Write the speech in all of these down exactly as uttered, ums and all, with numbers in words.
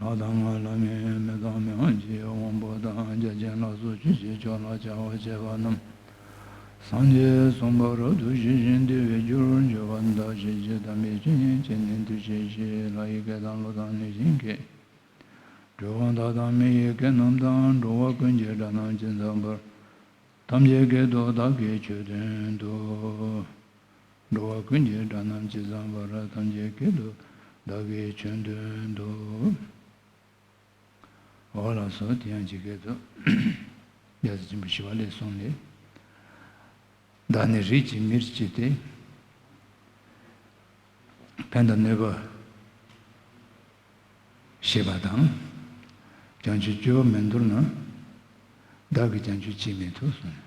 ལྷ་དང་ལྷ་མིན་མི་དང་མི་དབང་ཆེ་དབང་པོ་དང་བརྒྱ་བྱིན་ལ་སོགས་ཆོས་ཀྱི་ཕྱོགས་ལ་བྱ་བ་བྱེད་པ་རྣམས་སངས་རྒྱས་གསུངས་པ་རབ་ཏུ་ཞི་ཞིང་བདེ་བའི་རྒྱུར་འགྱུར་བ་འདི་དག་ཤེས་བྱེད་དམ་པའི་བཤེས་གཉེན་ཁྱེད་ནི་འདུ་ཤེས་བཞི་ལྷ་ཡི་སྐད་དང་ཀླུ་དང་གནོད་སྦྱིན་སྐད། འགྲོ་བ་དག་དང་མི་ཡི་སྐད་རྣམས་དང་། འགྲོ་བ་ཀུན་གྱི་སྒྲ་རྣམས་ཇི་ཙམ་པར། ཐམས་ཅད་སྐད་དུ་བདག་གིས་ཆོས་བསྟན་ཏོ། འགྲོ་བ་ཀུན་གྱི་སྒྲ་རྣམས་ཇི་ཙམ་པར། ཐམས་ཅད་སྐད་དུ་བདག་གིས་ཆོས་བསྟན་ཏོ། འོ་ལགས་སོ། དེ་ཡང་ཇི་སྐད་དུ། རྒྱལ་སྲས་ཆེན་པོ་ཞི་བ་ལྷའི་གསུང་ལས། བདག་ནི་རིགས་ཀྱི་མིར་སྐྱེས་ཏེ། ཕན་དང་གནོད་པ་ཤེས་པ་དང་། བྱང་ཆུབ་སྤྱོད་པ་མི་འདོར་ན། བདག་གིས་བྱང་ཆུབ་སྐྱེ་མི་ཐུབ་གསུངས།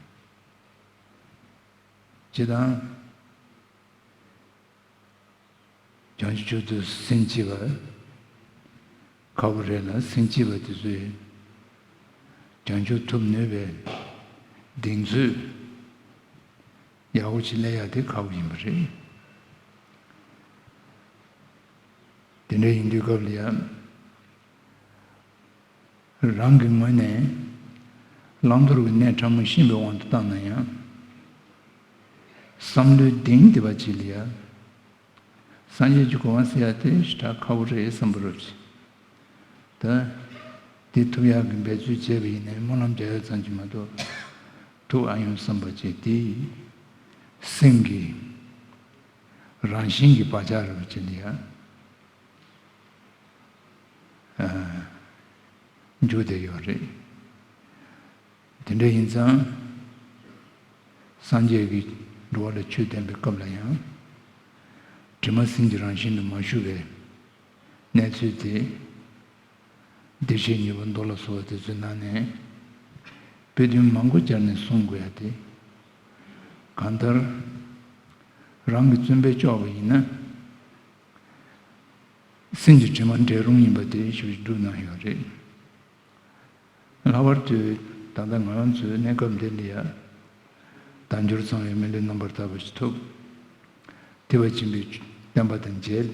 ཇི་ལྟར། བྱང་ཆུབ་མཆོག་ཏུ་སེམས་བསྐྱེད་པ་ཁག་པོ་རེད་ལ། སེམས་བསྐྱེད་པ་དེ་ཚོས་བྱང་ཆུབ་ཐོབ་ནུས་པའི་གདེང་ཚོད་ཡག་པོ་ཅིག་སླེབས་ཡག་དེ་ཁག་པོ་ཡིན་པ་རེད། དེ་འདྲ་ཡིན་དུས་སྐབས་ལ་ཡང་། རང་གི་ངོས་ནས་བླང་དོར་གྱི་གནས་ཕྲ་མོ་ཤེས་པའི་དབང་དུ་བཏང་ན་ཡང་། བསམ་བློའི་གདེང་དེ་བ་ཅིག་ལ་ཡ། སངས་རྒྱས་ཀྱི་གོ་འཕང་ཟེར་ཡ་དེ་ཞེ་དྲག་ཁག་པོ་རེད་བསམ་པ་རེད། ད་དེ་ཐུབ་ཡག་གི་འབད་རྩོལ་བྱས་པ་ཡིན་ནའི་སྨོན་ལམ་རྒྱག་ཡ་ཙམ་གྱིས་མ་གཏོགས་ཐུབ་ཨ་ཡོང་བསམ་པ་ཅིག་དེ་སེམས་ཀྱི་རང་བཞིན་གྱི་བག་ཆགས་རེད་བ་ཅིག་ལ་ཡ། འཇུག་བསྡད་ཡོད་རེད། དེ་འདྲ་ཡིན་ཙང་། སངས་རྒྱས་ཀྱིས་འགྲོ་བ་ལ་ཆོས་བསྟན་པའི་སྐབས་ལ་ཡང་། དྲི་མ་སེམས་ཀྱི་རང་བཞིན་དུ་མ་ཞུགས་པའི་གནས་ཚུལ་དེ། བདེ་གཤེགས་མྱུར་བ་མདོ་ལ་སོགས་པ་དེ་ཚོའི་ནང་ནས་དཔེ་དོན་མང་པོ་སྦྱར་ནས་གསུང་དགོས་ཡ་དེ། གང་ལྟར། རང་གི་བརྩོན་པས་ལྕོགས་པ་ཡིན་ན། སེམས་ཀྱི་དྲི་མ་བྲལ་རུང་ཡིན་པ་དེ་ཞུ་སྒྲུབ་གནང་ཡོད་རེད། ལྷག་པར་དུ་ད་ལྟ་ང་རང་ཚོའི་གནས་སྐབས་འདི་ལ་ཡ། དལ་འབྱོར་ཚང་བའི་མི་ལུས་རྣམ་པར་དག་པ་ཞིག་ཐོབ། ཐེག་པ་ཆེན་པོའི་བསྟན་པ་དང་མཇལ།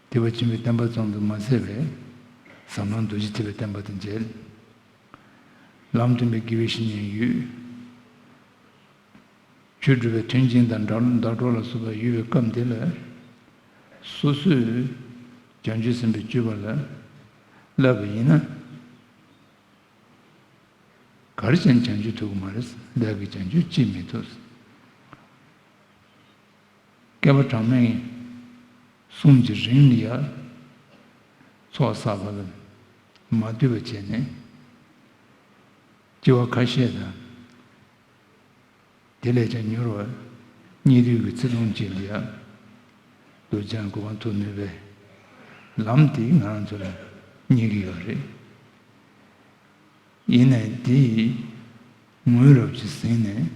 ཐེག་པ་ཆེན་པོའི་བསྟན་པ་ཙམ་དུ་མ་ཟད་པའི་ཟབ་ལམ་རྡོ་རྗེ་ཐེག་པའི་བསྟན་པ་དང་མཇལ། ལམ་སྟོན་པའི་དགེ་བའི་བཤེས་གཉེན་ཡོད། ཆོས་སྒྲུབ་པའི་མཐུན་རྐྱེན་དང་ཟླ་ཟླ་གྲོགས་ལ་སོགས་པ་ཡོད་པའི་སྐབས་འདི་ལ། སོ་སོས་བྱང་ཆུབ་སེམས་དཔའི་སྤྱོད་པ་ལ་བསླབ་པ་ཡིན་ན། ག་རེ་བྱས་ནས་བྱང་ཆུབ་ཐུབ་ཀྱི་མ་རེད། བདག་གིས་བྱང་ཆུབ་ཅིས་མི་ཐུབ། བསྐལ་པ་གྲངས་མེད་གསུམ་གྱི་རིང་ལ་ཡ། ཚོགས་བསགས་པ་ལ་མ་ལྟོས་པ་བྱས་ནས། སྐྱེ་བ་ཁ་ཤས་དང་། དེ་ལས་ཀྱང་མྱུར་བ་སྙིགས་དུས་ཀྱི་ཚེ་ཐུང་ཅིག་ལ་ཡ། གདུལ་བྱ་གོ་འཕང་ཐོབ་ནུས་པའི་ལམ་དེ་ང་རང་ཚོ་ལ་རྙེད་ཀྱི་ཡོད་རེད། ཡིན་ནའི་དེ་ཡི་ངོས་རབ་ཅིག་ཟིན་ནས།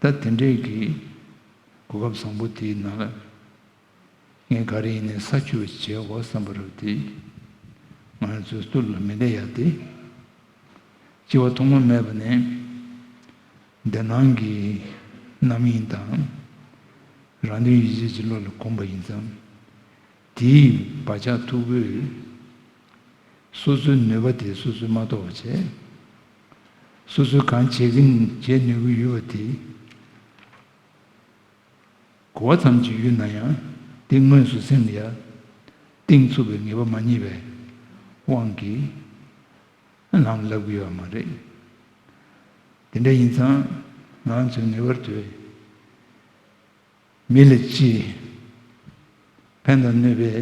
ད་དེ་འདྲའི་གི་གོ་སྐབས་བཟང་པོ་དེའི་ནང་ལ། ངས་ག་རེ་ཡིན་ནའི་ས་བཅུ་བ་བྱེད་དགོས་བསམ་པ་རེད་དེ། ང་རང་ཚོའི་སྟོད་ལ་མི་བསྡད་ཡ་དེ། སྐྱེ་བ་ཐོག་མ་མེད་པ་ནས་འདི་སྣང་གི་རྣམ་གཡེང་དང་། རང་དོན་ཡིད་བྱེད་ཀྱི་བློ་ལ་གོམས་པ་ཡིན་ཙང་། དེའི་བག་ཆགས་མཐུག་པོས་སོ་སོའི་ནུས་པ་དེ་སོ་སོས་མ་རྟོགས་པ་བྱས། སོ་སོས་གང་བྱེད་ཀྱིན་བྱེད་ནུས་ཀྱི་ཡོད་པ་དེ། གོ་བ་ཙམ་གྱི་ཡུལ་ན་ཡང་དེ་དངོས་སུ་སེམས་ལ་ཡ་གཏིང་ཚུགས་པའི་ངེས་པ་མ་རྙེད་པའི་དབང་གིས་ལམ་བསླབ་ཀྱི་ཡོད་མ་རེད། དེ་འདྲ་ཡིན་ཙང་ང་ཚོས་ངེས་པར་དུ་མི་ལ་ཅི་ཕན་དང་གནོད་པའི་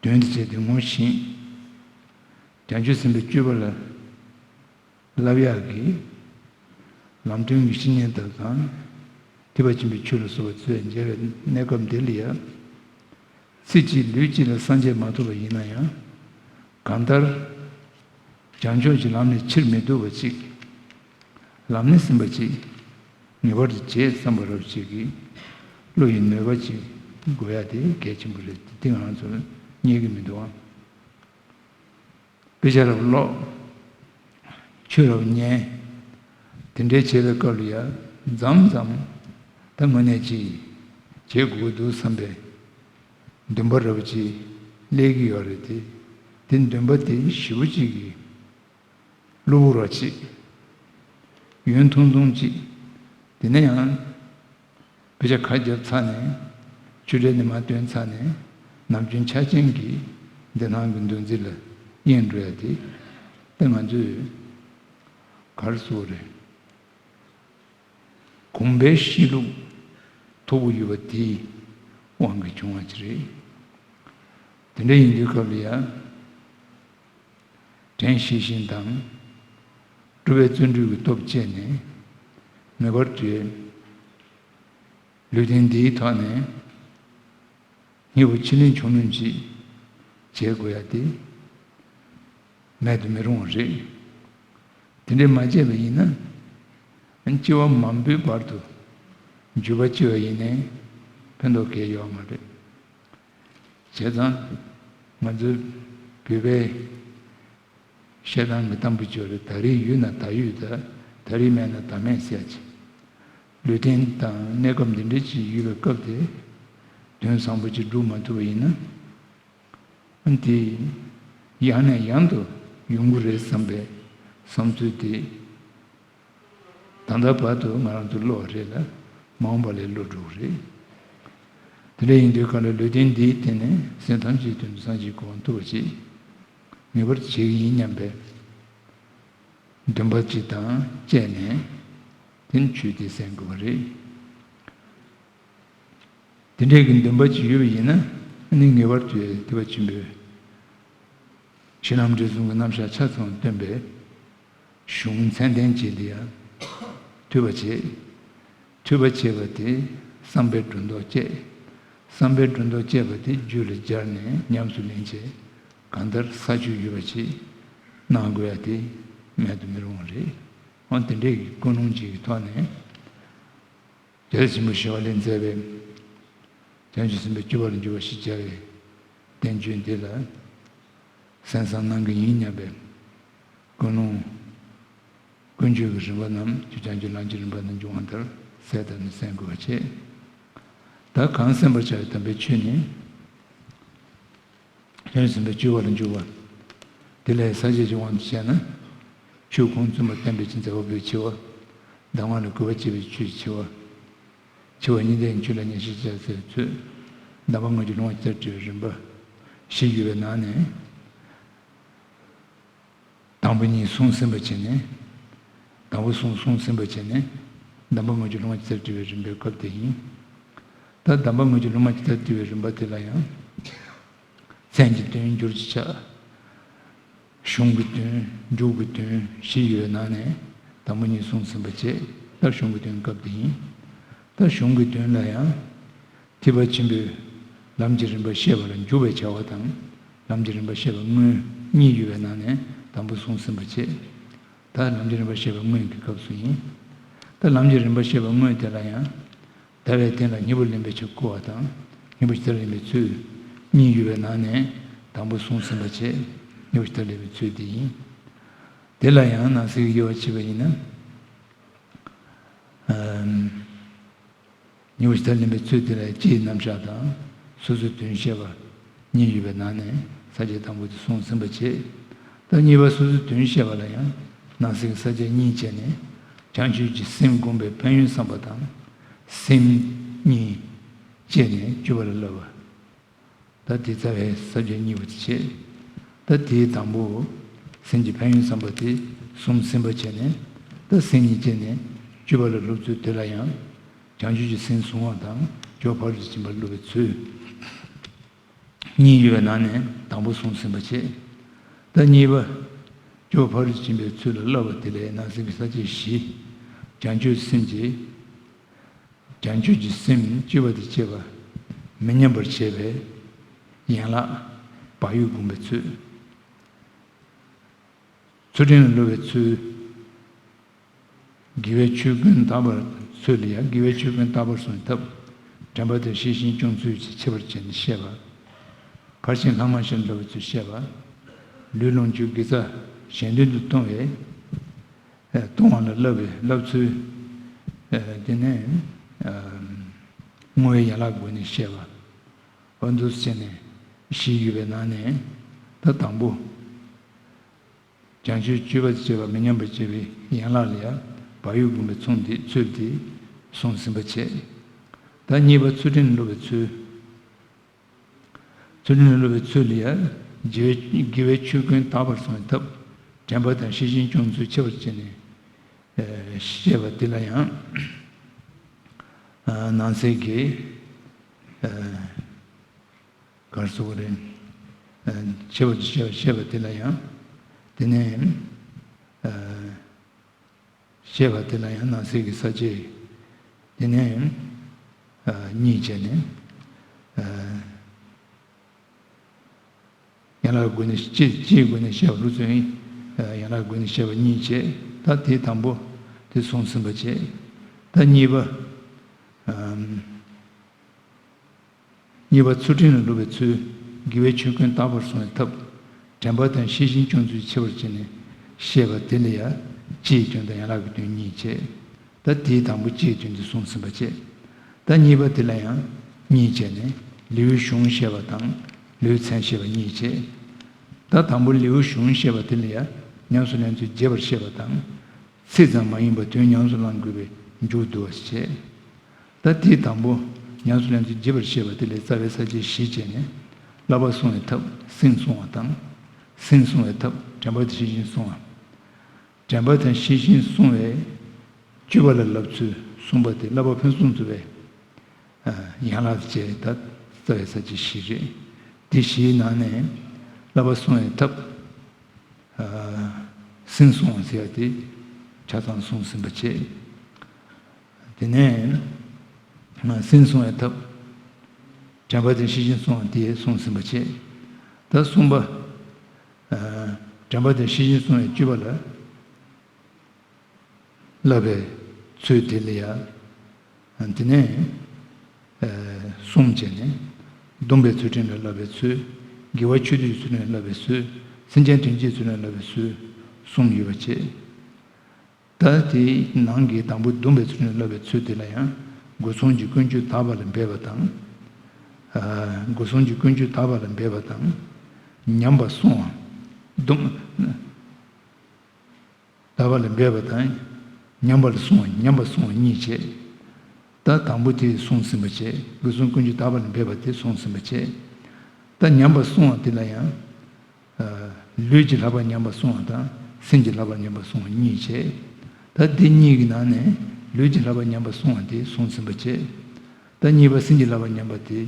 དོན་དེ་བྱས་ཏེ་ངོ་ཤེས། བྱང་ཆུབ་སེམས་དཔའི་སྤྱོད་པ་ལ་བསླབ་ཡག་གི་ལམ་སྟོན་གྱི་བཤེས་གཉེན་དག་དང་། ཐེག་པ་ཆེན་པོའི་ཆོས་ལ་སོགས་པ་ཚོས་མཇལ་བའི་གནས་སྐབས་འདི་ལ་ཡང་། ཚེ་གཅིག་ལུས་གཅིག་ལ་སངས་རྒྱས་མ་ཐོབ་པ་ཡིན་ན་ཡང་། གང་ལྟར་བྱང་ཕྱོགས་ཀྱི་ལམ་ནས་ཕྱིར་མི་ལྡོག་པ་ཅིག་ལམ་སྣེ་ཟིན་པ་ཅིག་ངེས་པར་དུ་བྱེད་བསམ་པ་རབ་ཅིག་གིས་བློ་ཡི་ནུས་པ་ཅིག་དགོས་ཡ་དེ་གལ་ཆེན་པོ་རེད། དེ་ང་ཚོར་རྙེད་ཀྱི་མི་འདུག་ཨང་། དཔེ་ཆ་རབ་ཀློག་ཆོས་རབ་ཉན། དེ་འདྲའི་བྱེད་པའི་སྐབས་ལ་ཡ་མཚམས་མཚམས་ད་དངོས་གནས་ཅིག་བྱེད་དགོས་ཀྱི་འདུག་བསམ་པའི་འདུན་པ་རབ་ཅིག་ སླེབས་ཀྱི་ཡོད་རེད་དེ། དེ་འདུན་པ་དེ་ཞེ་པོ་ཅིག་གི་གློ་བུར་བ་ཅིག་ཡུན་ཐུང་ཐུང་ཅིག་དེ་ནས་ཡང་དཔེ་ཆ་ཁ་བརྒྱབ་ཚར་ནས་ཆོས་འབྲེལ་ནས་མར་ཐོན་ཚར་ནས་ནམ་རྒྱུན་ཆགས་ཅན་གྱི་འདི་སྣང་གི་འདུ་འཛི་ལ་གཡེང་འགྲོ་ཡ་དེ། ད་ང་ཚོས་ག་རེ་ཟེར་དགོས་རེད། གོམས་པའི་གཤིས་ལུགས་མཐོ་པོ་ཡོད་པ་དེའི་དབང་གིས་བྱུང་བ་ཅིག་རེད། དེ་འདྲ་ཡིན་དུས་སྐབས་ལ་ཡང་། དྲན་ཤེས་བཞིན་དང་། སྤྲུལ་པའི་བརྩོན་འགྲུས་ཀྱི་སྟོབས་བསྐྱེད་ནས། ངེས་པར་དུ་ལུས་རྟེན་འདིའི་ཐོག་ནས་སྙིང་པོ་ཕྱིར་ལེན་ཆོག་མིན་ཅིག་བྱེད་དགོས་ཡ་དེ་མེད་དུ་མི་རུང་བ་རེད། དེ་འདྲས་མ་བྱས་པ་ཡིན་ན། སྐྱེ་བ་མང་པོའི་བར་དུ་འཇུག་པ་སྐྱེ་བ་ཡིན་ནའི་ཕན་ཐོགས་གང་ཡང་ཡོད་མ་རེད། བྱས་ཙང་ང་ཚོའི་བོད་པའི་བཤད་སྟངས་ཀྱི་གཏམ་དཔེ་ཅིག་ཡོད་རེད། ད་རེས་ཡོད་ན་ད་ཡོད་ད། ད་རེས་མེད་ན་ད་མེད་ཟེར་ཡ་ཅིག་ལུས་རྟེན་དང་གནས་སྐབས་འདི་འདྲ་ཅིག་ཡོད་པའི་སྐབས་དེ་དོན་བཟང་པོ་ཅིག་སྒྲུབ་མ་ཐུབ་པ་ཡིན་ན། དེ་ཡང་ནས་ཡང་དུ་ཡོང་གི་རེད་བསམ་པའི་བསམ་ཚུལ་དེ། ད་ལྟ་བར་དུ་ང་རང་ཚོ་བློ་བ་རེད་ལ། མ་འོངས་པ་ལས་བློ་འགྲོ་གི་རེད། དེ་འདྲ་ཡིན་དུས་གང་ལ་ལུས་རྟེན་འདིའི་སྟེང་ནས་སེམས་ཐམས་ཅད་དོན་དུ་སངས་རྒྱས་གོ་འཕང་ཐོབ་པ་ཞིག་ངེས་པར་དུ་བྱེད་ཀྱི་ཡིན་སྙམ་པའི་འདུན་པ་ཅིག་དང་བཅས་ནས་དེ་ནི་ཆོས་དེ་གསན་དགོས་པ་རེད། དེ་འདྲའི་གི་འདུན་པ་ཅིག་ཡོད་པ་ཡིན་ན་ནི་ངེས་པར་དུ་ཐེག་པ་ཆེན་པོའི་གཞི་ལམ་འབྲས་གསུམ་གྱི་རྣམ་གཞག་ཆ་ཚང་སྟོན་པའི་གཞུང་ཚད་ལྡན་ཅིག་ལ་ཡང་ཐོས་པ་བྱེད། ཐོས་པ་བྱས་པ་དེ་བསམ་པའི་སྒྲོ་འདོགས་བཅད། བསམ་པའི་སྒྲོ་འདོགས་བཅད་པ་དེ་རྒྱུད་ལ་སྦྱར་ནས་ཉམས་སུ་ལེན་བྱས། གང་ལྟར་ས་ཆོད་ཡོད་པ་ཅིག་གནང་དགོས་ཡ་དེ་མེད་དུ་མི་རུང་བ་རེད། འོ་དེ་འདྲའི་གི་ཀུན་སློང་ཅིག་གི་ཐོག་ནས། རྒྱལ་སྲས་ཆེན་པོ་ཞི་བ་ལྷས་མཛད་པའི་བྱང་ཆུབ་སེམས་དཔའི་སྤྱོད་པ་ལ་འཇུག་པ་ཞེས་བྱ་བའི་བསྟན་བཅོས་འདི་ལ་གསན་བསམ་གནང་གི་ཡིན་སྙམ་པའི་ཀུན་སློང་ཀུན་སྤྱོད་ཀྱི་རིམ་པ་རྣམས་ཀྱི་བྱང་ཆུབ་ལམ་གྱི་རིམ་པ་ནས་འབྱུང་བ་ལྟར་གསལ་བཏབ་ནས་གསན་དགོས་པ་བྱས། ད་གང་གསན་པར་བྱ་བའི་དམ་པའི་ཆོས་ནི། བྱང་ཆུབ་སེམས་དཔའི་སྤྱོད་པ་ལ་འཇུག་པ། དེ་ལས་ས་བཅད་ཀྱི་དབང་དུ་བྱས་ན། ཆོས་ཁུངས་བཙུན་པ་བསྟན་པའི་ཆེས་མཛད་པ་པོའི་ཆེ་བ། གདམས་ངག་ལ་གུས་པ་བསྐྱེད་པའི་ཆོས་ཀྱི་ཆེ་བ། ཆེ་བ་གཉིས་ལྡན་གྱི་ཆོས་ལ་ཉན་ཤེས་བྱ་ཟེར་བའི་ཚུལ། གདམས་པ་དངོས་ཀྱི་ལུང་བ་ཇི་ལྟར་བཀྲལ་བའི་རིམ་པ། བཞི་ཡོད་པའི་ནང་ནས། དང་པོ་གཉིས་གསུངས་ཟིན་པ་བྱས་ནས། དང་པོ་གསུམ་གསུངས་ཟིན་པ་བྱས་ནས། གདམས་པ་དངོས་ཀྱི་ལུང་བ་ཇི་ལྟར་བཀྲལ་བའི་རིམ་པའི་སྐབས་དེ་ཡིན། ད་གདམས་པ་དངོས་ཀྱི་ལུང་བ་ཇི་ལྟར་བཀྲལ་བའི་རིམ་པ་དེ་ལ་ཡང་། མཚན་གྱི་དོན་སྦྱོར་གྱི་ཆ། གཞུང་གི་དོན་མཇུག་གི་དོན་བཞི་ཡོད་ནང་ནས་དང་པོ་གཉིས་གསུངས་ཟིན་པ་བྱས། ད་གཞུང་གི་དོན་སྐབས་དེ་ཡིན། ད་གཞུང་གི་དོན་ལ་ཡང་། ཐེག་པ་ཆེན་པོའི་ལམ་གྱི་རིམ་པ་བཤད་པ་ལ་འཇུག་པའི་བྱ་བ་དང་། ལམ་གྱི་རིམ་པ་བཤད་པ་དངོས་གཉིས་ཡོད་པའི་ནང་ནས་དང་པོ་གསུངས་ཟིན་པ་བྱས། ད་ལམ་གྱི་རིམ་པ་བཤད་པ་དངོས་ཀྱི་སྐབས་སུ་ཡིན། ད་ལམ་གྱི་རིམ་པ་བཤད་པ་དངོས་དེ་ལ་ཡང་། ལྟ་བའི་རྟེན་ལ་སྙིང་པོ་ལེན་པའི་ཕྱིར་བསྐུལ་བ་དང་། སྙིང་པོ་ཇི་ལྟར་ལེན་པའི་ཚུལ་གཉིས་ཡོད་པའི་ནང་ནས་དང་པོ་གསུངས་ཟིན་པ་བྱས། སྙིང་པོ་ཇི་ལྟར་ལེན་པའི་ཚུལ་དེ་ཡིན། དེ་ལ་ཡང་ནང་གསེས་ཀྱི་དབྱེ་བ་ཕྱེ་བ་ཡིན་ན། ཨམ། སྙིང་པོ་ཇི་ལྟར་ལེན་པའི་ཚུལ་དེ་ལ་སྤྱིའི་རྣམ་གཞག་དང་སོ་སོའི་དོན་བཤད་པ་གཉིས་ཡོད་པའི་ནང་ནས་ས་བཅད་དང་པོ་དེ་གསུངས་ཟིན་པ་བྱས། ད་གཉིས་པ་སོ་སོའི་དོན་བཤད་པ་ལ་ཡང་ནང་གསེས་ཀྱི་ས་བཅད་གཉིས་བྱས་ནས་བྱང་ཆུབ་ཀྱི་སེམས་བསྒོམ་པའི་ཕན་ཡོན་བསམ་པ་དང་སེམས་གཉིས་བཅས་ནས་སྤྱོད་པ་ལ་བསླབ་པ། ད་དེ་རྩ་བའི་ས་བཅད་གཉིས་པ་དེ་བྱས། ད་དེའི་དང་པོ་སེམས་ཀྱི་ཕན་ཡོན་བསམ་པ་དེ་གསུངས་ཟིན་པ་བྱས་ནས་ད་སེམས་གཉིས་བཅས་ནས་སྤྱོད་པ་ལ་སློབ་ཚུལ་དེ་ལ་ཡང་བྱང་ཆུབ་ཀྱི་སེམས་བཟུང་བ་དང་སྐྱོབ་པ་ཕ་རོལ་ཏུ་ཕྱིན་པ་སློབ་པའི་ཚུལ་གཉིས་ཡོད་པའི་ནང་ནས་དང་པོ་གསུངས་ཟིན་པ་བྱས། ད་གཉིས་པ་སྐྱོབ་པ་ཕ་རོལ་ཏུ་ཕྱིན་པའི་ཚུལ་ལ་བསླབ་པ་དེ་ལས་ནང་གསེས་ཀྱི་ས་བཅད་བཞི། བྱང་ཆུབ་སེམས་ཀྱི། བྱང་ཆུབ་ཀྱི་སེམས་སྤྱོད་པ་དང་བཅས་པ་མི་ཉམས་པར་བྱེད་པའི་ཡན་ལག་བག་ཡོད་བསྒོམ་པའི་ཚུལ། ཚུལ་ཁྲིམས་ལ་སློབ་པའི་ཚུལ། དགེ་བའི་ཆོས་ཀུན་དག་པར་ཚུལ་ལ་ཡང་དགེ་བའི་ཆོས་ཀུན་དག་པར་བཟུང་བའི་ཐབས། དྲན་པ་དང་ཤེས་བཞིན་སྐྱོང་ཚུལ་གྱི་ཁྱད་པར་བྱས་ནས་བཤད་པ། ཕར་ཕྱིན་ལྷག་མ་བཞིར་སློབ་པའི་ཚུལ་བཤད་པ། ལུས་ལོངས་སྤྱོད་དགེ་རྩ་གཞན་དོན་དུ་གཏོང་བའི་ཨ་གཏོང་བ་ལ་བསླབ་པའི་བསླབ་ཚུལ། ཨ་དེ་ནས་ཨ་བསྔོ་བའི་ཡན་ལག་སྒོ་ནས་བཤད་པ། འོ་འདུག་སེ་བྱས་ནས་ བཞི་ཡོད་པའི་ནང་ནས་ད་དང་པོ། བྱང་ཆུབ་སྤྱོད་པ་སྤྱད་པ་མི་ཉམས་པར་བྱེད་པའི་ཡན་ལག་ལ་ཡང་བག་ཡོད་བསྒོམ་པའི་ཚུལ་འདི་ཚུལ་འདི་གསུངས་ཟིན་པ་བྱས། ད་གཉིས་པ་ཚུལ་ཁྲིམས་སློབ་པའི་ཚུལ། ཚུལ་ཁྲིམས་སློབ་པའི་ཚུལ་ལ་ཡང་དགེ་བའི་དགེ་བའི་ཆོས་ཀུན་དག་པར་བསྲུང་བའི་ཐབས། དྲན་པ་དང་ཤེས་བཞིན་སྐྱོང་ཚུལ་ཕྱེ་བར་བྱས་ནས་བཤད་པ་འདི་ལ་ཡང་ནང་གསེས་ཀྱི། གར་སོགས་རེད། ཆེ་བ་ཆེ་བ་ཞེས་པ་དེ་ལ་ཡང་། དེ་ནས་ཞེས་པ་དེ་ལ་ཡང་ནང་གསེས་ཀྱི་ས་བཅད། དེ་ནས་གཉིས་བྱས་ནས། ཡན་ལག་སྒོ་ནས་སྤྱི་སྤྱིའི་སྒོ་ནས་བཤད་པ་ལུགས་ཚུལ་ཡིན། ཡན་ལག་སྒོ་ནས་བཤད་པ་གཉིས་བྱས། ད་དེ་དང་པོ་དེ་གསུངས་ཟིན་པ་བྱས། ད་གཉིས་པ། གཉིས་པ་ཚུལ་ཁྲིམས་ལ་སློབ་པའི་ཚུལ། དགེ་བའི་ཆོས་ཀུན་དག་པར་བསྲུང་བའི་ཐབས། དྲན་པ་དང་ཤེས་བཞིན་སྐྱོང་ཚུལ་ཕྱེ་བར་བྱས་ནས་བཤད་པ་དེ་ལ་ཡང་སྤྱིའི་དོན་དང་ཡན་ལག་གི་དོན་གཉིས་བྱས། ད་དེའི་དང་པོ་སྤྱིའི་དོན་དེ་གསུངས་ཟིན་པ་བྱས། ད་གཉིས་པ་དེ་ལ་ཡང་གཉིས་བྱས་ནས་ལེའུའི་གཞུང་བཤད་པ་དང་ལེའུའི་མཚན་བཤད་པ་གཉིས་བྱས། ད་དང་པོ་ལེའུའི་གཞུང་བཤད་པ་དེ་ལ་ཡང་ཉམས་སུ་ལེན་ཚུལ་རྒྱས་པར་བཤད་པ་དང་། ཚིག་ཙམ་མ་ཡིན་པར་དོན་ཉམས་སུ་བླང་དགོས་པའི་མཇུག་བསྡུ་བ་ཞིག་བྱས། ད་དེའི་དང་པོ་ཉམས་སུ་ལེན་ཚུལ་རྒྱས་པར་བཤད་པ་དེ་ལས་རྩ་བའི་ས་བཅད་བཞི་བྱས་ནས་བསླབ་པ་བསྲུང་བའི་ཐབས་སེམས་བསྲུང་བ་དང་། སེམས་བསྲུང་བའི་ཐབས་དྲན་པ་དང་ཤེས་བཞིན་བསྲུང་བ། དྲན་པ་དང་ཤེས་བཞིན་བསྲུང་བའི་སྤྱོད་པ་ལ་བསླབ་ཚུལ་གསུངས་པ་དེ་བསླབ་པ་ཕུན་སུམ་ཚོགས་པའི་ཡན་ལག་བཅས་ད་རྩ་བའི་ས་བཅད་བཞི་རེད། དེ་བཞིའི་ནང་ནས་བསླབ་པ་བསྲུང་བའི་ཐབས། སེམས་བསྲུང་བ་ཟེར་ཡ་དེ་ཆ་ཚང་གསུངས་ཟིན་པ་བྱས། དེ་ནས་སེམས་བསྲུང་བའི་ཐབས། དྲན་པ་དང་ཤེས་བཞིན་བསྲུང་བ་དེ་གསུངས་ཟིན་པ་བྱས། ད་གསུམ་པ། དྲན་པ་དང་ཤེས་བཞིན་བསྲུང་བའི་སྤྱོད་པ་ལ། བསླབ་པའི་ཚུལ་དེ་ལ་ཡང་། དེ་ནས་གསུམ་བྱས་ནས། སྡོམ་པའི་ཚུལ་ཁྲིམས་ལ་བསླབ་པའི་ཚུལ། དགེ་བ་ཆོས་སྡུད་ཚུལ་ཁྲིམས་ལ་བསླབ་པའི་ཚུལ། སེམས་ཅན་དོན་བྱེད་ཚུལ་ཁྲིམས་ལ་བསླབ་པའི་ཚུལ། གསུམ་ཡོད་པ་བྱས། ད་དེའི་ནང་གི་དང་པོ་སྡོམ་པའི་ཚུལ་ཁྲིམས་ལ་བསླབ་པའི་ཚུལ་དེ་ལ་ཡང་སྒོ་གསུམ་གྱི་ཀུན་སྤྱོད་དག་པ་ལ་འབད་པ་དང་། སྒོ་གསུམ་གྱི་ཀུན་སྤྱོད་དག་པ་ལ་འབད་པ་དང་། ཉམས་པ་བསྲུང་བ། སྡོམ། དག་པ་ལ་འབད་པ་དང་། ཉམས་པ་ལ་བསྲུང་བ་ཉམས་པ་བསྲུང་བ་གཉིས་བྱས། ད་དང་པོ་དེ་གསུངས་ཟིན་པ་བྱས། སྒོ་གསུམ་ཀུན་སྤྱོད་དག་པ་ལ་འབད་པ་དེ་གསུངས་ཟིན་པ་བྱས། ད་ཉམས་པ་བསྲུང་བ་དེ་ལ་ཡང་། ལུས་ཀྱི་བསླབ་པ་ཉམས་པ་བསྲུང་བ་དང་སེམས་ཀྱི་བསླབ་པ་ཉམས་པ་བསྲུང་བ་གཉིས་བྱས། ད་དེ་གཉིས་ཀྱི་ནང་ནས་ལུས་ཀྱི་བསླབ་པ་ཉམས་པ་བསྲུང་བ་དེ་གསུངས་ཟིན་པ་བྱས། ད་གཉིས་པ་སེམས་ཀྱི་བསླབ་པ་ཉམས་པ་དེ་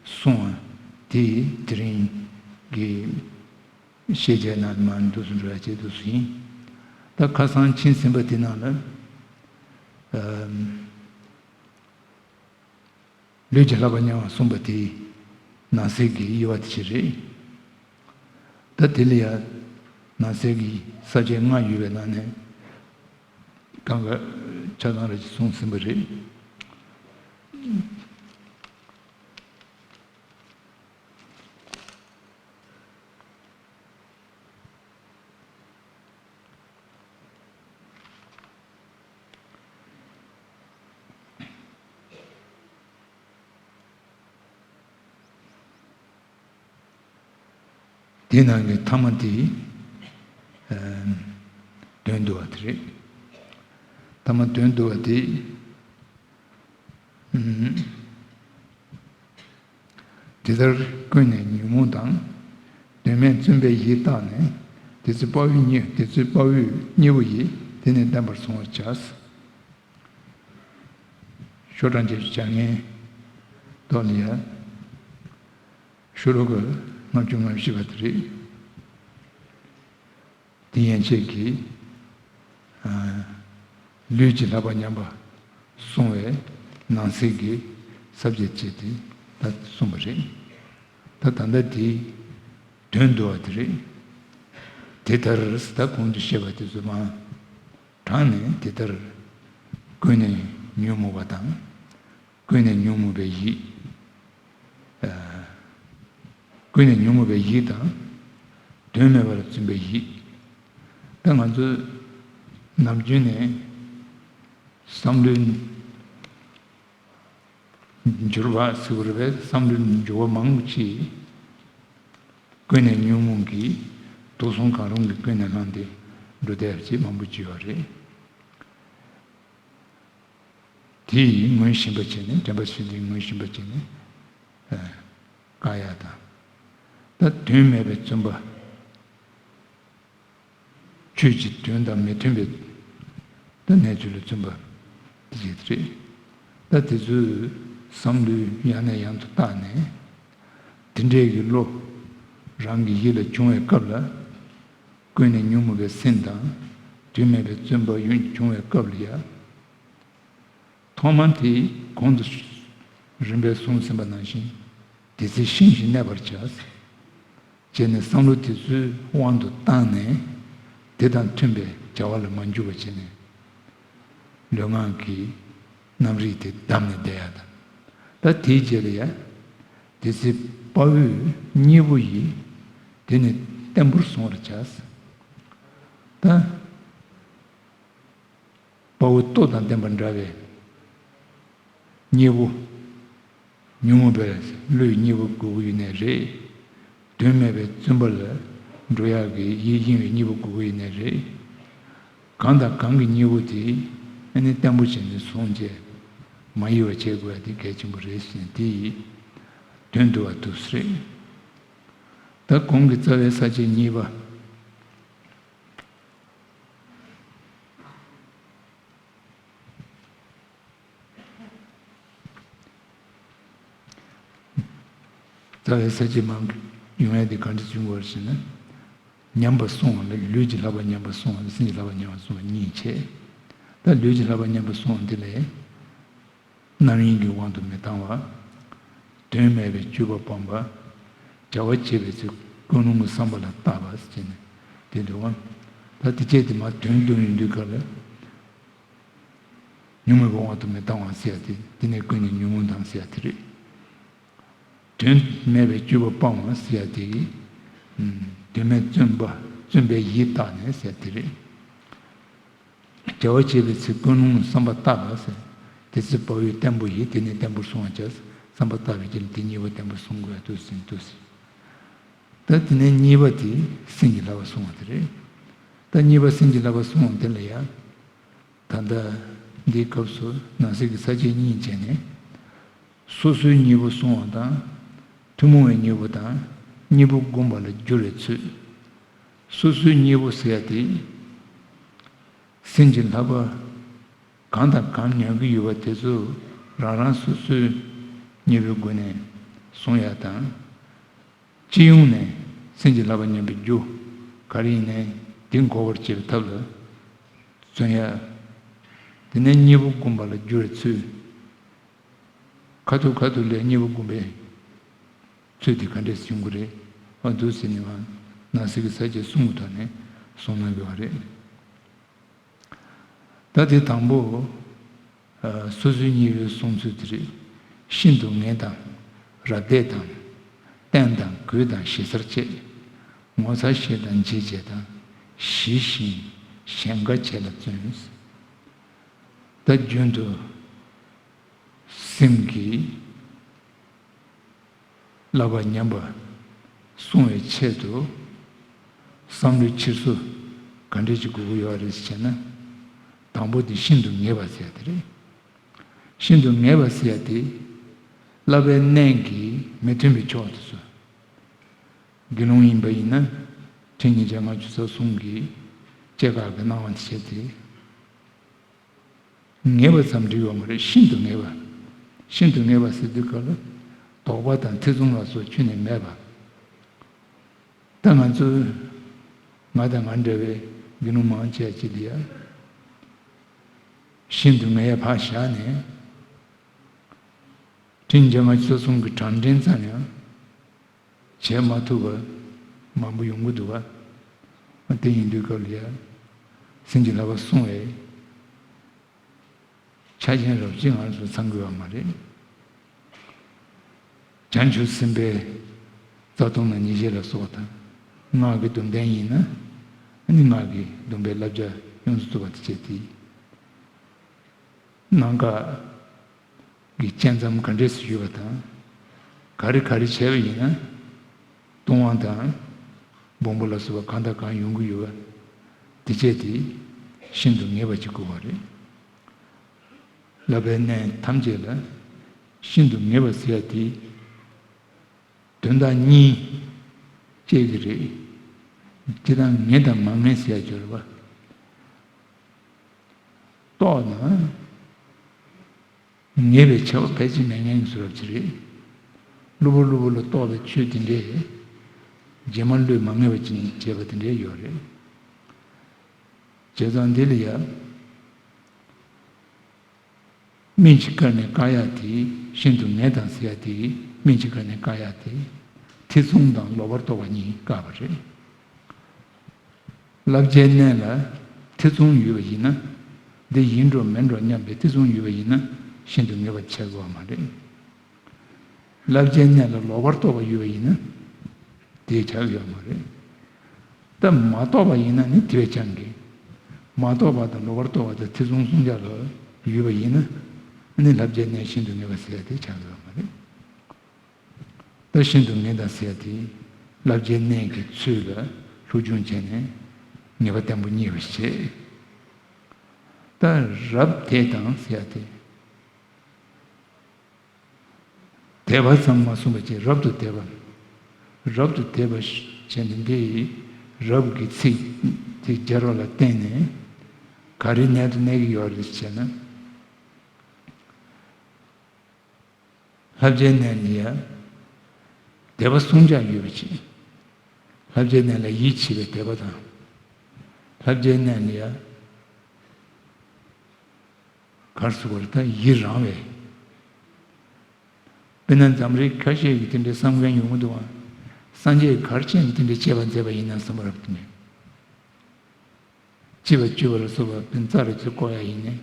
བསྲུང་བ་དེ་དེ་རིང་གི། ཤེས་བྱའི་ནང་མར་འདུག་སེ་འགྲོ་ཡ་བྱེད་འདུག་སེ་ཡིན། ད་ཁ་སང་ཕྱིན་ཟིན་པ་དེ་ནང་ལ། ལུས་ཀྱི་བསླབ་པ་ཉམས་པ་གསུངས་པ་དེ་ནང་གསེས་ཀྱི་དབྱེ་བ་དེ་ཅིག་རེད། ད་དེ་ལ་ཡང་ནང་གསེས་ཀྱི་ས་བཅད་ལྔ་ཡོད་པའི་ནང་ནས་གང་ག་ཆ་ཚང་རེ་ཅིག་གསུངས་ཟིན་པ་རེད། དེའི་ནང་གི་ཐ་མ་དེ། དོན་བསྡུ་བ་དེ་རེད། ཐ་མ་དོན་བསྡུ་བ་དེ། དེ་ལྟར་ཀུན་ནས་ཉོན་མོངས་དང་། དོན་མེད་བཙུན་པའི་ཡིད་བརྟགས་ནས། དེ་ཚུལ་དཔའ་བོའི་གཉེན་དེ་ཚུལ་དཔའ་བོའི་གཉེན་པོ་ཡིས། དེ་ནི་བསྟན་པར་བཟུང་བར་བྱ། ཤོག་གྲངས་བརྒྱད་ཅུ་གྱ་ལྔའི་ཐོག་ལ་ཡ། ཤོ་ལོ་ཀ་ལྔ་བཅུ་ང་བཞི་པ་དེ་རེད། དེ་ཡན་ཆད་ཀྱིས། ལུས་ཀྱི་བསླབ་པ་ཉམས་པ་བསྲུང་བའི་ནང་གསེས་ཀྱི་ས་བཅད་བཅད་དེ་ད་གསུངས་པ་རེད། ད་ད་ལྟ་དེའི་དོན་བསྡུ་བ་དེ་རེད། དེ་ལྟར་ད་གོང་དུ་བཤད་པ་དེ་ཚོ་མ། དྲངས་ནས་དེ་ལྟར་ཀུན་ནས་ཉོན་མོངས་པ་དང་། ཀུན་ནས་ཉོན་མོངས་པའི་ཡིད། ཀུན་ནས་ཉོན་མོངས་པའི་ཡིད་དང་། དོན་མེད་པར་བརྩོན་པའི་ཡིད། ད་ང་ཚོས་ནམ་རྒྱུན་ནས་བསམ་བློའི་འགྱུར་བ་ཟེར་བ་རེད་པས། བསམ་བློའི་འགྱུར་བ་མང་པོ་ཅིག་ ཀུན་ནས་ཉོན་མོངས་ཀྱིས་དུག་གསུམ་གང་རུང་གིས་ཀུན་ནས་བསླངས་ཏེ་འགྲོ་བསྡད་པ་ཅིག་མང་པོ་ཅིག་ཡོད་རེད། དེ་ཡིས་ངོ་ཤེས་པར་བྱས་ནས། དྲན་པ་བྱས་ཏེ་ངོ་ཤེས་པར་བྱས་ནས་བཀག་ཡ་དང་། ད་དོན་མེད་པའི་བརྩོན་པ། ཆོས་ཀྱི་དོན་དང་མི་མཐུན་པའི་ད་གནས་ཚུལ་ལ་བརྩོན་པ་དེ་བྱེད་རེད། ད་དེ་ཚོའི་བསམ་བློའི་ཡང་ནས་ཡང་དུ་བརྟགས་ནས། དེ་འདྲའི་གི་བློ་རང་གི་ཡིད་ལ་བྱུང་བའི་སྐབས་ལ། ཀུན་ནས་ཉོན་མོངས་པའི་སེམས་དང་དོན་མེད་པའི་བརྩོན་པ་ཡོད་བྱུང་བའི་སྐབས་ལ་ཡ། ཐོག་མར་དེ་གོང་དུ་རིམ་པས་གསུངས་ཟིན་པ་ནང་བཞིན་དེ་ཚེ་ཤིང་བཞིན་གནས་པར་བྱ། བྱས་ནས་བསམ་བློ་དེ་ཚོའི་དབང་དུ་བཏང་ནས། དེ་དང་མཐུན་པའི་བྱ་བ་ལ་མ་འཇུག་པ་བྱས་ནས། ལུས་ངག་གི་རྣམ་རིག་དེ་བསྡམས་ནས་བསྡད་ཡ་དང་། ད་དེའི་རྗེས་ལ་ཡ། དེ་ཚེ་དཔའ་བོས་གཉེན་པོ་ཡིས་དེ་ནི་བརྟན་པོར་བཟུང་བར་བྱ། ད། དཔའ་བོ་སྟོབས་དང་ལྡན་པ་འདྲ་བའི་གཉེན་པོ། ཉོན་མོངས་པའི་བློའི་གཉེན་པོ་དགོས་ཀྱི་ཡོད་ནའི་རེད། དོན་མེད་པའི་བརྩོན་པ་ལ་འགྲོ་ཡག་གི་ཡིད་གཡེང་བའི་གཉེན་པོ་དགོས་ཀྱི་ཡོད་ནའི་རེད། གང་དང་གང་གི་གཉེན་པོ་དེ་ཨ་ནི་བརྟན་པོ་བྱས་ནས་བཟུང་བྱས་མ་གཡེལ་བ་བྱེད་དགོས་ཡ་དེ་གལ་ཆེན་པོ་རེད་ཟེར་ནས་དེ་ཡི་དོན་བསྡུ་བ་འདུག་སེ་རེད། ད་གོང་གི་རྩ་བའི་ས་བཅད་གཉིས་པ། རྩ་བའི་ས་བཅད་མང་ཡོང་ཡ་དེ་ག་འདྲ་བྱུང་བར་ཞེ་ན། ཉམས་པ་སྲུང་བ་ལ་ལུས་ཀྱི་བསླབ་པ་ཉམས་པ་སྲུང་བ་དང་སེམས་ཀྱི་བསླབ་པ་ཉམས་པ་སྲུང་བ་གཉིས་བྱས། ད་ལུས་ཀྱི་བསླབ་པ་ཉམས་པ་སྲུང་བ་འདི་ལས། རྣམ་གཡེང་གི་དབང་དུ་མི་བཏང་བ། དོན་མེད་པའི་སྤྱོད་པ་སྤོང་བ། བྱ་བ་བྱེད་པའི་ཚེ་ཀུན་སློང་གི་བསམ་པ་ལ་བརྟག་པ་ཟེར་ནས་དེ་འདུག་བ། ད་དེ་བྱས་དེ་མ་དོན་བསྡུ་ཡོང་དུས་སྐབས་ལ། ཉོན་མོངས་པའི་དབང་དུ་མི་བཏང་བ་ཟེར་ཡ་དེ་དེ་ནས་ཀུན་ནས་ཉོན་མོངས་དང་ཟེར་ཡ་དེ་རེད། དོན་མེད་པའི་སྤྱོད་པ་སྤང་བ་ཟེར་ཡ་དེ་གིས། དོན་མེད་བརྩོན་པ་བརྩོན་པའི་ཡིད་བརྟགས་ནས་ཟེར་ཡ་དེ་རེད། བྱ་བ་བྱེད་པའི་ཚེ་ཀུན་སློང་བསམ་པ་བརྟག་པ་ཟེར། དེ་ཚེ་དཔའ་བོས་བརྟན་པོ་ཡིས་དེ་ནི་བརྟན་པོར་བསྲུང་བར་བྱ། བསམ་པ་བརྟག་པའི་རྒྱུ་ལ་དེ་གཉིས་པོ་བརྟན་པོར་བསྲུང་དགོས་འདུག་ཟེར་འདུག་ཟེར། ད་དེ་ནས་གཉིས་པ་དེ་སེམས་ཀྱི་བསླབ་པ་བསྲུང་བ་དེ་རེད། ད་གཉིས་པ་སེམས་ཀྱི་བསླབ་པ་བསྲུང་བ་དེ་ལ་ཡང་། ད་ལྟ་འདིའི་སྐབས་སུ་ནང་གསེས་ཀྱི་ས་བཅད་གཉིས་བྱས་ནས། སོ་སོའི་གཉེན་པོ་བསྲུང་བ་དང་། ཐུན་མོང་བའི་གཉེན་པོ་དང་གཉེན་པོ་བསྒོམ་པ་ལ་འགྱུར་བའི་ཚུལ། སོ་སོའི་གཉེན་པོ་ཟེར་ཡ་དེ། སེམས་ཀྱི་བསླབ་པ་གང་དང་གང་ཉམས་ཀྱི་ཡོད་པ་དེ་ཚོ་རང་རང་སོ་སོའི་གཉེན་པོའི་སྒོ་ནས་བསྲུང་ཡ་དང་། སྤྱི་ཡོངས་ནས་སེམས་ཀྱི་བསླབ་པ་ཉམས་པའི་རྒྱུ་ག་རེ་ཡིན་ནའི་དེ་འགོག་པར་བྱེད་པའི་ཐབས་ལ་བརྩོན་ཡ། དེ་ནས་གཉེན་པོ་བསྒོམ་པ་ལ་འགྱུར་བའི་ཚུལ། ཁ་ཐུག་ཁ་ཐུག་ལས་གཉེན་པོ་བསྒོམ་པའི་ཚུལ་དེ་ག་འདྲས་བྱུང་གི་རེད། ཨ་འདུག་ཟེར་ནས་ང་ནང་གསེས་ཀྱི་ས་བཅད་གསུམ་གྱི་ཐོག་ནས་གསུངས་གནང་དགོས་པ་རེད། ད་དེ་དང་པོ། ཨ། སོ་སོའི་གཉེན་པོའི་བསྲུང་ཚུལ་དེ་རེད། ཤིན་ཏུ་ངལ་དང་། རབ་བསྡད་དང་། བསྟན་དང་གོས་དང་ཞེ་སར་བཅས། ངོ་ཚ་ཤེས་དང་འཇིགས་བྱེད་དང་། ཞི་ཞིང་ཞེན་དགའ་བྱེད་ལ་བརྩོན། ད་རྒྱུན་དུ་སེམས་ཀྱི་བསླབ་པ་ཉམས་པ་སྲུང་བའི་ཆེད་དུ་བསམ་བློའི་འཁྱེར་སོ་ག་འདྲས་ཅིག་དགོས་ཀྱི་ཡོད་རེད་ཟེར་ན། དང་པོ་དེ་ཤིན་ཏུ་ངལ་བ་ཟེར་ཡ་དེ་རེད། ཤིན་ཏུ་ངལ་བ་ཟེར་ཡ་དེ་བསླབ་པའི་གནད་ཀྱིས་མི་མཐུན་པའི་ཕྱོགས་དེ་ཚོ། དགེ་སློང་ཡིན་པ་ཡིན་ན་ཁྲིམས་ཉིས་བརྒྱ་ལྔ་བཅུ་རྩ་གསུམ་གྱི་བཅད་བཀག་གི་གནང་བ་དེ་བྱས་ཏེ། ངལ་བ་ཙམ་འགྲིག་ཡོད་མ་རེད། ཤིན་ཏུ་ངལ་བ། ཤིན་ཏུ་ངལ་བ་ཟེར་དུས་སྐབས་ལ་དོགས་པ་དང་ཐེ་ཚོམ་ལ་སོགས་ཁྱོན་ནས་མེད་པ། ད་ང་ཚོ་ང་དང་ང་འདྲ་བའི་དགེ་སློང་མང་ཆེ་བ་ཅིག་ལ་ཡ། ཤིན་ཏུ་ངལ་བ་ཕར་བཞག་ནས། ཁྲིམས་ཉིས་བརྒྱ་ལྔ་བཅུ་རྩ་གསུམ་གྱི་གྲངས་འདྲེན་ཙམ་ཡང་བྱེད་མ་ཐུབ་པ་མང་པོ་ཡོང་གི་འདུག་བ། དེ་ཡིན་དུས་སྐབས་ལ་ཡ། སེམས་ཀྱི་བསླབ་པ་བསྲུང་བའི་ཆ་རྐྱེན་རབ་ཅིག་ང་ཚོ་ཚང་དགོས་པ་མ་རེད། བྱང་ཆུབ་སེམས་དཔའི་རྩ་ལྟུང་དང་ཉེས་བྱས་ལ་སོགས་དང་། སྔགས་ཀྱི་སྡོམ་ལྡན་ཡིན་ན། ཨ་ནི་སྔགས་ཀྱི་སྡོམ་པའི་བསླབ་བྱ་ཡོངས་སུ་རྫོགས་པ་དེ་བྱས་ཏེ། ནང་འགལ་གྱི་བཅད་མཚམས་ག་འདྲས་སུ་ཡོད་པ་དང་། ག་རེ་ག་རེ་བྱས་པ་ཡིན་ན། ལྟུང་བ་དང་སྦོམ་པོ་ལ་སོགས་པ་གང་དང་གང་ཡོང་གི་ཡོད་པ་དེ་བཅས་དེ་ཤིན་ཏུ་ངེས་པ་ཅིག་དགོས་པ་རེད། བསླབ་པའི་གནས་ཐམས་ཅད་ལ་ཤིན་ཏུ་ངེས་པ་ཟེར་ཡ་དེ་དོན་དག་གཉིས་བཅས་ཀྱི་རེད། སྤྱིར་བཏང་ངེས་དང་མ་ངེས་ཟེར་ཡ་སྦྱོར་བ། རྟོགས་ན། ངེས་པའི་ཆེ་བ་ཕལ་ཆེར་མེད་མཁན་གྱི་བཟོ་འདྲ་ཅིག་རེད། གློ་བུར་གློ་བུར་ལ་རྟོགས་པའི་ཆོས་དེ་འདྲས་རྗེས་མ་བློས་མ་ངེས་པ་ཅིག་བྱས་པ་དེ་འདྲས་ཡོད་རེད། བྱས་ཙང་འདི་ལ་ཡ། སྨིན་གྱི་སྐབས་ནས་བཀག་ཡ་དེ་ཤིན་ཏུ་ངེས་དང་ཟེར་ཡ་དེ་སྨིན་གྱི་སྐབས་ནས་བཀག་ཡ་དེ་ཐེ་ཚོམ་དང་ལོག་པར་རྟོག་པ་གཉིས་བཀག་པ་རེད། བསླབ་བྱའི་གནས་ལ་ཐེ་ཚོམ་ཡོད་པ་ཡིན་ན། འདི་ཡིན་འགྲོ་མིན་འགྲོ་སྙམ་པའི་ཐེ་ཚོམ་ཡོད་པ་ཡིན་ན་ཤིན་ཏུ་ངེས་པར་བྱེད་དགོས་པ་མ་རེད། བསླབ་བྱའི་གནས་ལ་ལོག་པར་རྟོག་པ་ཡོད་པ་ཡིན་ན། དེས་ཆགས་ཡོད་མ་རེད། ད་མ་རྟོགས་པ་ཡིན་ན་ནི་དེ་བས་ཀྱང་གི། མ་རྟོགས་པ་དང་ལོག་པར་རྟོག་པ་དང་ཐེ་ཚོམ་གསུམ་ཆར་ལ་ཡོད་པ་ཡིན་ན། ནི་བསླབ་བྱའི་གནས་ཤིན་ཏུ་ངེས་པ་ཟེར་ཡ་དེ་ཆགས་ཡོད་མ་རེད། ད་ཤིན་ཏུ་ངེས་དང་ཟེར་ཡ་དེ་བསླབ་བྱའི་གནས་ཀྱི་ཚུལ་ལ་སློབ་སྦྱོང་བྱས་ནས་ངེས་པ་བརྟན་པོ་རྙེད་པ་བྱེད། ད་རབ་དད་དང་ཟེར་ཡ་དེ། དད་པ་ཙམ་མ་གསུངས་པ་བྱས་རབ་ཏུ་དད་པ། རབ་ཏུ་དད་པ་བྱས་ནས་འདི་རབ་ཀྱི་ཚིག་དེ་སྦྱར་བ་ལ་བརྟེན་ནས་ག་རེ་གནད་དུ་གནས་ཀྱི་ཡོད་རེད་ཟེར་ན། བསླབ་བྱའི་གནས་ལ་ཡ་དད་པ་བསྲུང་བྱ་ཡོད་པ་ཅིག་བསླབ་བྱའི་གནས་ལ་ཡིད་ཆེས་པའི་དད་པ་དང་། བསླབ་བྱའི་གནས་ལ་ཡ་གར་སོ་བར་ད་ཡི་རང་བས། དཔེར་ན་འཛམ་རིགས་ཁ་ཤས་ཀྱིས་དེ་འདྲའི་བསམ་མཁན་ཡོང་གི་འདུག་ཨ། སངས་རྒྱས་གར་ཕྱིན་ནས་དེ་འདྲའི་སྤྱད་པ་མཛད་པ་ཡིན་ན་བསམ་པ་རབ་ཏུ་མེད། སྤྱི་བ་སྤྱོད་པ་ལ་སོགས་པ་དཔེར་ན་རྩྭ་རུ་ཚུར་བཀོག་ཡ་ཡིན་ནའི།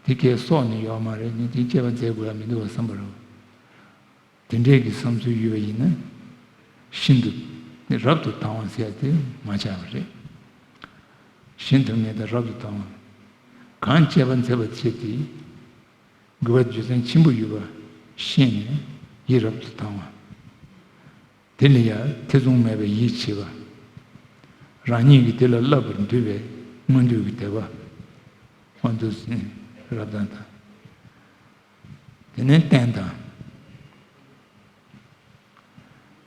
དེ་གའི་སྲོག་ནི་ཡོད་མ་རེད་ནི་དེ་སྤྱད་པ་མཛད་དགོས་ཡ་མི་འདུག་བ་བསམ་པ་རབ། དེ་འདྲའི་གི་བསམ་ཚུལ་ཡོད་པ་ཡིན་ན། ཤིན་ཏུ་རབ་ཏུ་དང་བ་ཟེར་ཡ་དེ་མ་ཆགས་པ་རེད། ཤིན་ཏུ་ངེས་དང་རབ་ཏུ་དང་བ། གང་སྤྱད་པ་མཛད་པ་བྱེད་དེ། དགོས་པ་རྒྱུ་མཚན་ཆེན་པོ་ཡོད་པ་ཤེས་ནས་ཡིད་རབ་ཏུ་དང་བ། དེ་ལ་ཡང་ཐེ་ཚོམ་མེད་པའི་ཡིད་ཆེས་པ། རང་ཉིད་ཀྱིས་དེ་ལ་བསླབ་པར་འདོད་པའི་མངོན་འདོད་ཀྱི་དད་པ། མངོན་འདོད་ཟིན་རབ་དང་དང་། དེ་ནས་བརྟན་དང་།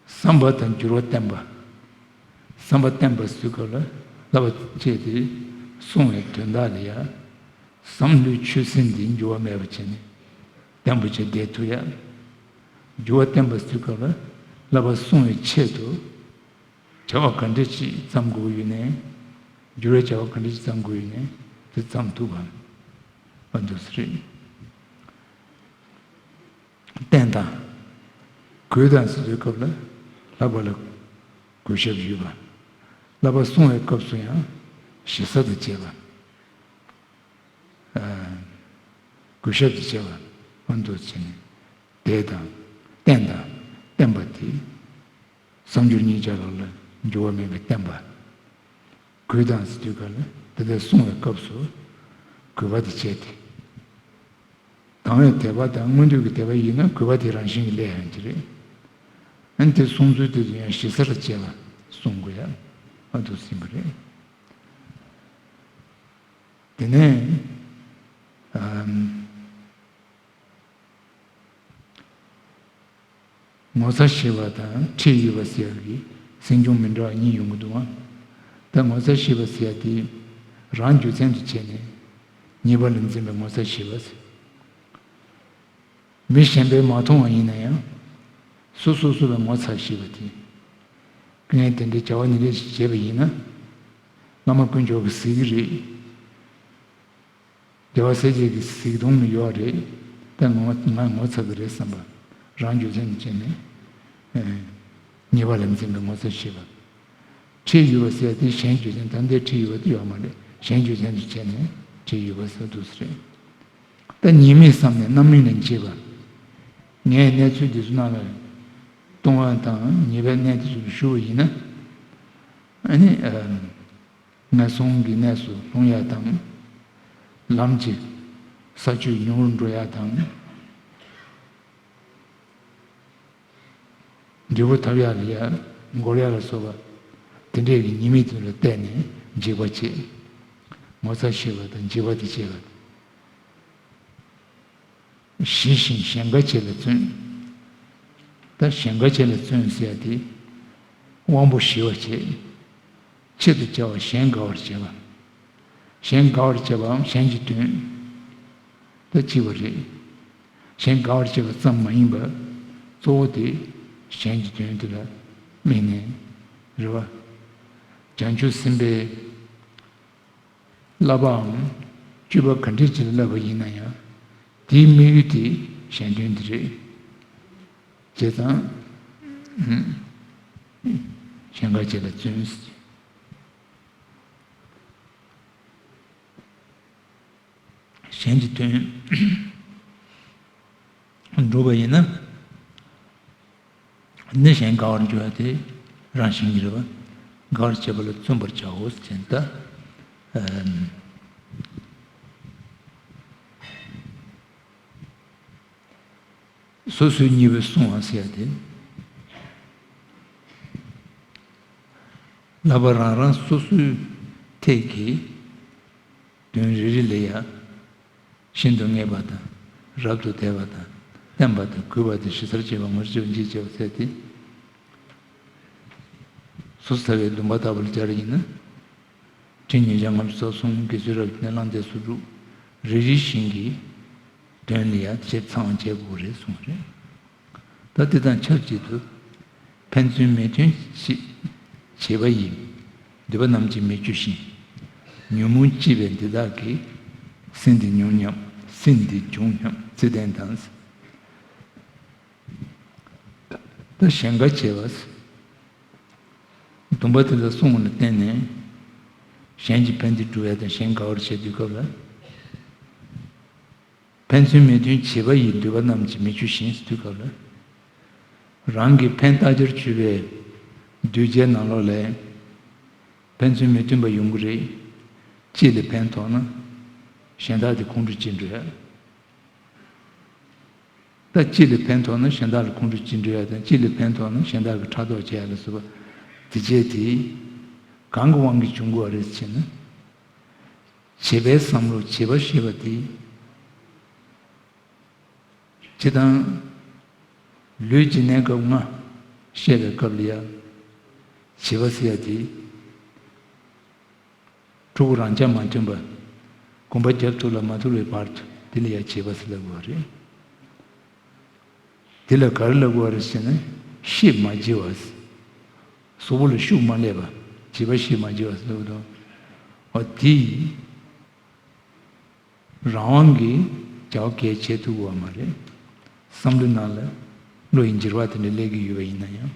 བསམ་པ་དང་འགྱུར་བ་བརྟན་པ། བསམ་པ་བརྟན་པ་ཟེར་སྐབས་ལ་བསླབ་པ་བཅས་ཏེ་གསུང་བའི་དོན་དག་ལ་ཡང་བསམ་བློའི་ཆུ་སྲིན་འདི་འགྱུར་བ་མེད་པ་བྱས་ནས་བརྟན་པོ་བྱས་བསྡད་ཐུབ་ཡ། འགྱུར་བ་བརྟན་པ་ཟེར་སྐབས་ལ་བསླབ་པ་སྲུང་བའི་ཆེད་དུ་བྱ་བ་ག་འདྲ་ཅིག་བརྩམ་དགོས་ཡོད་ནའི། འགྱུར་བའི་བྱ་བ་ག་འདྲ་ཅིག་བརྩམ་དགོས་ཡོད་ནའི་དེ་བརྩམ་ཐུབ་པ་འདུག་ས་རེད། བརྟན་དང་། གུས་དང་ཟེར་དུས་སྐབས་ལ་བསླབ་པ་ལ་གུས་ཞབས་ཞུ་བ། བསླབ་པ་སྲུང་བའི་སྐབས་སུ་ཡང་ཞེ་ས་དང་བཅས་པ། ཨ། གུས་ཞབས་ཀྱིས་བྱས་པ་མངོན་དུ་བྱས་ནས་དད་དང་བརྟན་དང་བརྟན་པ་དེ། བསམ་སྦྱོར་གཉིས་ཆ་ལ་ལ་འགྱུར་བ་མེད་པའི་བརྟན་པ། གུས་དང་ཟེར་དུས་ག་ལ་དེ་ལྟར་གསུང་བའི་སྐབས་སུ་གུས་པ་དེ་བྱས་ཏེ། དང་བའི་དད་པ་དང་མངོན་འདོད་ཀྱི་དད་པ་ཡིན་ན་གུས་པ་དེ་རང་བཞིན་གྱིས་སླེབས་ཡོང་གི་རེད། ཨ་ནི་དེ་གསུང་ཚུལ་དེ་ཚོ་ཡང་ཞེ་སར་བྱས་པ་གསུང་དགོས་ཡ་ཨ་ཐུག་ཟིན་པ་རེད། དེ་ནས་ཨམ། ངོ་ཚ་ཤེས་པ་དང་ཁྲེལ་ཡོད་པ་ཟེར་ཡག་གི་སེམས་བྱུང་མི་འདྲ་བ་གཉིས་ཡོང་གི་འདུག་ཨང་། ད་ངོ་ཚ་ཤེས་པ་ཟེར་ཡག་དེ་རང་རྒྱུ་མཚན་དུ་བྱས་ནས་ཉེས་པ་ལ་འཛིན་པའི་ངོ་ཚ་ཤེས་པ་ཟེར། མི་གཞན་པས་མ་མཐོང་བ་ཡིན་ན་ཡང་སོ་སོ་སོ་ལ་ངོ་ཚ་ཤེས་པ་དེ། ངས་དེ་འདྲའི་བྱ་བ་འདི་འདྲ་ཞིག་བྱས་པ་ཡིན་ན་བླ་མ་དཀོན་མཆོག་གིས་གཟིགས་ཀྱི་རེད། རྒྱལ་བ་སྲས་བཅས་ཀྱིས་གཟིགས་མཐོང་ནི་ཡོད་རེད། ད་ངོ་ང་ངོ་ཚ་གི་རེད་བསམ་པ་རང་རྒྱུ་མཚན་དུ་བྱས་ནས་ཨེ། ཉེས་པ་ལ་འཛིན་པའི་ངོ་ཚ་ཤེས་པ། ཁྲེལ་ཡོད་པ་ཟེར་དེ་གཞན་རྒྱུ་མཚན་ད་ལྟའི་ཁྲེལ་ཡོད་པ་དེ་ཡོད་མ་རེད། གཞན་རྒྱུ་མཚན་དུ་བྱས་ནས་ཁྲེལ་ཡོད་པ་ཟེར་འདུག་ས་རེད། ད་ཉེས་དམིགས་བསམ་ནས་རྣམ་སྨིན་ལ་འབྱེད་པ། ངས་གནས་ཚུལ་འདི་ཚོ་རྣམས་ལ་ལྟུང་བ་དང་ཉེས་པའི་གནས་དེ་ཚོ་ཞུ་བ་ཡིན་ན། ཨ་ནི་ཨ། ངན་སོང་གི་གནས་སུ་ལྷུང་ཡ་དང་། ལམ་གྱི་ས་ཆུ་ཉུང་རུ་འགྲོ་ཡ་དང་། འབྲས་བུ་ཐོབ་ཡ་ལ་ཡ་ མགོ་ལས་ལ་སོགས་པ་དེ་འདྲས་ཀྱི་ཉེས་དམིགས་དེ་ལ་བལྟས་ནས་འཇིགས་པ་བྱེད། ངོ་ཚ་ཤེས་པ་དང་འཇིགས་པ་དེ་བྱེད་པ། ཞི་ཞིང་གཞན་དགའ་བྱེད་ལ་བརྩོན། ད་གཞན་དགའ་བྱེད་ལ་བརྩོན་ཟེར་ཡ་དེ་དབང་པོ་ཞི་བར་བྱེད། ཆེད་དུ་བྱ་བ་གཞན་དགའ་བར་བྱེད་པ། གཞན་དགའ་བར་བྱེད་པའམ་གཞན་གྱི་དོན་ད་གཅིག་པ་རེད། གཞན་དགའ་བར་བྱེད་པ་ཙམ་མ་ཡིན་པར་གཙོ་བོ་དེ་གཞན་གྱི་དོན་དེ་ལ་དམིགས་ནས་རེད་བ། བྱང་ཆུབ་སེམས་དཔའི་བསླབ་པའམ་སྤྱོད་པ་ག་འདྲ་ཅིག་ལ་བསླབ་པ་ཡིན་ན་ཡང་དེའི་དམིགས་ཡུལ་དེ་གཞན་དོན་དེ་རེད། བྱས་ཙང་གཞན་དགའ་བྱེད་ལ་བརྩོན། གཞན་གྱི་དོན་སྒྲུབ་པ་ཡིན་ན། ནི་གཞན་དགའ་བར་འགྱུར་བ་དེ་རང་བཞིན་གྱིས་རེད་བ། དགའ་བར་བྱེད་པ་ལ་བརྩོན་པར་བྱའོ་ཟེར་ད། སོ་སོའི་གཉིས་པོས་གསུངས་པ་ཟེར་ཡ་དེ། བསླབ་པ་རང་རང་སོ་སོའི་ཐད་ཀྱི་དོན་རེ་རེ་ལ་ཡང་ཤིན་ཏུ་ངེས་པ་དང་། རབ་ཏུ་དད་པ་དང་། བརྟན་པ་དང་། གུས་པ་དང་། ཞི་ཚར་བྱེད་པ། ངོ་སྤྲོད་བྱེད་པ་ཟེར་ཏེ། སོ་སོ་ལྟ་བའི་འདུན་པ་ལྟ་བུ་ལ་སྦྱར་ཡིན་ན། ཁྲིམས་ཉིས་བརྒྱ་ལྔ་བཅུ་རྩ་གསུམ། དགེ་ཚུལ་རབ་བརྟན། བླང་དོར་སོ་དྲུག་རེ་རེ་བཞིན་གྱི་དོན་ལ་ཡང་ཞིབ་ཚང་བྱེད་དགོས་རེད་གསུངས་རེད། ད་དེ་དང་ཆབས་ཅིག་ཏུ། ཕན་ཚུན་མོས་མཐུན་བྱེད་བྱེད་པ་ཡིས། འདོད་པ་རྣམས་ཀྱིས་མི་སྐྱོ་ཞིང་། ཉོན་མོངས་སྐྱེས་པས་འདི་དག་གི། སེམས་འདི་ཉུང་སྙམ། སེམས་འདི་ཆུང་སྙམ། བརྩེ་ལྡན་དང་། ད་གཞན་དགའ་བྱེད་པ། སྡོམ་པ་དེ་ལ་བསྲུང་བ་ལ་བརྟེན་ནས་གཞན་གྱི་ཕན་བདེ་སྒྲུབ་ཡ་དང་གཞན་དགའ་བར་བྱེད་དུས་སྐབས་ལ། ཕན་ཚུན་མོས་མཐུན་བྱེད་པ་ཡིས། འདོད་པ་རྣམས་ཀྱིས་མི་སྐྱོ་ཞིང་ཟེར་དུས་སྐབས་ལ། རང་གི་ཕན་བཏགས་རྒྱུར་གྱུར་པའི་གདུལ་བྱའི་ནང་ལོགས་ལ་ཕན་ཚུན་མོས་མཐུན་པ་ཡོང་གི་རེད། གཅིག་ལ་ཕན་ཐོགས་ན་གཞན་དག་དེ་ཁོང་ཁྲོ་སྐྱེ་འགྲོ་ཡ། ད་གཅིག་ལ་ཕན་ཐོགས་ན་གཞན་དག་ལ་ཁོང་ཁྲོ་སྐྱེ་འགྲོ་ཡ་དང་། གཅིག་ལ་ཕན་ཐོགས་ན་གཞན་དག་གི་ཕྲག་དོག་བྱེད་ཡ་ལ་སོགས་པ་དེ་བྱས་ཏེ། གང་གི་དབང་གིས་བྱུང་དགོས་པ་རེད་ཟེར་ན། བྱེད་པའི་བསམ་བློ། བྱེད་པ་ཞེས་པ་དེ། སྤྱིར་བཏང་ལུས་ཀྱི་གནས་སྐབས་ལྔ་བཤད་པའི་སྐབས་ལ་ཡང་། བྱེད་པ་ཟེར་ཡ་དེ། ཕྲུ་གུ་རང་ཆ་མ་མཐུན་པ། གོམ་པ་རྒྱབ་ཐུབ་ལ་མ་ཐུབ་པའི་བར་དུ་དེ་ལ་ཡང་བྱེད་པ་ཟེར་ལབ་དགོས་པ་རེད། དེ་ལ་ག་རེ་ལབ་དགོས་པ་རེད་ཟེར་ན། ཤེད་མ་བྱེད་པ། གཟུགས་པོ་ལ་ཤུགས་མ་སླེབས་པ། བྱེད་པ་ཤེད་མ་བྱེད་པ་ཟེར་ལབ་དུས། འོ་དེ། རང་དབང་གིས་བྱ་བ་གས་བྱེད་ཐུབ་ཀྱི་ཡོད་མ་རེད། བསམ་བློའི་ནང་ལ་བློ་ཡི་འགྱུར་བ་དེ་འདྲ་སླེབས་ཀྱི་ཡོད་པ་ཡིན་ན་ཡང་།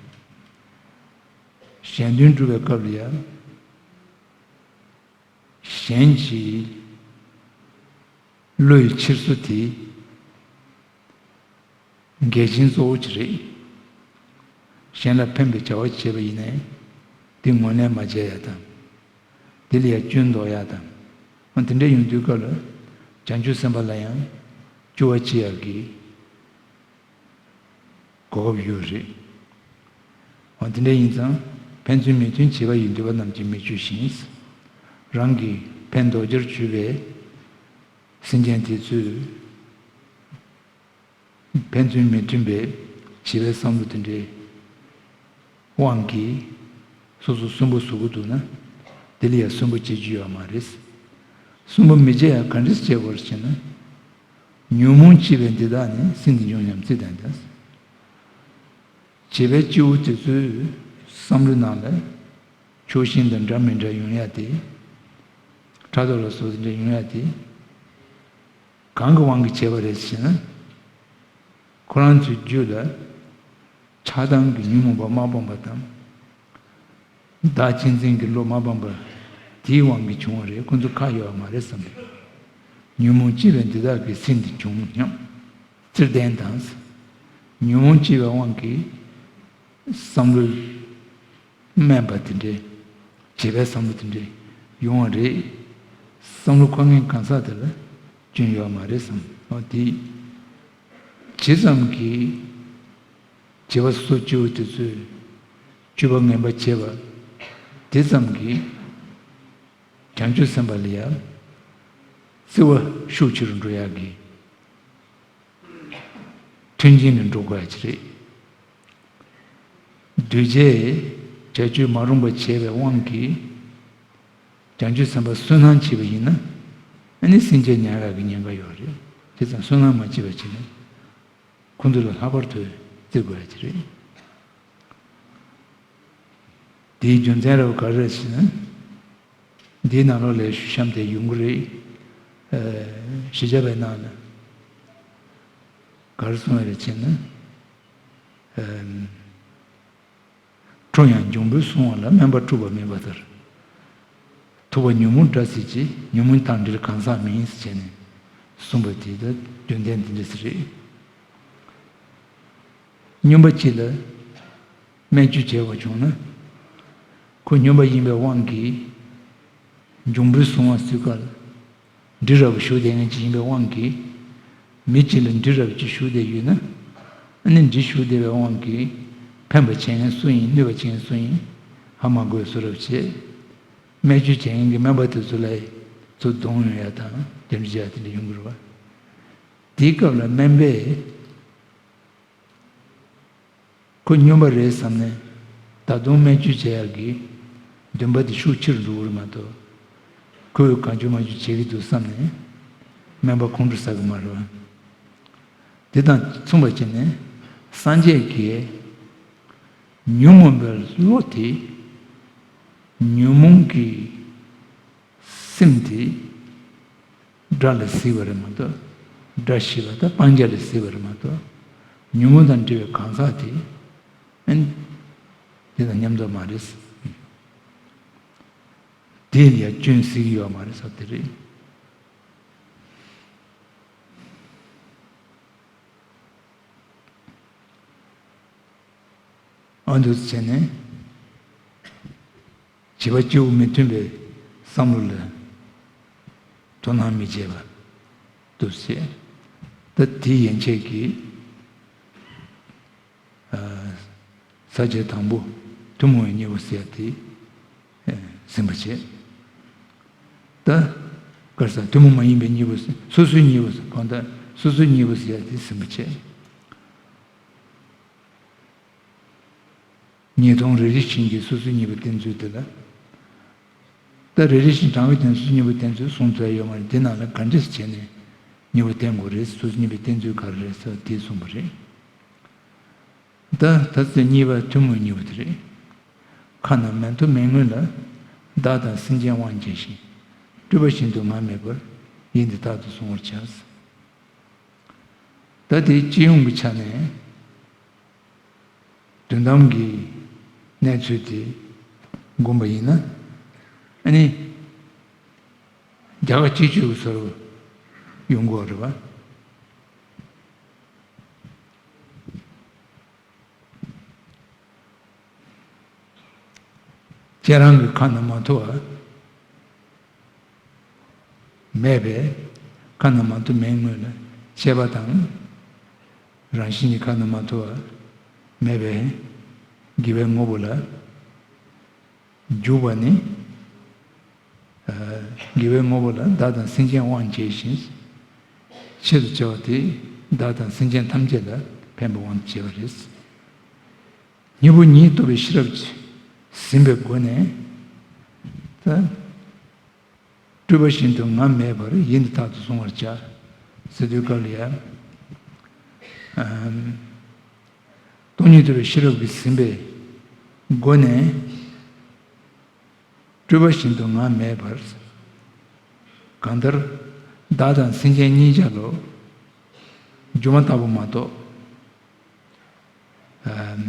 གཞན་དོན་སྒྲུབ་པའི་སྐབས་ལ་ཡང་། གཞན་གྱི་བློ་ཡི་འཁྱེར་སོ་དེ་འགལ་རྐྱེན་གཙོ་བོ་ཅིག་རེད། གཞན་ལ་ཕན་པའི་བྱ་བ་བྱས་པ་ཡིན་ནའི་དེ་ངོས་ལེན་མ་བྱས་ཡ་དང་། དེ་ལ་ཡང་སྐྱོན་འདོགས་ཡ་དང་། འོ་དེ་འདྲ་ཡོང་དུས་སྐབས་ལ་བྱང་ཆུབ་སེམས་དཔའ་ལ་ཡང་སྐྱོ་བ་སྐྱེ་ཡག་གི་གོ་སྐབས་ཡོད་རེད། འོ་དེ་འདྲ་ཡིན་ཙང་། ཕན་ཚུན་མོས་མཐུན་བྱེད་པ་ཡིས། འདོད་པ་རྣམས་ཀྱིས་མི་སྐྱོ་ཞིང་། རང་གི་ཕན་འདོགས་རྒྱུར་གྱུར་པའི་སེམས་ཅན་དེ་ཚོས། ཕན་ཚུན་མི་མཐུན་པའི་བྱིས་པའི་བསམ་བློ་དེ་འདྲའི་དབང་གིས་སོ་སོ་སུན་པོ་བཟོ་གི་འདུག་ན། དེ་ལ་ཡང་སུན་པོ་བྱེད་རྒྱུ་ཡོད་མ་རེད། སུན་པོ་མི་བྱེད་ཡ་ག་འདྲས་བྱེད་དགོས་རེད་ཟེར་ན། ཉོན་མོངས་སྐྱེས་པའི་འདི་དག་ནི། སེམས་འདི་ཉུང་སྙམ་བརྩེ་ལྡན་དང་། བྱིས་པའི་སྐྱེ་བོ་དེ་ཚོའི་བསམ་བློའི་ནང་ལ་ཕྱོགས་ཞེན་དང་འདྲ་མི་འདྲ་ཡོང་ཡ་དེ། ཕྲག་དོག་ལ་སོགས་དེ་འདྲ་ཡོང་ཡ་དེ། གང་གི་དབང་གིས་བྱས་པ་རེད་ཟེར་ན། ཁོ་རང་ཚོའི་རྒྱུད་ལ་ཆགས་སྡང་གི་ཉོན་མོངས་པ་མ་སྤངས་པ་དང་། བདག་གཅེས་འཛིན་གྱི་བློ་མ་སྤངས་པ་དེའི་དབང་གིས་བྱུང་བ་རེད། ཁོ་ཚོ་ཁག་ཡོད་པ་མ་རེད་བསམ་པས། ཉོན་མོངས་སྐྱེས་པའི་འདི་དག་གི། སེམས་འདི་ཆུང་སྙམ་བརྩེ་ལྡན་དང་། ཉོན་མོངས་སྐྱེས་པའི་དབང་གིས་བསམ་བློ་དམན་པ་དེ་འདྲའི། བྱིས་པའི་བསམ་བློ་དེ་འདྲའི་ཡོང་བ་རེད། བསམ་བློ་འཁོར་མཁན་གང་ཟག་དེ་ལ་སྐྱོན་ཡོད་མ་རེད་བསམ། འོ་དེ་ཇི་ཙམ་གྱིས་བྱིས་པ་སོ་སོ་སྐྱེ་བོ་དེ་ཚོས་ སྤྱོད་པ་ངན་པ་བྱས་པ་དེ་ཙམ་གྱིས་བྱང་ཆུབ་སེམས་དཔའ་ལ་ཡང་བརྩེ་བ་ཤུགས་ཆེ་རུ་འགྲོ་ཡག་གི་མཐུན་རྐྱེན་ལ་འགྲོ་དགོས་ཡ་ཅིག་རེད། གདུལ་བྱས་བྱ་སྤྱོད་མ་རུངས་པ་བྱས་པའི་དབང་གིས་བྱང་ཆུབ་སེམས་དཔའ་བསོད་ནམས་བྱས་པ་ཡིན་ན་ཨ་ནི་སེམས་ཅན་ཉམས་ཡག་གི་ཉེན་ཁ་ཡོད་རེད། དེ་ཙམ་བསོད་ནམས་མ་བྱས་པ་བྱས་ན་ཁོང་ཚོ་ལ་ལྷག་པར་དུ་བརྩི་དགོས་ཡ་ཅིག་རེད། དེའི་རྒྱུ་མཚན་རབ་ག་རེ་རེད་ཟེར་ན། འདིའི་ནང་ལོགས་ལ་ཞུ་བཤམས་དེ་ཡོང་གི་རེད། ཨ། གཞི་བྱ་བའི་ནང་ལ་ག་རེ་གསུངས་ཡོད་རེད་ཟེར་ན། ཨ། ཁྲོ་ཡང་འབྱུང་པོས་གསུངས་པ་ལ་དམན་པ་འཁྲུལ་པ་མེད་པ་ལྟར། ཐུབ་པ་ཉོན་མོངས་དགྲ་སྲིད་ཀྱི། ཉོན་མོངས་དང་འབྲེལ་གང་ཟག་མིན་ཟེར་བྱས་ནས་གསུངས་པ་དེ་ད་རྒྱུ་མཚན་འདི་འདྲ་ཞིག་རེད། སྨྱོན་པ་གཅིག་ལ་སྨན་བཅོས་བྱས་པ་བྱུང་ན། ཁོ་སྨྱོན་པ་ཡིན་པའི་དབང་གིས་འབྱུང་པོས་བཟུང་བ་སུའི་ཀ་ལ་འབྲས་རབ་ཞུགས་བསྡད་མཁན་ཅིག་ཡིན་པའི་དབང་གིས། མི་གཅིག་ལ་འབྲས་རབ་ཅིག་ཞུགས་བསྡད་ཡོད་ན། ཨ་ནི་འབྲས་ཞུགས་བསྡད་པའི་དབང་གིས་ཕན་པ་བྱེད་མཁན་སུ་ཡིན། གནོད་པ་བྱེད་མཁན་སུ་ཡིན། ཧ་མ་གོ་བའི་བཟོ་འདྲ་བྱས། སྨན་བཅོས་བྱེད་མཁན་གྱི་སྨན་པ་དེ་ཚོ་ལ་ཚུར་རྡུང་ཡོང་ཡ་དང་དེ་འདྲ་བྱེད་ཡ་དེ་འདྲ་ཡོང་གི་རེད་བ། དེའི་སྐབས་ལ་སྨན་པས། ཁོ་སྨྱོན་པ་རེད་བསམ་ནས་ད་དུང་སྨན་བཅོས་བྱེད་ཡག་གི་འདུན་པ་དེ་ཤུགས་ཆེ་རུ་འགྲོ་གི་རེད་མ་གཏོགས། ཁོས་གང་བྱུང་མང་བྱུང་བྱེད་ཀྱི་འདུག་བསམ་ནས་སྨན་པ་ཁོང་ཁྲོ་ཟ་གི་མ་རེད་བ། དེ་དང་མཚུངས་པ་བྱས་ནས་སངས་རྒྱས་ཀྱིས་ཉོན་མོངས་པའི་བློ་དེ། ཉོན་མོངས་ཀྱི་སེམས་དེ་དགྲ་ལ་གཟིགས་པ་རེད་མ་གཏོགས། དགྲ་ཞེས་པ་དང་སྤང་བྱ་ལ་གཟིགས་པ་རེད་མ་གཏོགས། ཉོན་མོངས་དང་འབྲེལ་བའི་གང་ཟག་དེ་ཨན་དེ་དང་མཉམ་དུ་མ་རེད། དེ་ལ་ཡང་སྐྱོན་གཟིགས་ཡོད་མ་རེད་ཟེར་དེ་རེད། ཨ་འདུག་བྱས་ནས། བྱིས་པ་སྐྱེ་བོ་མི་མཐུན་པའི་བསམ་བློ་ལ་དོ་སྣང་མི་བྱེད་པ་འདུག་ཟེར། ད་དེ་ཡན་ཆད་ཀྱིས། ཨ། ས་བཅད་དང་པོ་ཐུན་མོང་བའི་གཉིས་པོ་ཟེར་ཡ་དེ་ཟིན་པ་བྱས། ད་ག་རེ་ཟེར། ཐུན་མོང་མ་ཡིན་པའི་གཉིས་པོ་ཟེར། སོ་སོའི་གཉིས་པོ་ཟེར། གང་ལྟར་སོ་སོའི་གཉིས་པོ་ཟེར་ཡ་དེ་ཟིན་པ་བྱས། ཉེས་ལྟུང་རེ་རེ་བཞིན་གྱིས་སོ་སོའི་གཉིས་པོ་བསྟན་ཚུལ་དེ་ལ། ད་རེ་རེ་བཞིན་དྲང་བའི་དོན་སོ་སོའི་གཉིས་པོ་བསྟན་ཚུལ་གསུངས་ཚར་ཡོད་མ་རེད། དེ་ནང་ལ་ག་འདྲས་བྱས་ནས་གཉིས་པོ་བསྟན་དགོས་རེད། སོ་སོའི་གཉིས་པོ་བསྟན་ཚུལ་ག་རེ་རེད་ཟེར་བ་དེ་གསུངས་པ་རེད། ད་ད་ཚེ་གཉིས་པ་ཐུན་མོང་གཉིས་པོ་དེ་རེད། ཁ་ན་མ་ཐོ་མེད་སྔོན་ལ། བདག་དང་སེམས་ཅན་དབང་བྱས་ཤིང་། སྤྲུལ་པ་བཞིན་དུ་ང་མེད་པར། ཡིད་འདི་རྟག་ཏུ་གཟུང་བར་བྱ། ད་དེ་སྤྱི་ཡོངས་ཀྱི་ཆ་ནས་དོན་དམ་གྱི་གནས་ཚུལ་དེ་བསྒོམ་པ་ཡིན་ན། ཨ་ནི་རྒྱ་གར་སྤྱི་སྤྱོད་ཀྱི་བཟོ་འདྲ་ཡོང་གི་ཡོད་རེད་བ། ཁྱེད་རང་གི་ཁ་ན་མ་ཐོ་བ་མེད་པས། ཁ་ན་མ་ཐོ་མེད་སྔོན་ལ་ཤེས་པ་དང་། རང་བཞིན་གྱི་ཁ་ན་མ་ཐོ་བ་མེད་པས། དགེ་བའི་དངོས་པོ་ལ་འཇུག་པ་ནི། ཨ། དགེ་བའི་དངོས་པོ་ལ་བདག་དང་སེམས་ཅན་དབང་བྱས་ཤིང་། ཆེད་དུ་བྱ་བ་དེ་བདག་དང་སེམས་ཅན་ཐམས་ཅད་ལ་ཕན་པའི་དབང་དུ་བྱས་པ་རེད། གཉིས་པོ་ཉིད་རྟོགས་པའི་ཤེས་རབ་ཀྱིས་ཟིན་པའི་སྒོ་ནས། ད་སྤྲུལ་པ་བཞིན་དུ་ང་མེད་པར་ཡིད་འདི་རྟག་ཏུ་གཟུང་བར་བྱ། ཟེར་དུས་སྐབས་ལ་ཡང་། ཨམ། སྟོང་ཉིད་རྟོགས་པའི་ཤེས་རབ་ཀྱིས་ཟིན་པའི་སྒོ་ནས། སྤྲུལ་པ་བཞིན་དུ་ང་མེད་པར། གང་ལྟར་བདག་དང་སེམས་ཅན་གཉིས་ཆར་ལ་སྒྱུ་མ་ལྟ་བུ་མ་གཏོགས། ཨམ།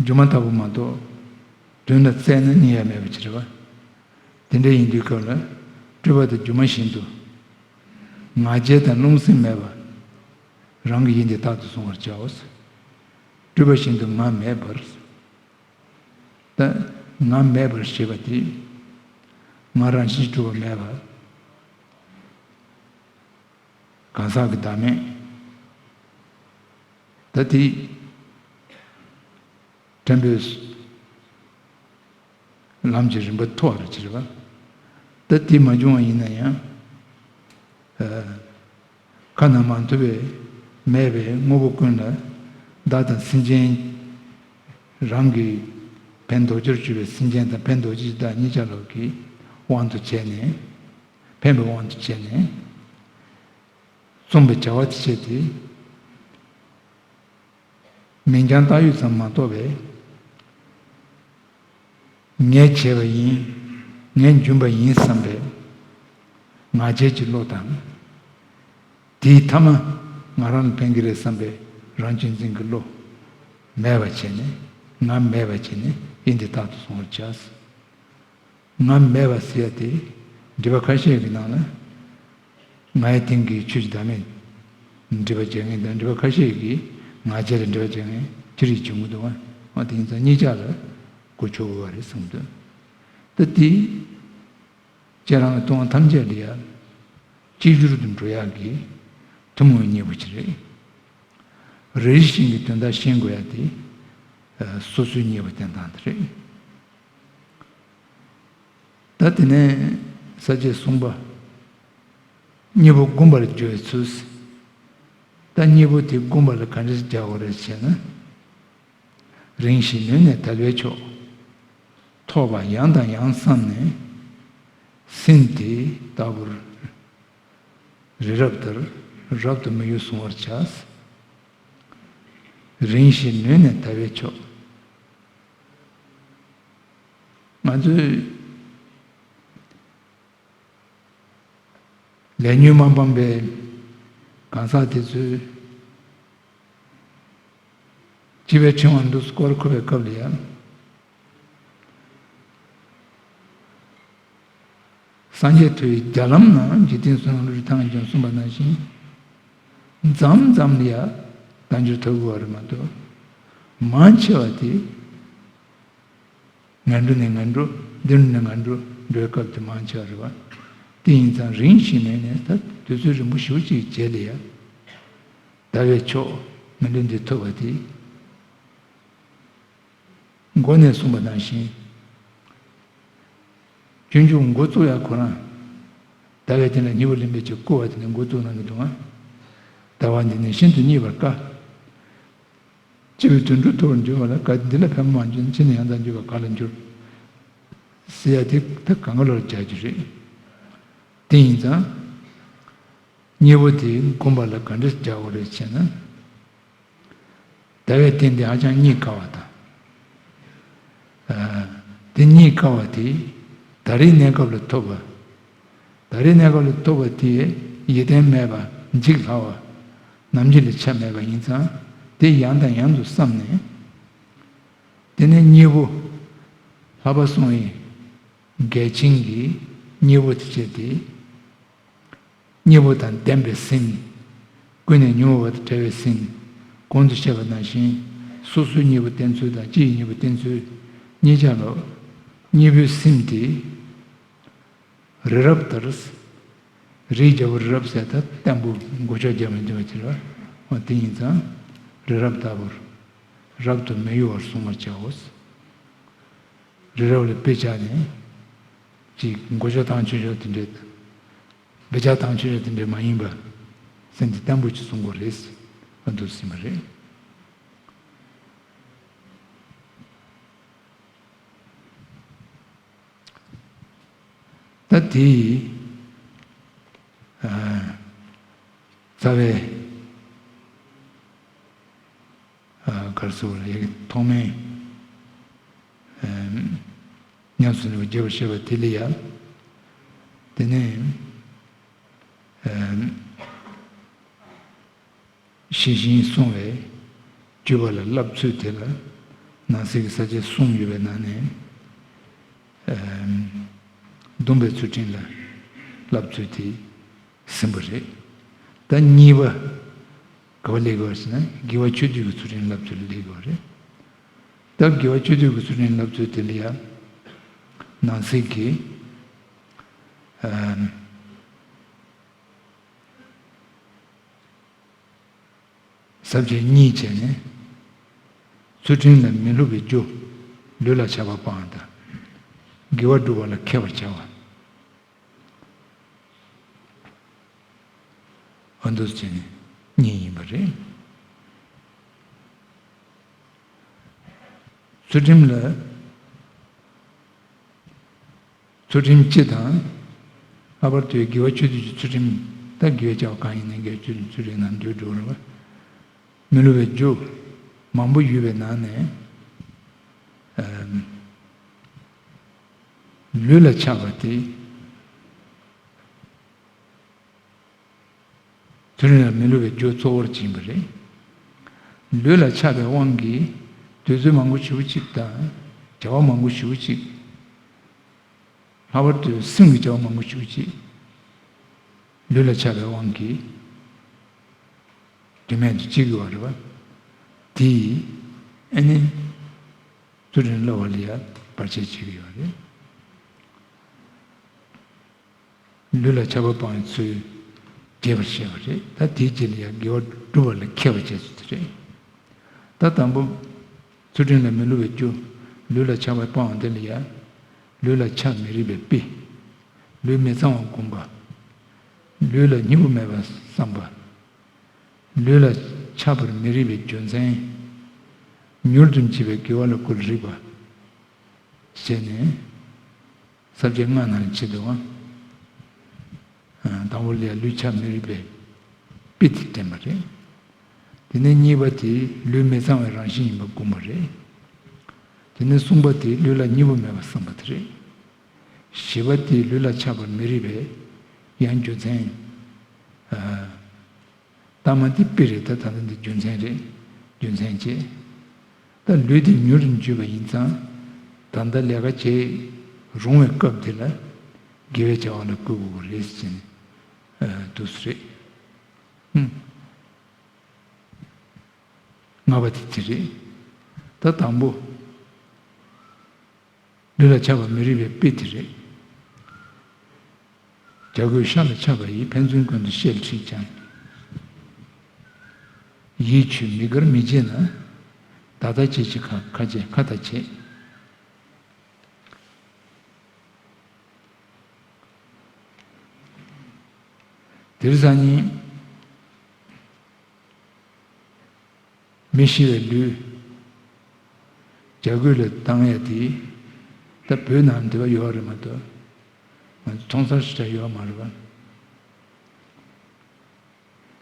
སྒྱུ་མ་ལྟ་བུ་མ་གཏོགས། དོན་ལ་བཙལ་ན་རྙེད་ཡ་མེད་པ་ཅིག་རེད་བ། དེ་འདྲ་ཡིན་དུས་སྐབས་ལ་སྤྲུལ་པ་དང་སྒྱུ་མ་བཞིན་དུ། ང་རྒྱལ་དང་རློམ་སེམས་མེད་པར། རང་གི་ཡིད་འདི་རྟག་ཏུ་གཟུང་བར་བྱའོ། སྤྲུལ་པ་བཞིན་དུ་ང་མེད་པར། ད་ང་མེད་པར་ཞེས་པ་དེ། ང་རང་བཞིན་གྲུབ་པ་མེད་པ། གང་ཟག་གི་བདག་མེད། ད་དེ་དྲན་པའི་ལམ་གྱི་རིམ་པ་མཐོ་བ་རེད་ཅེས་རེད་པ། ད་དེ་མ་བྱུང་བ་ཡིན་ན་ཡང་། ཁ་ན་མ་ཐོ་བའི་མེད་པའི་དངོས་པོ་ཀུན་ལ་བདག་དང་སེམས་ཅན། རང་གི་ཕན་འདོགས་རྒྱུར་གྱུར་པའི་སེམས་ཅན་དང་ཕན་འདོགས་རྒྱུ་དང་གཉིས་ཆ་ལོག་གི་དབང་དུ་བྱས་ནས། ཕན་པའི་དབང་དུ་བྱས་ནས། བཙུམ་པའི་བྱ་བ་དེ་བྱས་ཏེ། མིང་རྐྱང་བཏགས་ཡོད་ཙམ་མ་གཏོགས་པའི། ངས་བྱས་པ་ཡིན། ངས་འཇོན་པ་ཡིན་བསམ་པའི་ང་རྒྱལ་གྱི་བློ་དང་། དེའི་མཐའ་མ་ང་རང་ལ་ཕན་གྱི་རེད་བསམ་པའི་རང་གཅེས་འཛིན་གྱི་བློ་མེད་པ་བྱས་ནས། ང་མེད་པ་བྱས་ནས་ཡིན་དེ་རྟག་ཏུ་བཟུང་བར་བྱ། ང་མེད་པ་ཟེར་ཡ་དེ་སྒྲིབ་པ་ཁ་ཤས་ཀྱི་ནང་ལ། ང་ཡི་སྟེང་གི་ཆོས་ཀྱི་བདག་མེད་སྒྲིབ་པ་བརྗེད་ངེས་དང་། སྒྲིབ་པ་ཁ་ཤས་ཀྱིས་ང་རྒྱལ་ལ་སྒྲིབ་པ་བརྗེད་ངེས་ཅི་རིགས་བྱུང་གི་འདུག་བ། འོ་དེ་ཡིན་ཙང་གཉིས་ཆ་ལ་གོ་ཆོད་དགོས་པ་རེད་གསུངས་འདུག་ད་དེ་ཁྱེད་རང་གི་ལྟུང་བ་ཐམས་ཅད་ལ་ཡ་གཅིག་གྱུར་དུ་འགྲོ་ཡག་གི་ཐུན་མོང་བའི་གཉེན་པོ་ཅིག་རེད། རེ་རེ་བཞིན་གྱི་དོན་དག་ཤེས་དགོས་ཡ་དེ་སོ་སོའི་གཉེན་པོ་བསྟེན་སྟངས་དེ་རེད། ད་དེ་ནས་ས་བཅད་གསུམ་པ། གཉེན་པོ་བསྒོམ་པར་འགྱུར་བའི་ཚུལ། ད་གཉེན་པོ་དེ་བསྒོམ་པ་ལ་ག་འདྲ་སྦྱར་དགོས་རེད་ཟེར་ན། རིང་ཞིང་ནུས་ནས་དལ་བས་ཆོག་ཐོགས་པ་ཡང་དང་ཡང་བསམས་ནས། སེམས་དེ་ལྟ་བུར་རི་རབ་ལྟར་རབ་ཏུ་མི་གཡོ་བཟུང་བར་བྱ། རིང་ཞིང་ནུས་ནས་དལ་བས་ཆོག་ང་ཚོས་ལས་ཉོན་མ་སྤངས་པའི་གང་ཟག་དེ་ཚོས་སྤྱི་པའི་ཕྲེང་བ་འདི་སྐོར་འཁོར་བའི་སྐབས་ལ་ཡང་། སངས་རྒྱས་ཐུགས་ཀྱི་རྒྱ་ལམ་ན་འཇིག་རྟེན་གསུམ་ལུས་ཐང་ཅན་གསུངས་པ་ནང་བཞིན། མཚམས་མཚམས་ལ་ཡང་དལ་འབྱོར་ཐོབ་དགོས་པ་རེད་མ་གཏོགས། མང་ཆེ་བ་དེ། ངན་འགྲོ་ནས་ངན་འགྲོ། འདི་འགྲོ་ནས་ང་འགྲོ་འགྲོའི་སྐབས་དེ་མང་ཆེ་བ་རེད་པ། དེ་ཡིན་ཙང་རིང་ཞིག་མེད་ནས་ད་དུས་ཚོད་རིང་པོ་ཞེ་པོ་ཅིག་རྗེས་ལ་ཡ། ཟླ་བའི་ཕྱོགས་ངན་འགྲོ་འདི་ཐོབ་པ་དེ། མགོ་ནས་གསུངས་པ་ནང་བཞིན། སྤྱོད་འཇུག་འགོ་བཙུགས་ཡ་ཁོ་རང་། ཟླ་བའི་སྟེང་ལ་སྙིང་པོ་ལེན་པའི་ཆེད་བསྐུལ་བ་དེ་ནས་འགོ་བཙུགས་གནང་གི་འདུག་ཨང་། ཟླ་བ་འདི་ནི་ཤིན་ཏུ་རྙེད་པར་དཀའ། སྤྱི་བོའི་དོན་གྲུབ་ཐོབ་པར་འགྱུར་བ་ལ་དཀའ། འདི་ལ་ཕན་པ་མ་བྱུང་ན་ཕྱིས་ནས་ཡང་དག་འགྱུར་བ་ག་ལ་འགྱུར། ཟེར་ཡ་དེ་ད་གང་ག་ལོར་སྦྱར་རྒྱུ་རེད། དེ་ཡིན་ཙང་། གཉེན་པོ་དེ་བསྒོམ་པ་ལ་ག་འདྲ་སྦྱར་དགོས་རེད་ཟེར་ན། ཟླ་བའི་སྟེང་དེ་ཧ་ཅང་རྙེད་དཀའ་བ་དང་། ཨ། དེ་རྙེད་དཀའ་བ་དེ་ད་རེས་གནས་སྐབས་ལ་ཐོབ་པ། ད་རེས་གནས་སྐབས་ལ་ཐོབ་པ་དེ་ཡིད་བརྟན་མེད་པ། འཇིག་སླ་བ། ནམ་འཆི་ལ་ཆ་མེད་པ་ཡིན་ཙང་། དེ་ཡང་དང་ཡང་དུ་བསམས་ནས། དེ་ནས་གཉེན་པོ་ལྷག་པར་སོང་བའི་འགལ་རྐྱེན་གྱི་གཉེན་པོ་དེ་བྱས་ཏེ། གཉེན་པོ་དང་ལྡན་པའི་སེམས། ཀུན་ནས་མྱོང་བ་དང་བྲལ་བའི་སེམས། གོང་དུ་བཤད་པ་ནང་བཞིན། སོ་སོའི་གཉེན་པོ་བསྟེན་ཚུལ་དང་སྤྱི་ཡི་གཉེན་པོ་བསྟེན་ཚུལ་གཉིས་ཆར་ལ། གཉེན་པོའི་སེམས་དེ་རི་རབ་ལྟར། རིའི་རྒྱལ་པོ་རི་རབ་ཟེར་ད་བརྟན་པོ་མགོ་ལྕོག་རྒྱབ་ནས་འདུག་པ་དེ་རེད་པ། འོ་དེ་ཡིན་ཙང་རི་རབ་ལྟ་བུར་རབ་ཏུ་མི་གཡོ་བར་བཟུང་བར་བྱའོ། རི་རབ་ལ་དཔེ་བཞག་ནས་ཅིག་མགོ་ལྕོག་བཏང་ཆོག་ཆོག་དེ་འདྲས། དཔེ་ཆ་བཏང་ཆོག་ཆོག་དེ་འདྲས་མ་ཡིན་པ། སེམས་དེ་བརྟན་པོ་ཅིག་བཟུང་དགོས་རེད། ཨ་འདུག་ཟིན་པ་རེད། ད་དེ་ཡི་ཨ་རྩ་བའི་ཨ་ག་རེ་ཟེར་དགོས་རེད། ཡ་གི་ཐོག་མའི་ཨ་ཉམས་སུ་ལེན་པ་རྒྱས་པར་བཤད་པ་དེ་ལ་ཡ། དེ་ནས་ཨ་ཤེས་བཞིན་གསུངས་པའི་སྤྱོད་པ་ལ་བསླབ་ཚུལ་དེ་ལ་ནང་གསེས་ཀྱི་ས་བཅད་གསུམ་ཡོད་པའི་ནང་ནས། ཨ་བསྡོམས་པའི་ཚུལ་ཁྲིམས་ལ་བསླབ་ཚུལ་དེ་ཟིན་པ་རེད། ད་གཉིས་པ་ག་པར་སླེབས་དགོས་ཟེར་ན། དགེ་བ་ཆོས་སྡུད་ཀྱི་ཚུལ་ཁྲིམས་བསླབ་ཚུལ་ལ་སླེབས་དགོས་རེད། ད་དགེ་བ་ཆོས་སྡུད་ཀྱི་ཚུལ་ཁྲིམས་བསླབ་ཚུལ་དེ་ལ་ཡང་ནང་གསེས་ཀྱི་ཨ། ཚབས་ཆེན་གཉིས་བྱས་ནས། ཚུལ་ཁྲིམས་ལ་མི་བསླུ་བའི་རྒྱུ། ལུས་ལ་ཆགས་པ་སྤང་དང་། དགེ་བ་སྒྲུབ་པ་ལ་མཁས་པར་བྱ་བ། ཨ་འདུག་བྱས་ནས་གཉིས་ཡིན་པ་རེད། ཚུལ་ཁྲིམས་ལ། ཚུལ་ཁྲིམས་སྤྱི་དང་། ལྷག་པར་དུ་དགེ་བ་ཆོས་སྡུད་ཀྱི་ཚུལ་ཁྲིམས། ད་དགེ་བའི་བྱ་བ་གང་ཡིན་ནའི་དགེ་བའི་ཆོས་སྡུད་ཚུལ་ཁྲིམས་ནང་འདུས་འགྲོ་རེད་བ། མི་བསླུ་བའི་རྒྱུ། མང་པོ་ཡོད་པའི་ནང་ནས། ཨམ། ལུས་ལ་ཆགས་པ་དེ། ཚུལ་ཁྲིམས་ལ་མི་བསླུ་བའི་རྒྱུ་གཙོ་བོར་བྱིན་པ་རེད། ལུས་ལ་ཆགས་པའི་དབང་གིས་དུས་ཚོད་མང་པོ་ཞེ་པོ་ཅིག་དང་བྱ་བ་མང་པོ་ཞེ་པོ་ཅིག། ལྷག་པར་དུ་སེམས་ཀྱི་བྱ་བ་མང་པོ་ཞེ་པོ་ཅིག་ལུས་ལ་ཆགས་པའི་དབང་གིས་དོན་མེད་དུ་བྱེད་ཀྱི་ཡོད་རེད་བ། དེ་ཡིས་ཨ་ནི་ཚུལ་ཁྲིམས་བསླུ་བ་ལ་ཡང་བར་ཆད་བྱེད་ཀྱི་ཡོད་རེད། ལུས་ལ་ཆགས་པ་སྤང་བའི་ཚུལ་རྒྱས་པར་བཤད་པ་རེད། ད་དེའི་རྗེས་ལ་ཡང་དགེ་བ་སྒྲུབ་པ་ལ་མཁས་པ་བྱས་ཚུལ་དེ་རེད། ད་དང་པོ། ཚུལ་ཁྲིམས་ལ་མི་བསླུ་བའི་རྒྱུ། ལུས་ལ་ཆགས་པ་སྤང་བ་དེ་ལ་ཡང་། ལུས་ལ་ཆགས་མི་རིགས་པའི་དཔེ། ལུས་མི་གཙང་བ་བསྒོམ་པ། ལུས་ལ་སྙིང་པོ་མེད་པར་བསམ་པ། ལུས་ལ་ཆགས་པར་མི་རིགས་པའི་རྒྱུ་མཚན། མྱུར་དུ་འབྱེད་པའི་དགེ་བ་ལ་ཀུན་རིག་པ། བྱས་ནས། ས་བཅད་ལྔ་ནང་ལ་བྱེད་དུའང་། དང་པོ་ལ་ཡང་ལུས་ཆགས་མི་རིགས་པའི་དཔེ་དེ་བསྟན་པ་རེད། དེ་ནས་གཉིས་པ་དེ་ལུས་མི་གཙང་བའི་རང་བཞིན་ཡིན་པ་བསྒོམ་པ་རེད། དེ་ནས་གསུམ་པ་དེ་ལུས་ལ་སྙིང་པོ་མེད་པར་བསམ་པ་དེ་རེད། བཞི་པ་དེ་ལུས་ལ་ཆགས་པར་མི་རིགས་པའི་ཡང་རྒྱུ་མཚན། ཨ། ལྟ་མ་དེ་དཔེ་རེད། ད་ད་ལྟ་འདི་རྒྱུ་མཚན་རེད། རྒྱུ་མཚན་བྱས། ད་ལུས་དེ་མྱུར་དུ་འཇུས་པ་ཡིན་ཙང་། ད་ལྟ་ལས་ཀ་བྱེད་རུང་བའི་སྐབས་དེ་ལ་དགེ་བའི་བྱ་བ་ལ་བསྐུལ་དགོས་པ་རེད་ཟེར་ནས་འདུག་སེ་རེད། ཧུམ། ལྔ་པ་དེ་དེ་རེད། ད་དང་པོ། ལུས་ལ་ཆགས་པ་མི་རིགས་པའི་དཔེ་དེ་རེད། བྱ་རྒོད་ཤ་ལ་ཆགས་པ་ཡིས། ཕན་ཚུན་ཀུན་ཏུ་བཤལ་འཁྲིད་ཀྱང་། ཡིད་ཆོས་མི་དགར་མི་བྱེད་ན། བདག་ལྟ་ཅི་བྱེད་ཁ་ཁ་བྱེད་ཁ་ལྟ་བྱེད། དེར་སང་ཉིན། མི་ཤི་བའི་ལུས། བྱ་རྒོད་ལ་བཏང་ཡ་དེ། ད་བོད་ནང་འདི་བ་ཡོད་རེད་མ་གཏོགས། ང་ཚོ་མཐོང་ས་ཞིག་ཡོད་མ་རེད་པ།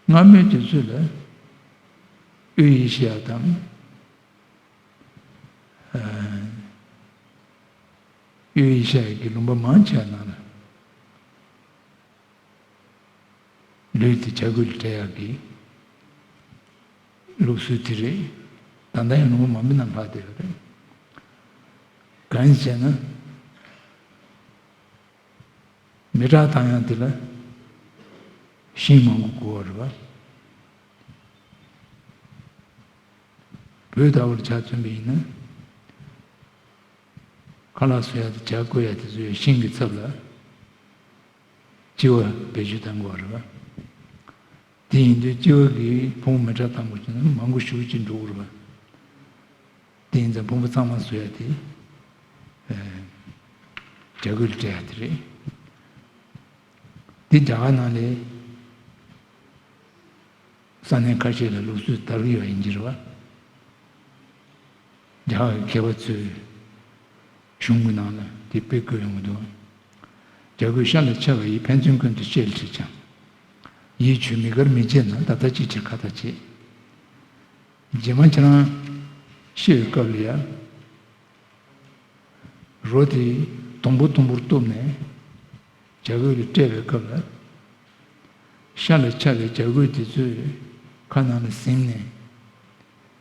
སྔ་མོའི་དུས་ཚོད་ལ་དབུས་ཨེ་ཤི་ཡ་དང་། ཨ། དབུས་ཨེ་ཤི་ཡ་གི་ལུང་པ་མང་ཆེ་བ་ནང་ལ། ལུས་དེ་བྱ་རྒོད་ལ་སྤྲད་ཡག་གི་ལུགས་སྲོལ་དེ་རེད། ད་ལྟ་ཡང་ལུང་པ་མང་པོའི་ནང་ལྷག་བསྡད་ཡོད་རེད། གང་ཡིན་ཟེར་ན། མེ་སྲེག་བཏང་ཡག་དེ་ལ་ཤིང་མང་པོ་དགོས་པ་རེད་པ། བོད་ལྟ་བུར་ཆ་མཚོན་པ་ཡིན་ན། ཁ་ལག་བཟོ་ཡག་དང་ཇ་བསྐོལ་ཡག་དེ་ཚོ་ཡང་ཤིང་གི་ཚབ་ལ་ལྕི་བ་བེད་སྤྱོད་གཏང་དགོས་པ་རེད་པ། དེ་ཡིན་དུས་ལྕི་བ་གིས་ཕུང་པོ་མེ་སྲེག་བཏང་དགོས་བྱུང་ན་མང་པོ་ཞེ་པོ་ཅིག་འགྲོ་གི་རེད་པ། དེ་ཡིན་ཙང་ཕུང་པོ་གཙང་མ་བཟོ་ཡག་དེ། ཨ། བྱ་རྒོད་ལ་སྤྲད་ཡག་དེ་རེད། འདི་རྒྱ་གར་ནང་ལ་ས་གནས་ཁ་ཤས་ལ་ལུགས་སྲོལ་དར་གྱི་ཡོད་ཡིན་གྱི་རེད་པ། རྒྱ་གར་གྱི་མཁས་པ་ཚོས་གཞུང་གི་ནང་ལ་དེ་དཔེ་བཀོད་ཡོང་གི་འདུག་བྱ་རྒོད་ཤ་ལ་ཆགས་པ་ཡིས། ཕན་ཚུན་ཀུན་ཏུ་བཤལ་འཁྲིད་ཀྱང་། ཡིད་ཆོས་མི་དགར་མི་བྱེད་ན། བདག་ལྟ་ཅི་བྱེད་ཁ་ལྟ་བྱེད། རྗེས་མ་ཁྱེད་རང་ཤི་བའི་སྐབས་ལ་ཡ། རོ་དེ་དུམ་བུ་དུམ་བུར་གཏུབ་ནས་བྱ་རྒོད་ལ་སྤྲད་པའི་སྐབས་ལ། ཤ་ལ་ཆགས་པའི་བྱ་རྒོད་དེ་ཚོས་ཁ་ནང་ལ་ཟིན་ནས།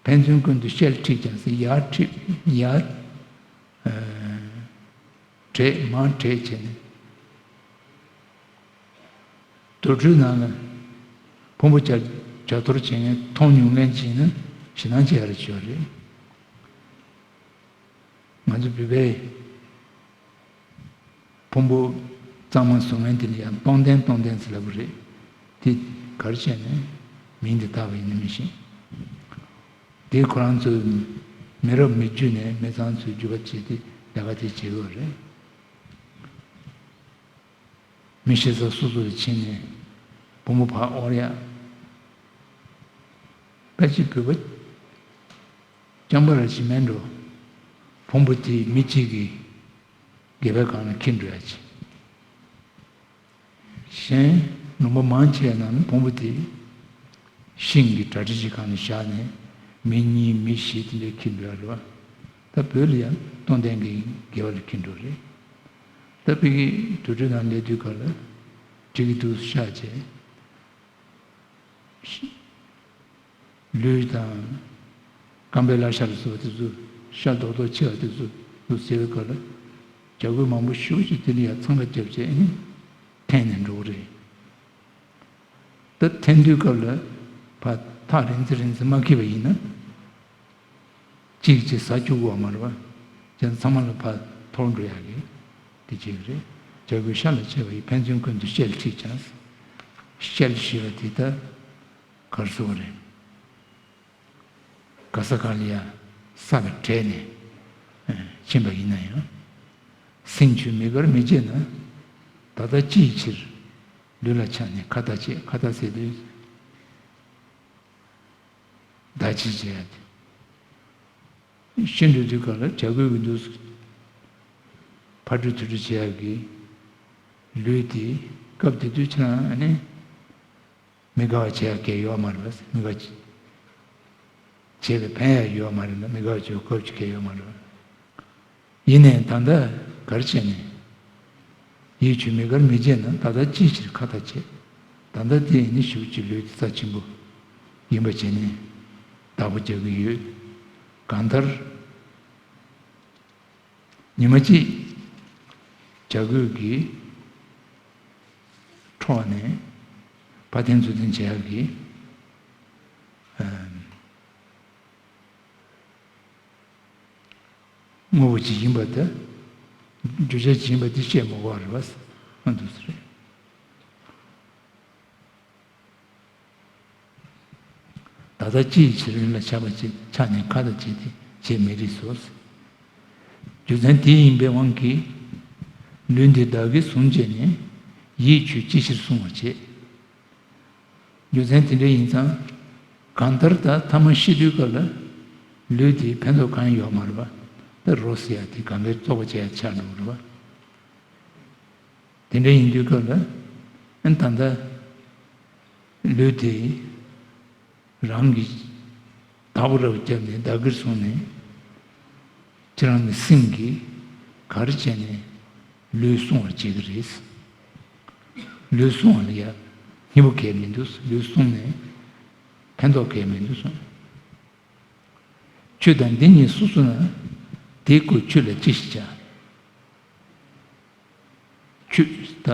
ཕན་ཚུན་ཀུན་ཏུ་བཤལ་འཁྲིད་ཀྱང་ཟེར། ཡར་འཁྲིད་ཡར། ཨ། བྲེག་མར་བྲེག་བྱས་ནས། དུར་ཁྲོད་ནང་ལ་ཕུང་པོ་བྱ་བྱ་གཏོར་བྱེད་མཁན་མཐོང་མྱོང་མཁན་ཅིག་ཡིན་ན་ཞེད་སྣང་སྐྱེ་ཡ་རེ་ཆེ་བ་རེད། ང་ཚོ་བོད་པའི་ཕུང་པོ་གཙང་མ་བཟོ་མཁན་དེ་ལ་ཡང་སྟོང་ལྡན་སྟོང་ལྡན་ཟེར་ལབ་ཀྱི་རེད། དེ་ག་རེ་བྱས་ནས་མིང་དེ་བཏགས་པ་ཡིན་ན་མི་ཤེས། དེ་ཁོ་རང་ཚོའི་མི་རབས་མི་རྒྱུད་ནས་མི་ཚང་ཚོའི་རྒྱུད་པ་བྱས་ཏེ་ལས་ཀ་དེ་བྱེད་དགོས་རེད། མི་ཤི་ས་སོ་སོ་ལ་ཕྱིན་ནས་བུ་མོ་ཕར་དབོར་ཡ། ཕལ་ཆེར་བོད་པ་རྐྱང་པ་ར་ཞིག་མེད་འགྲོ། བུ་མོ་དེ་མི་གཅིག་གི་སྒལ་པའི་སྒང་ལ་འཁྱེར་འགྲོ་ཡ་ཅིག་གཞན་ལུང་པ་མང་ཆེ་ནང་ནས་བོང་བུ་དེ་ཤིང་གི་གྲ་སྒྲིག་ཅིག་སྒང་ནས་བཞག་ནས་མི་གཉིས་མི་བཞི་དེ་འདྲས་འཁྱེར་འགྲོ་ཡ་རེད་བ། ད་བོད་ལ་ཡང་སྟོང་ལྡན་གྱི་སྒལ་པ་ལ་འཁྱེར་འགྲོ་རེད། ད་ཕ་གི་དུར་ཁྲོད་ནང་སླེབས་དུས་སྐབས་ལ་འགྲིག་གི་འདུག་ཤག་བྱས། ལུས་དང་རྐང་པའི་བརླ་ཤ་ལ་སོགས་པ་དེ་ཚོ་ཤ་རྡོག་རྡོག་ཆེ་བ་དེ་ཚོ་འདུག་ཟེར་བའི་སྐབས་ལ་བྱ་རྒོད་མང་པོ་ཞེ་པོ་ཅིག་དེ་ལ་ཡ་འཚང་ཁ་བརྒྱབ་བྱས་ཨེ་འཐེན་ནས་འགྲོ་གི་རེད། ད་འཐེན་དུས་སྐབས་ལ་ཕར་ཐག་རིང་ཙམ་རིང་ཙམ་མ་འཁེལ་བ་ཡིན་ན། གཅིག་གཅིག་ཟ་བཅུག་གོ་མ་རེད་བ། ཅན་ཚང་མ་ལ་ཕར་འཐོར་འགྲོ་ཡག་གི་དེ་བྱེད་ཀྱི་རེད། བྱ་རྒོད་ཤ་ལ་ཆས་པ་ཡིས་ཕན་ཚུན་ཀུན་ཏུ་ཤེལ་ཁྲིད་ཀྱང་། ཤེལ་ཞེས་པ་དེ་ད་གར་སོགས་རེད། ག་ས་ག་ལ་ཡ་ས་ལ་བྲད་ནས་ཕྱིན་པ་ཡིན་ན་ཡང་། སེམས་ཆུ་མི་དགར་མི་བྱེད་ན། ད་ལྟ་ཅིའི་ཕྱིར་ལུས་ལ་ཆགས་ནས་ཁ་ཏ་བྱེད། ཁ་ཏ་ཟེར་དུས། ད་ཅི་བྱེད་ཡ་དེ། ཤི་འགྲོ་དུས་སྐབས་ལ་བྱ་རྒོད་ཀྱི་འདུག་ཕར་འགྲོ་ཚུར་འགྲོ་བྱེད་ཡ་གི་ལུས་དེ་སྐབས་དེ་དུས་ཁྱེད་རང་ཨ་ནི་མི་དགའ་བ་བྱེད་ཡ་གལ་ཡོད་མ་རེད་པས། མི་དགའ་བྱེད་པའི་ཕན་ཡ་ཡོད་མ་རེད་ན་མི་དགའ་བ་བྱེད་པའི་སྐབས་ཀྱི་གལ་ཡོད་མ་རེད། ཡིན་ནའི་ད་ལྟ་གར་བྱས་ནས། ཡིད་ཆུ་མི་དགར་མི་བྱེད་ན་ད་ལྟ་ཅིའི་ཕྱིར་ཁ་ཏ་བྱེད། ད་ལྟ་དེ་ཡིན་ནི་ཞུ་ཅི་ལུས་དེ་རྩ་ཆེན་པོ་ཡིན་པ་བྱས་ནས་བདག་པོ་རྒྱག་གི་ཡོད། གང་ལྟར་ཉི་མ་གཅིག་བྱ་རྒོད་ཀྱི་ཕྲོགས་ནས་ཕར་འཐེན་ཚུར་འཐེན་བྱེད་ཡག་གི་དངོས་པོ་ཅིག་ཡིན་པ་དེ། རྒྱུ་ཆ་ཅིག་ཡིན་པ་དེ་བཤད་མི་དགོས་པ་རེད་པ། ཨ་འདུག་སེ་རེད། ད་ལྟ་ཅིའི་ཕྱིར་ལུས་ལ་ཆགས་པ་བྱེད་ཆགས་ནས་ཁ་ཏ་བྱེད་དེ་བྱེད་མི་རིགས་སོ། རྒྱུ་མཚན་དེ་ཡིན་པའི་དབང་གིས་ལུས་འདི་བདག་གིས་བཟུང་བྱས་ནས་ཡིད་ཆུ་ཅི་ཕྱིར་བསྲུང་བར་བྱེད། རྒྱུ་མཚན་དེ་འདྲ་ཡིན་ཙང་། གང་ལྟར་ད་ཐ་མ་ཤི་དུས་སྐབས་ལ་ལུས་དེ་ཕན་ཐོགས་གང་ཡང་ཡོད་མ་རེད་པ། ད་རོ་ཟེར་ཡ་དེ་གང་གའི་བཙོག་པ་བྱས་ཡ་ཆགས་འགྲོ་གི་རེད་པ། དེ་འདྲ་ཡིན་དུས་སྐབས་ལ་ཨ་ད་ལྟ་ལུས་དེ་རང་གི་བདག་པོ་རབ་བརྒྱབ་ནས་བདག་གིར་བཟུང་ནས་ཁྱེད་རང་གི་སེམས་ཀྱིས་ག་རེ་བྱས་ནས་ལུས་བསྲུང་བར་བྱེད་ཀྱི་རེད། ལུས་བསྲུང་བ་ལ་ཡ་སྙིང་པོ་གལ་མི་འདུག་ལུས་བསྲུངས་ནས་ཕན་ཐོགས་གལ་མི་འདུག་གསུངས། ཆོས་དང་འདི་གཉིས་སོ་སོ་ན། དེ་ཀོ་ཆོས་ལ་ཅི་ཞིག་བྱ། ཆོས་ད་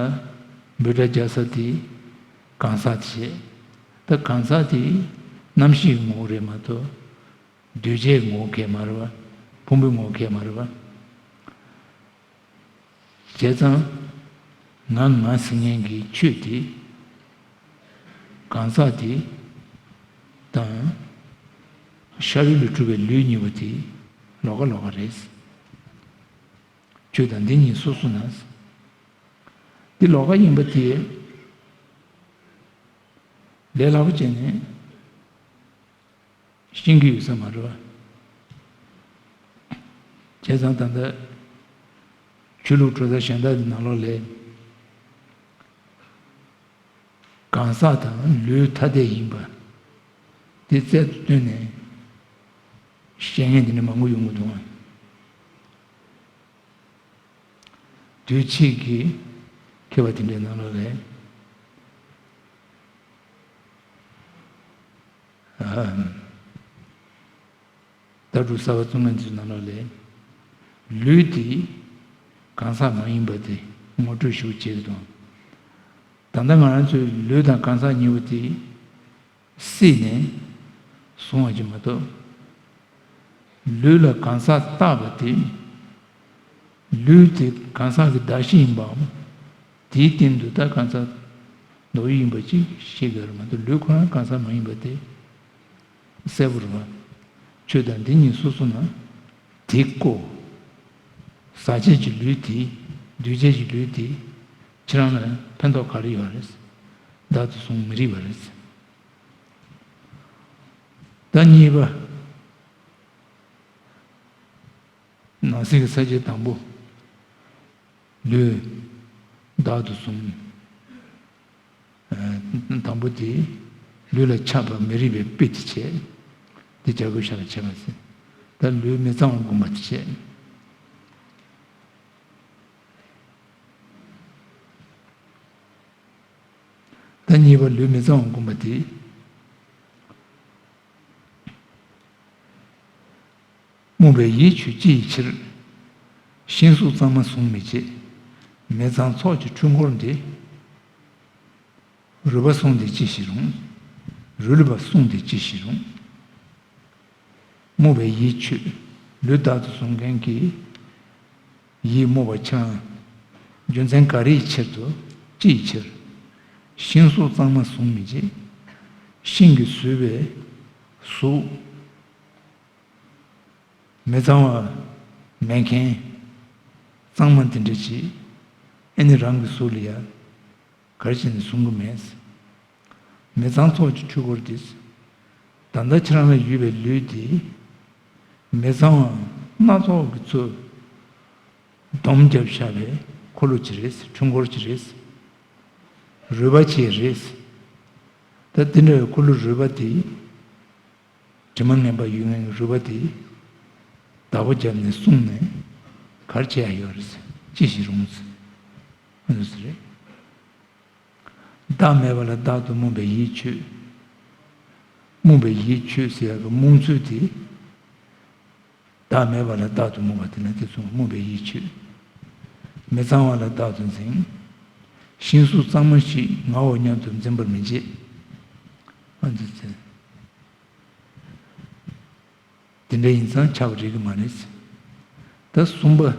འབོད་སྒྲ་རྒྱག་ས་དེ་གང་ཟག་དེ་བྱས། ད་གང་ཟག་དེ་རྣམ་ཤེས་ངོ་བོ་རེད་མ་གཏོགས་འདུས་བྱས་ངོ་བོ་གལ་མ་རེད་པ། ཕུང་པོའི་ངོ་བོ་གལ་མ་རེད་པ། བྱས་ཙང་ང་ང་ཟེར་མཁན་གྱི་ཆོས་དེ་གང་ཟག་དེ་དང་ཤ་རུས་ལས་གྲུབ་པའི་ལུས་གཉིས་པོ་དེ་ལོགས་ཀ་ལོགས་ཀ་རེད། ཆོས་དང་འདི་གཉིས་སོ་སོ་ན། འདི་ལོགས་ཀ་ཡིན་པ་དེ་ལས་སླ་པོ་བྱས་ནས་ཤེས་ཀྱི་ཡོད་ས་མ་རེད་པ། བྱས་ཙང་ད་ལྟ་ཆོས་ལུགས་གྲོས་ཚོགས་གཞན་དག་གི་ནང་ལོགས་ལ་གང་ཟག་དང་ལུས་ཐ་དད་ཡིན་པ་དེ་རྩལ་དུ་བཏོན་ནས་བཤད་མཁན་དེ་འདྲ་མང་པོ་ཡོང་གི་འདུག་ཨང་། དུས་ཕྱིས་ཀྱི་མཁས་པ་དེ་འདྲའི་ནང་ལོགས་ལ། ཨ། ལྟ་གྲུབ་གསར་པ་བཙུགས་མཁན་ཚོའི་ནང་ལོགས་ལ། ལུས་དེ་གང་ཟག་མ་ཡིན་པ་དེ་ངོ་སྤྲོད་ཞུ་བྱེད་ཀྱི་འདུག་ད་ལྟ་ང་རང་ཚོའི་ལུས་དང་གང་ཟག་གཉིས་པོ་དེ། བསྲེས་ནས་བཟུང་བ་ཅིག་མ་གཏོགས། ལུས་ལ་གང་ཟག་བཏགས་པ་དེ། ལུས་དེ་གང་ཟག་གི་གདགས་གཞི་ཡིན་པའམ། དེའི་སྟེང་དུ་ད་གང་ཟག་འདོགས་ཡུལ་ཡིན་པ་ཅིག་ཤེས་དགོས་རེད་མ་གཏོགས་ལུས་ཁོ་རང་གང་ཟག་མ་ཡིན་པ་དེ་གསལ་པོ་རེད་པ། ཆོས་དང་འདི་གཉིས་སོ་སོ་ན་དེ་ཀོ། ཟག་བཅས་ཀྱི་ལུས་དེ། འདུས་བྱས་ཀྱི་ལུས་དེ། ཁྱེད་རང་ལ་ཕན་ཐོགས་ག་རེ་ཡོད་རེད། བདག་ཏུ་བཟུང་མི་རིགས་པ་རེད། ད་གཉིས་པ། ནང་གསེས་ཀྱི་ས་བཅད་དང་པོ། ལུས་བདག་ཏུ་བཟུང་། ཨ། དང་པོ་དེ། ལུས་ལ་ཆགས་པ་མི་རིགས་པའི་དཔེ་དེ་བྱས། དེ་བྱ་དགོས་ཤ་ལ་བྱས་པ་ཟེར། ད་ལུས་མི་གཙང་བ་བསྒོམ་པ་དེ་བྱས། ད་གཉིས་པ་ལུས་མི་གཙང་བ་བསྒོམ་པ་དེ། རྨོངས་པའི་ཡིད་ཆོས་ཅི་ཡི་ཕྱིར། ཤིང་གཟུགས་གཙང་མ་བཟུང་མི་བྱེད། མི་གཙང་ཚོགས་ཀྱི་འཁྲུལ་འཁོར་འདི། རུལ་པ་བསྲུངས་ཏེ་ཅི་ཞིག་རུང་། རུལ་པ་བསྲུངས་ཏེ་ཅི་ཞིག་རུང་། རྨོངས་པའི་ཡིད་ཆོས། ལུས་བདག་ཏུ་བཟུང་མཁན་གྱི་ཡིད་རྨོངས་པ་ཁྱེད་རང་། རྒྱུ་མཚན་ག་རེའི་ཕྱིར་དུ། ཅི་ཡི་ཕྱིར། ཤིང་གཟུགས་གཙང་མ་བཟུང་མི་བྱེད། ཤིང་གིས་བཟོས་པའི་གཟུགས། མི་གཙང་བ་མེད་མཁན། གཙང་མ་དེ་འདྲ་ཅིག་ཨེ་ནི་རང་གི་གཟུགས་ལ་ཡ། ག་རེ་བྱས་ནས་བཟུང་གི་མེད། མི་གཙང་ཚོགས་ཀྱི་འཁྲུལ་འཁོར་དེ། ད་ལྟ་ཁྱེད་རང་ལ་ཡོད་པའི་ལུས་དེ། མི་གཙང་བ་སྣ་ཚོགས་ཀྱི་ཚུལ། སྡོམ་བརྒྱབ་བཞག་པའི་འཁོར་ལོ་ཅིག་རེད། འཁྲུལ་འཁོར་ཅིག་རེད། རུལ་པ་ཅིག་རེད། ད་དེ་འདྲ་བའི་འཁོར་ལོ་རུལ་པ་དེ། དྲི་མ་ངན་པ་ཡོད་མཁན་གྱི་རུལ་པ་དེ། བདག་པོ་བརྒྱབ་ནས་བསྲུངས་ནས་ག་རེ་བྱེད་ཡ་ཡོད་རེད། ཅི་ཞིག་རུང་ཟེར། ཨ་ནི་ཟེར་རེད། བདག་མེད་པ་ལ་བདག་ཏུ་རྨོངས་པའི་ཡིད་ཆོས། རྨོངས་པའི་ཡིད་ཆོས་ཟེར་ཡག་གི་རྨོངས་ཚུལ་དེ། བདག་མེད་པ་ལ་བདག་ཏུ་རྨོངས་པ་དེ་ལ་དེ་མཚུངས་རྨོངས་པའི་ཡིད་ཆོས། མི་གཙང་བ་ལ་བདག་ཏུ་འཛིན། ཤིང་གཟུགས་གཙང་མ་ཞིག་ངའོ་སྙམ་དུ་འཛིན་པར་མི་བྱེད། ཨ་ཙི་ཙི། དེ་འདྲ་ཡིན་ཙང་ཆགས་པ་རིགས་ཀྱི་མ་རེད། ད་གསུམ་པ།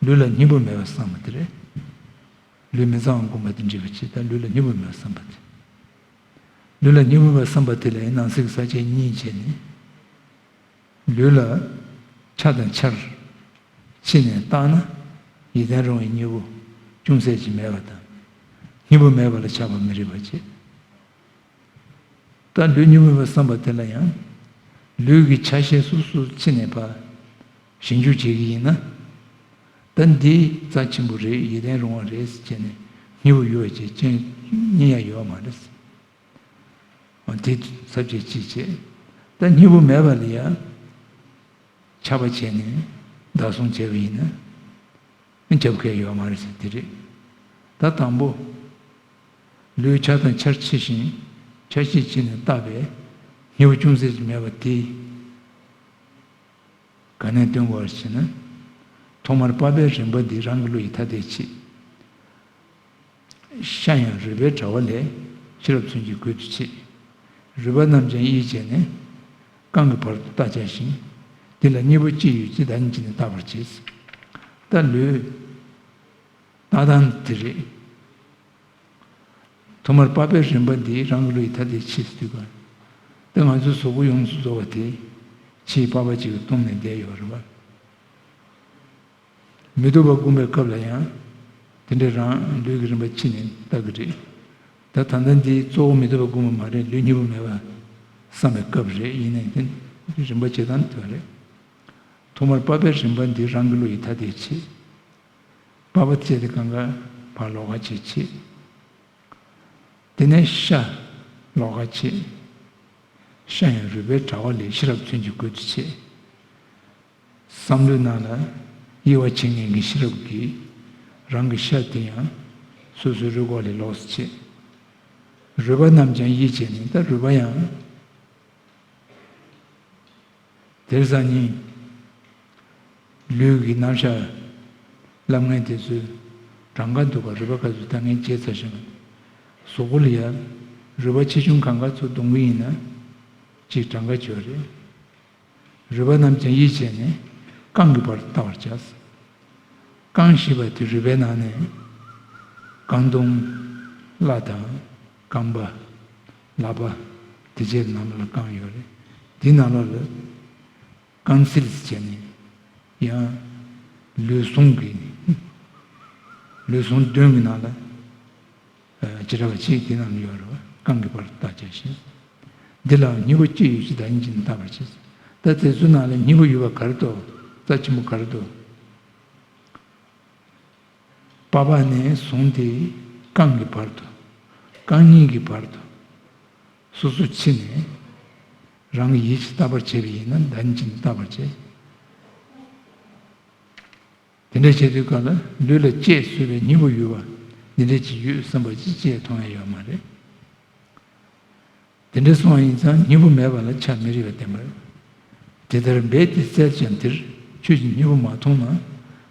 ལུས་ལ་སྙིང་པོ་མེད་པར་བསམ་པ་དེ་རེད། ལུས་མི་གཙང་བ་བསྒོམ་པ་དེ་འདྲ་བྱེད། ད་ལུས་ལ་སྙིང་པོ་མེད་པར་བསམ་པ་དེ། ལུས་ལ་སྙིང་པོ་མེད་པར་བསམ་པ་དེ་ལ་ཡང་ནང་གསེས་ཀྱི་ས་བཅད་གཉིས་བྱས་ནས། ལུས་ལ་ཆ་དང་འཆར་ཕྱེ་ནས་བརྟགས་ན། ཡིད་བརྟན་རུང་བའི་སྙིང་པོ་ཅུང་ཟད་ཅིག་མེད་པ་དང་། སྙིང་པོ་མེད་པ་ལ་ཆགས་པ་མི་རིགས་པ་བྱེད། ད་ལུས་སྙིང་པོ་མེད་པར་བསམ་པ་དེ་ལ་ཡང་། ལུས་ཀྱི་ཆ་ཤས་སོ་སོ་ཕྱེ་ནས་ཕར་ཞིབ་འཇུག་བྱེད་ཀྱི་ཡིན་ན། ད་འདི་རྩ་ཆེན་པོ་རེད། ཡིད་བརྟན་རུང་བ་རེད་ཟེར་བྱས་ནས་སྙིང་པོ་ཡོད་པ་ཅིག་ཅན་རྙེད་ཡ་ཡོད་མ་རེད། འོ་དེ་ས་བཅད་གཅིག་བྱས། ད་སྙིང་པོ་མེད་པ་ལ་ཡ། ཆགས་པ་བྱས་ནས་བདག་བཟུང་བྱས་པ་ཡིན་ན། རྒྱབ་འགལ་ཡོད་མ་རེད་ཟེར་དེ་རེད། ད་དང་པོ། ལུས་ཆ་དང་འཆར་ཕྱེ་ཞིང་ཆ་ཤས་ཕྱེ་ནས་བརྟགས་པས་སྙིང་པོ་ཅུང་ཟད་ཅིག་མེད་པ་དེ། ག་ནས་སྟོན་དགོས་ཞེ་ན། ཐོག་མར་པ་ཕའི་རིམ་པ་འདི་རང་གི་བློ་ཡིས་ཐ་དད་བྱེད། ཤ་ཡང་རུས་པའི་དྲ་བ་ལས་ཤེས་རབ་མཚོན་གྱིས་བགོས་ཏུ་བྱེད། རུས་པ་རྣམས་ཀྱང་དབྱེ་བྱས་ནས་རྐང་གི་བར་དུ་བརྟག་བྱ་ཞིང་། འདི་ལ་གཉིས་པོ་ཅི་ཡོད་ཅི་བདག་ཉིད་ཀྱིས་ནི་བརྟག་པར་བྱེད། ད་ལུས། ལྟ་སྟངས་དེ་རེད། ཐོག་མར་པ་ཕའི་རིམ་པ་འདི་རང་གི་བློ་ཡིས་ཐ་དད་བྱེད་ཟེར་དུས་ག། ད་ང་ཚོའི་གཟུགས་པོ་ཡོངས་སུ་རྫོགས་པ་དེ་ཕྱིའི་པགས་པ་གཅིག་གིས་བཏུམས་ནས་བསྡད་ཡོད་རེད་པ། མི་སྡུག་པ་བསྒོམ་པའི་སྐབས་ལ་ཡང་དེ་འདྲའི་རང་ལུས་ཀྱི་རིམ་པ་ཕྱེ་ནས་ལྟ་གི་རེད། ད་ད་ལྟ་འདི་གཙོ་བོ་མི་སྡུག་པ་བསྒོམ་པ་མ་རེད། ལུས་སྙིང་པོ་མེད་པ་བསམ་པའི་སྐབས་རེད། ཡིན་ནའི་དེ་རིམ་པ་བྱེད་སྟངས་དེ་རེད། ཐོག་མར་པ་ཕའི་རིམ་པ་འདི་རང་གི་བློ་ཡིས་ཐ་དད་བྱེད། པ་ཕ་བྱས་ཏེ་གང་ག་ཕར་ལོགས་ཀ་བྱེད་བྱེད། དེ་ནས་ཤ་ལོགས་ཀ་བྱེད། ཤ་ཡང་རུས་པའི་དྲ་བ་ལས་ཤེས་རབ་མཚོན་གྱིས་བགོས་ཏུ་བྱེད། བསམ་བློའི་ནང་ལ་དབྱེ་བ་ཕྱེ་མཁན་གྱི་ཤེས་རབ་ཀྱིས་རང་གི་ཤ་དེ་ཡང་སོ་སོའི་རུས་ཁོག་ལས་ལོགས་སུ་བྱེད། རུས་པ་རྣམས་ཀྱང་དབྱེ་བྱས་ནས། ད་རུས་པ་ཡང་། དེར་སང་ཉིན། ལུས་ཀྱི་རྣམ་གཞག་ལབ་མཁན་དེ་ཚོའི་གྲངས་ཀ་འདུག་ག། རུས་པ་ག་ཚོད་ལྟ་མཁན་བྱས་ཚར་ཞིང་། གཟུགས་པོ་ལ་ཡང་རུས་པ་ཆེ་ཆུང་གང་ག་ཚོད་འདོན་གྱི་ཡིན་ན་གཅིག་གྲངས་ཀ་བྱོས་རེད། རུས་པ་རྣམས་ཀྱང་དབྱེ་བྱས་ནས་རྐང་གི་བར་དུ་བལྟ་བར་བྱ། རྐང་ཞེས་པ་དེ་རུས་པའི་ནང་ནས་རྐང་དུང་། བརླ་དང་། རྐང་པ། ལག་པ། དེ་བཅས་ནང་ལོགས་ལ་རྐང་ཡོད་རེད། དེའི་ནང་ལོགས་ལ་ རྐང་བསིལ་བྱས་ནས་ཡང་ལུས་ཟུངས་ཀྱི་ལུས་ཟུངས་བདུན་གྱི་ནང་ལ་ཨ་བྱེ་བྲག་པ་གཅིག་དེ་རྣམས་ཡོད་རེད་པ། རྐང་གི་བར་དུ་བརྟག་བྱ་ཞེས། འདི་ལ་སྙིང་པོ་ཅི་ཡོད་ཅེས་བདག་ཉིད་ཀྱིས་བརྟག་པར་བྱེད། ད་དེ་ཚོའི་ནང་ལ་སྙིང་པོ་ཡོད་པ་ག་རེ་འདུག་རྩ་ཆེན་པོ་ག་རེ་འདུག་པ་ཕ་ནས་བཟུང་སྟེ་རྐང་གི་བར་དུ། རྐང་གཉིས་ཀྱི་བར་དུ། སོ་སོ་ཕྱི་ནས་རང་གི་ཡིད་ཀྱིས་བརྟག་པར་བྱས་པ་ཡིན་ན་བདག་ཉིད་ཀྱིས་བརྟག་པར་བྱེད། དེ་འདྲ་བྱེད་དུས་སྐབས་ལ་ལུས་ལ་དཔྱད་བཟོད་པའི་སྙིང་པོ་ཡོད་པ་འདི་འདྲ་ཅིག་ཡོད་བསམ་པ་ཅིག་དཔྱད་མཐོང་ཡ་ཡོད་མ་རེད། དེ་འདྲ་སོང་བ་ཡིན་ཙང་སྙིང་པོ་མེད་པ་ལ་ཆགས་མི་རིགས་པ་བསྟན་པ་རེད། དེ་ལྟར་འབད་དེ་བཙལ་ཀྱང་འདིར་ཁྱོད་ཀྱིས་སྙིང་པོ་མ་མཐོང་ན།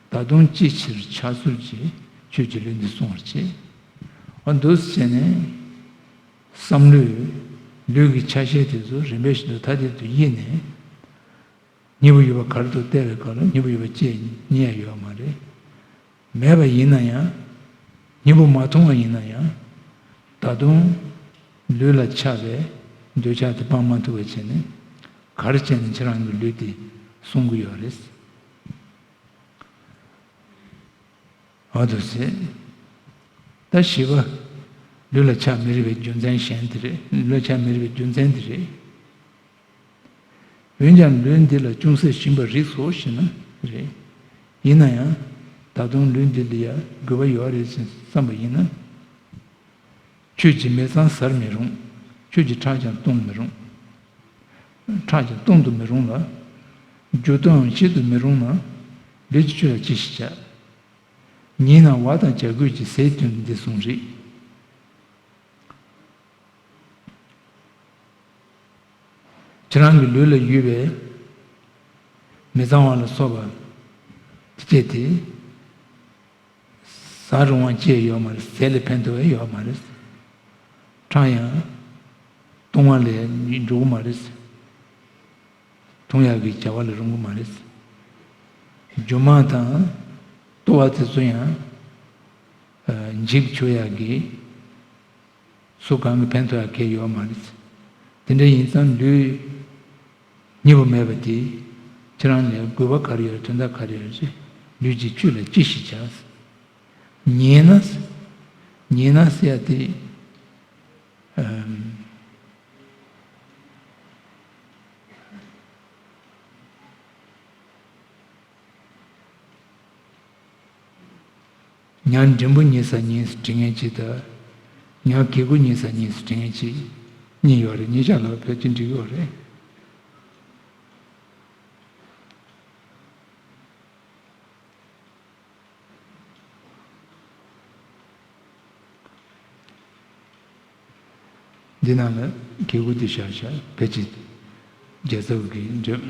ད་དུང་ཅི་ཕྱིར་ཆགས་ཚུལ་གྱིས་ཁྱོད་ཀྱི་ལུས་འདི་བསྲུང་བར་བྱེད། འོ་འདུག་སེ་བྱས་ནས་བསམ་བློས་ལུས་ཀྱི་ཆ་ཤས་དེ་ཚོ་རིམ་པས་བཞིན་དུ་ཐ་དད་དུ་དབྱེ་ནས། སྙིང་པོ་ཡོད་པ་ག་རེ་འདུག་བལྟས་པའི་སྐབས་ལ་སྙིང་པོ་ཡོད་པ་ཅེས་རྙེད་ཡ་ཡོད་མ་རེད། མེད་པ་ཡིན་ན་ཡང་། སྙིང་པོ་མ་མཐོང་བ་ཡིན་ན་ཡང་། ད་དུང་ལུས་ལ་ཆགས་པའི་འདོད་ཆགས་དེ་སྤང་མ་ཐུབ་པ་བྱས་ནས་ག་རེ་བྱས་ནས་ཁྱེད་རང་གི་ལུས་དེ་བསྲུང་གི་ཡོད་རེད། འོ་འདུག་སེ། ད་བཞི་པ། ལུས་ལ་ཆགས་མི་རིགས་པའི་རྒྱུ་མཚན་གཞན་དེ་རེད། ལུས་ལ་ཆགས་མི་རིགས་པའི་རྒྱུ་མཚན་དེ་རེད། འོན་ཀྱང་ལུས་འདི་ལ་ཅུང་ཟད་ཞིམ་པ་རིགས་སོ་ཞེ་ན་རེད། ཡིན་ན་ཡང་། ད་དུང་ལུས་འདི་ལ་ཡང་དགོས་པ་ཡོད་རེད་ཅེས་བསམ་པ་ཡིན་ན། ཁྱོད་ཀྱིས་མི་ཚང་ཟར་མི་རུང་། ཁྱོད་ཀྱིས་ཁྲག་ཀྱང་བཏུང་མི་རུང་། ཁྲག་ཀྱང་བཏུང་དུ་མི་རུང་ལ། རྒྱུ་བཏུང་ཡང་བྱེད་དུ་མི་རུང་ན། ལུས་ཀྱིས་ཁྱོད་ལ་ཅི་ཞིག་བྱ། ཉེས་ན་བ་དང་བྱ་རྒོད་ཀྱི་ཟས་བསྟུན་འདི་བསྲུང་རིགས། ཁྱེད་རང་གི་ལུས་ལ་ཡོད་པའི་མི་གཙང་བ་ལ་སོགས་པ་སྤྱད་དེ། ཟ་རུང་བ་ཅི་ཡང་ཡོད་མ་རེད། ཟས་ལ་ཕན་ཐོགས་ཡང་ཡོད་མ་རེད། ཁྲག་ཡང་བཏུང་བ་ལས་འགྲོ་གི་མ་རེད། འཐུང་ཡག་གི་བྱ་བ་ལ་རུང་གི་མ་རེད། རྒྱུ་མ་དང་ལྟོ་བ་དེ་ཚོ་ཡང་ཨ་འཇིག་བཅུག་ཡག་གི་སུ་གང་གི་ཕན་ཐོགས་ཡག་གི་ཡོད་མ་རེད། དེ་འདྲ་ཡིན་ཙང་ལུས་སྙིང་པོ་མེད་པ་དེ་ཁྱེད་རང་ལ་དགོས་པ་ག་རེ་ཡོད་རེད། དོན་དག་ག་རེ་ཡོད་རེད། ལུས་ཀྱིས་ཁྱོད་ལ་ཅི་ཞིག་བྱ། ཉེས་ན། ཉེས་ན་ཟེར་ཡ་དེ། ཨམ། ཉ་འབྲིང་པོ་རྙེད་ས་རྙེད་ཟེར་དྲི་ངན་གཅིག་དང་། ཉ་གི་གུ་རྙེད་ས་རྙེད་ཟེར་དྲི་ངན་གཅིག་གཉིས་ཡོད་རེད། གཉིས་ཆ་ལ་བོད་ཀྱི་འབྲི་གི་ཡོད་རེད། འདི་ནང་ལ་གི་གུ་འདི་བཞག་བཞག་བོད་ཀྱི་རྒྱལ་ཚབ་ཀྱི་འགྲེལ་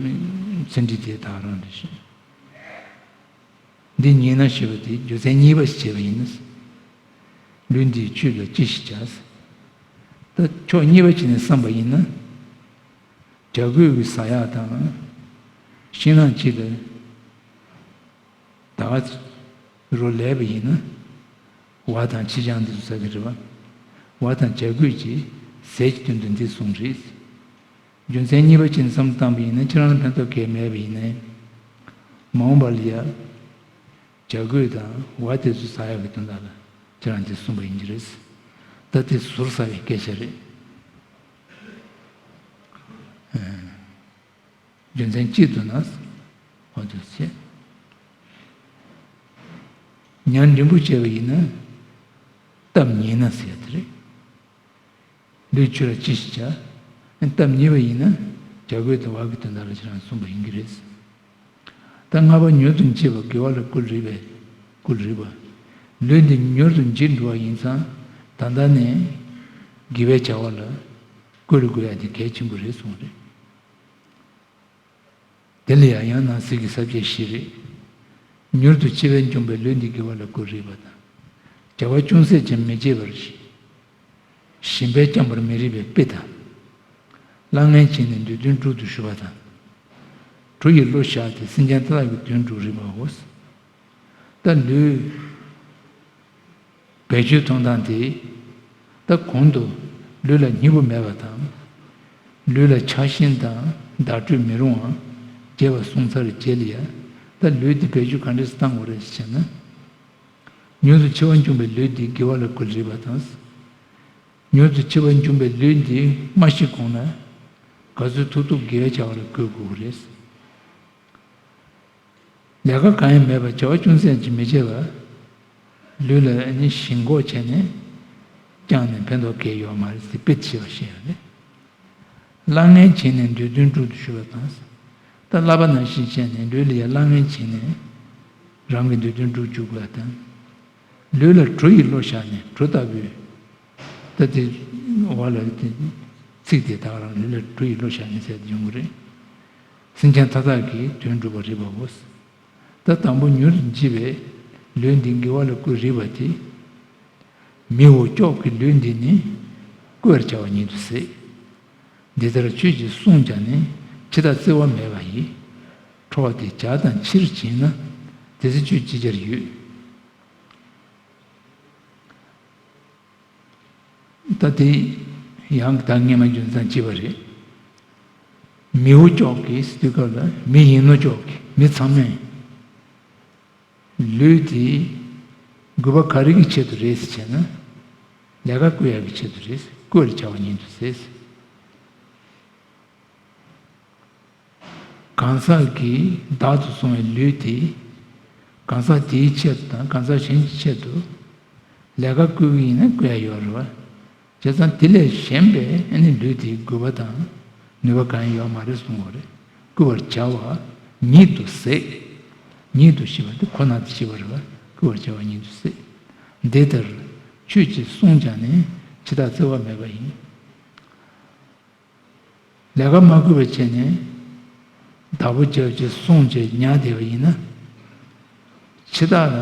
ཚན་རིག་དེ་དག་རང་རེད་ཤག་འདི་ཉེས་ན་ཞེས་པ་དེ་རྒྱུ་མཚན་གཉིས་པ་ཞིག་བྱས་པ་ཡིན་ན། ལུས་འདིས་ཁྱོད་ལ་ཅི་ཞིག་བྱ། ད་ཕྱོགས་གཉིས་པ་ཅིག་ནས་བསམ་པ་ཡིན་ན། བྱ་རྒོད་ཀྱི་ཟ་ཡག་དང་། ཤིང་ནགས་གཅིག་ལ་ཟླ་བ་རོ་ལས་པ་ཡིན་ན། བ་དང་ཁྱི་སྤྱང་འདི་ཚོ་ཟ་གི་རེད་པ། བ་དང་བྱ་རྒོད་ཀྱི་ཟས་ཀྱི་དོན་དུ་འདི་གསུངས་རེད། རྒྱུ་མཚན་གཉིས་པ་ཅན་བསམ་བཏང་པ་ཡིན་ན་ཁྱེད་རང་ལ་ཕན་ཐོགས་གང་ཡང་མེད་པ་ཡིན་ནའི། མ་འོངས་པ་ལ་ཡ། བྱ་རྒོད་དང་བ་དེ་ཚོ་ཟ་ཡག་གི་དོན་དག་ལ་ཁྱེད་རང་དེ་གསུངས་པ་ཡིན་གྱི་རེད། ད་དེ་ཟུར་ཟ་བའི་སྐད་ཆ་རེད། རྒྱུ་མཚན་གཅིག་ཏུ་ན། འོ་དེ་བྱས། ཉ་འབྲིང་པོ་བྱས་པ་ཡིན་ན། སྟབས་ཉེས་ན་ཟེར་ཡ་དེ་རེད། ལུས་ཁྱོད་ལ་ཅི་ཞིག་བྱ། སྟབས་ཉེས་པ་ཡིན་ན། བྱ་རྒོད་དང་བ་གི་དོན་དག་ལ་ཁྱེད་རང་གསུངས་པ་ཡིན་གྱི་རེད། ད་ལྔ་པ་མྱུར་དུ་མཆེད་པ་དགེ་བ་ལ་བསྐུལ་རིགས་པས་བསྐུལ་རིགས་པ། ལུས་འདི་མྱུར་དུ་འཇིག་འགྲོ་བ་ཡིན་ཙང་ད་ལྟ་ནས་དགེ་བའི་བྱ་བ་ལ་བསྐུལ་དགོས་ཡ་དེ་གལ་ཆེན་པོ་རེད་གསུངས་རེད། དེ་ལ་ཡང་ཡང་ན་ཟིལ་གྱིས་ཟ་བྱེད་བཞི་རེད། མྱུར་དུ་འཆི་བས་འཇོམས་པའི་ལུས་འདི་དགེ་བ་ལ་བསྐུལ་རིགས་པ་དང་། བྱ་བ་ཅུང་ཟད་ཀྱང་མི་བྱེད་པར། ཞིང་པས་བསྐྱངས་པར་མི་རིགས་པའི་དཔེ་དང་། གླ་རྔན་བྱིན་ནས་འདོད་དོན་སྒྲུབ་ཏུ་ཞུགས་པ་དང་། གྲུ་ཡི་བློ་བཞག་སྟེ་སེམས་ཅན་ཐམས་ཅད་ཀྱི་དོན་སྒྲུབ་རིགས་པའོ། ད་ལུས། བེད་སྤྱོད་གཏོང་སྟངས་དེ། ད་གོང་དུ་ལུས་ལ་སྙིང་པོ་མེད་པ་དང་། ལུས་ལ་ཆགས་ཞེན་དང་བརྡ་སྤྲོད་མི་རུང་བ། བརྒྱད་པ་གསུངས་ཚར་རྗེས་ལ་ཡ། ད་ལུས་འདི་བེད་སྤྱོད་ག་འདྲས་སེ་བཏང་དགོས་རེད་ཟེར་ན། མྱུར་དུ་འཆི་བ་འབྱུང་བའི་ལུས་འདི་དགེ་བ་ལ་བཀོལ་རིགས་པ་དང་། མྱུར་དུ་འཆི་བ་འབྱུང་བའི་ལུས་འདི་མ་ཤི་གོང་ལ། ག་ཚོད་ཐུབ་ཐུབ་དགེ་བའི་བྱ་བ་ལ་བཀོལ་དགོས་ཀྱི་རེད། ལས་ཀ་གང་ཡང་མེད་པར་བྱ་བ་ཅུང་ཟད་ཅིག་མི་བྱེད་པར། ལུས་ལ་ནི་ཞེན་ཁོག་བྱས་ནས་བསྐྱངས་ནས་ཕན་ཐོགས་གང་ཡང་ཡོད་མ་རེད་ཟེར་དཔེ་ཆེ་བ་བཤད་ཡོད་རེད། གླ་རྔན་བྱིན་ནས་འདོད་དོན་སྒྲུབ་ཏུ་གཞོལ་བ་དང་། ད་བསླབ་པ་ནང་བཞིན་བྱས་ནས་ལུས་ལ་ཡང་གླ་རྔན་བྱིན་ནས་རང་གི་འདོད་དོན་སྒྲུབ་བཅུག་པ་དང་། ལུས་ལ་གྲོ་ཡི་བློ་བཞག་ནས་གྲོ་ལྟ་བུའི། ད་དེ་བ་ལ་དེ་ཚིག་དེ་དག་རང་ལུས་ལ་གྲོ་ཡི་བློ་བཞག་ནས་ཟེར་དེ་ཡོང་གི་རེད། སེམས་ཅན་མཐའ་དག་གི་དོན་སྒྲུབ་པར་རིགས་པའོ། ད་དང་པོ་མྱུར་དུ་འཆི་བའི་ལུས་འདི་དགེ་བ་ལ་བཀོལ་རིགས་པ་དེ། མི་འོ་ཅོག་གི་ལུས་འདི་ནི་བཀོལ་བར་བྱ་བ་ཉིད་དུ་ཟད། འདི་ལྟར་ཆོས་ཀྱིས་བསྲུངས་ཀྱང་ནི་འཆི་བདག་བརྩེ་བ་མེད་པ་ཡི། ཁྲོ་བ་དེ་བྱ་དང་ཕྱིར་བྱིན་ན། དེ་ཚེ་ཆོས་ཅི་བྱར་འོས། ད་དེ་ཡང་ད་སྔས་མ་རྒྱུ་མཚན་བྱས་པ་རེད། མི་འོ་ཅོག་གི་དུས་སྐབས་ལ་མི་ཡིན་ནོ་ཅོག་གི་མི་ཚང་མས་ལུས་དེ་དགོས་པ་ག་རེ་གི་ཆེད་དུ་རེད་ཟེར་བྱས་ན། ལས་ཀ་བཀོལ་ཡག་གི་ཆེད་དུ་རེད། བཀོལ་བྱ་བ་ཉིད་དུ་ཟད། གང་ཟག་གིས་བདག་ཏུ་བཟུང་བའི་ལུས་དེ། གང་ཟག་དེའི་ཆེད་དུ་དང་གང་ཟག་གཞན་གྱི་ཆེད་དུ་ལས་ཀ་བསྐུལ་གྱི་ཡིན་ན་བསྐུལ་ཡ་ཡོད་རེད་བ། བྱས་ཙང་དེ་ལས་གཞན་པའི་ཨ་ནི་ལུས་དེའི་དགོས་པ་དང་ནུས་པ་གང་ཡང་ཡོད་མ་རེད་གསུངས་པ་རེད། བསྐུལ་བར་བྱ་བ་ཉིད་དུ་ཟད། ཉིད་དུ་ཞེས་པ་དེ་ཁོ་ན་དེ་ཞེས་པ་རེད་བ། བསྐུལ་བར་བྱ་བ་ཉིད་དུ་ཟད། འདི་ལྟར་ཆོས་ཀྱིས་བསྲུངས་ཀྱང་ནི་འཆི་བདག་བརྩེ་བ་མེད་པ་ཡིན། ལས་ཀ་མ་བསྐུལ་བ་བྱས་ནས་བདག་པོ་རྒྱབ་ཀྱིས་བསྲུངས་བྱས་ཉལ་བསྡད་པ་ཡིན་ན། འཆི་བདག་ལ་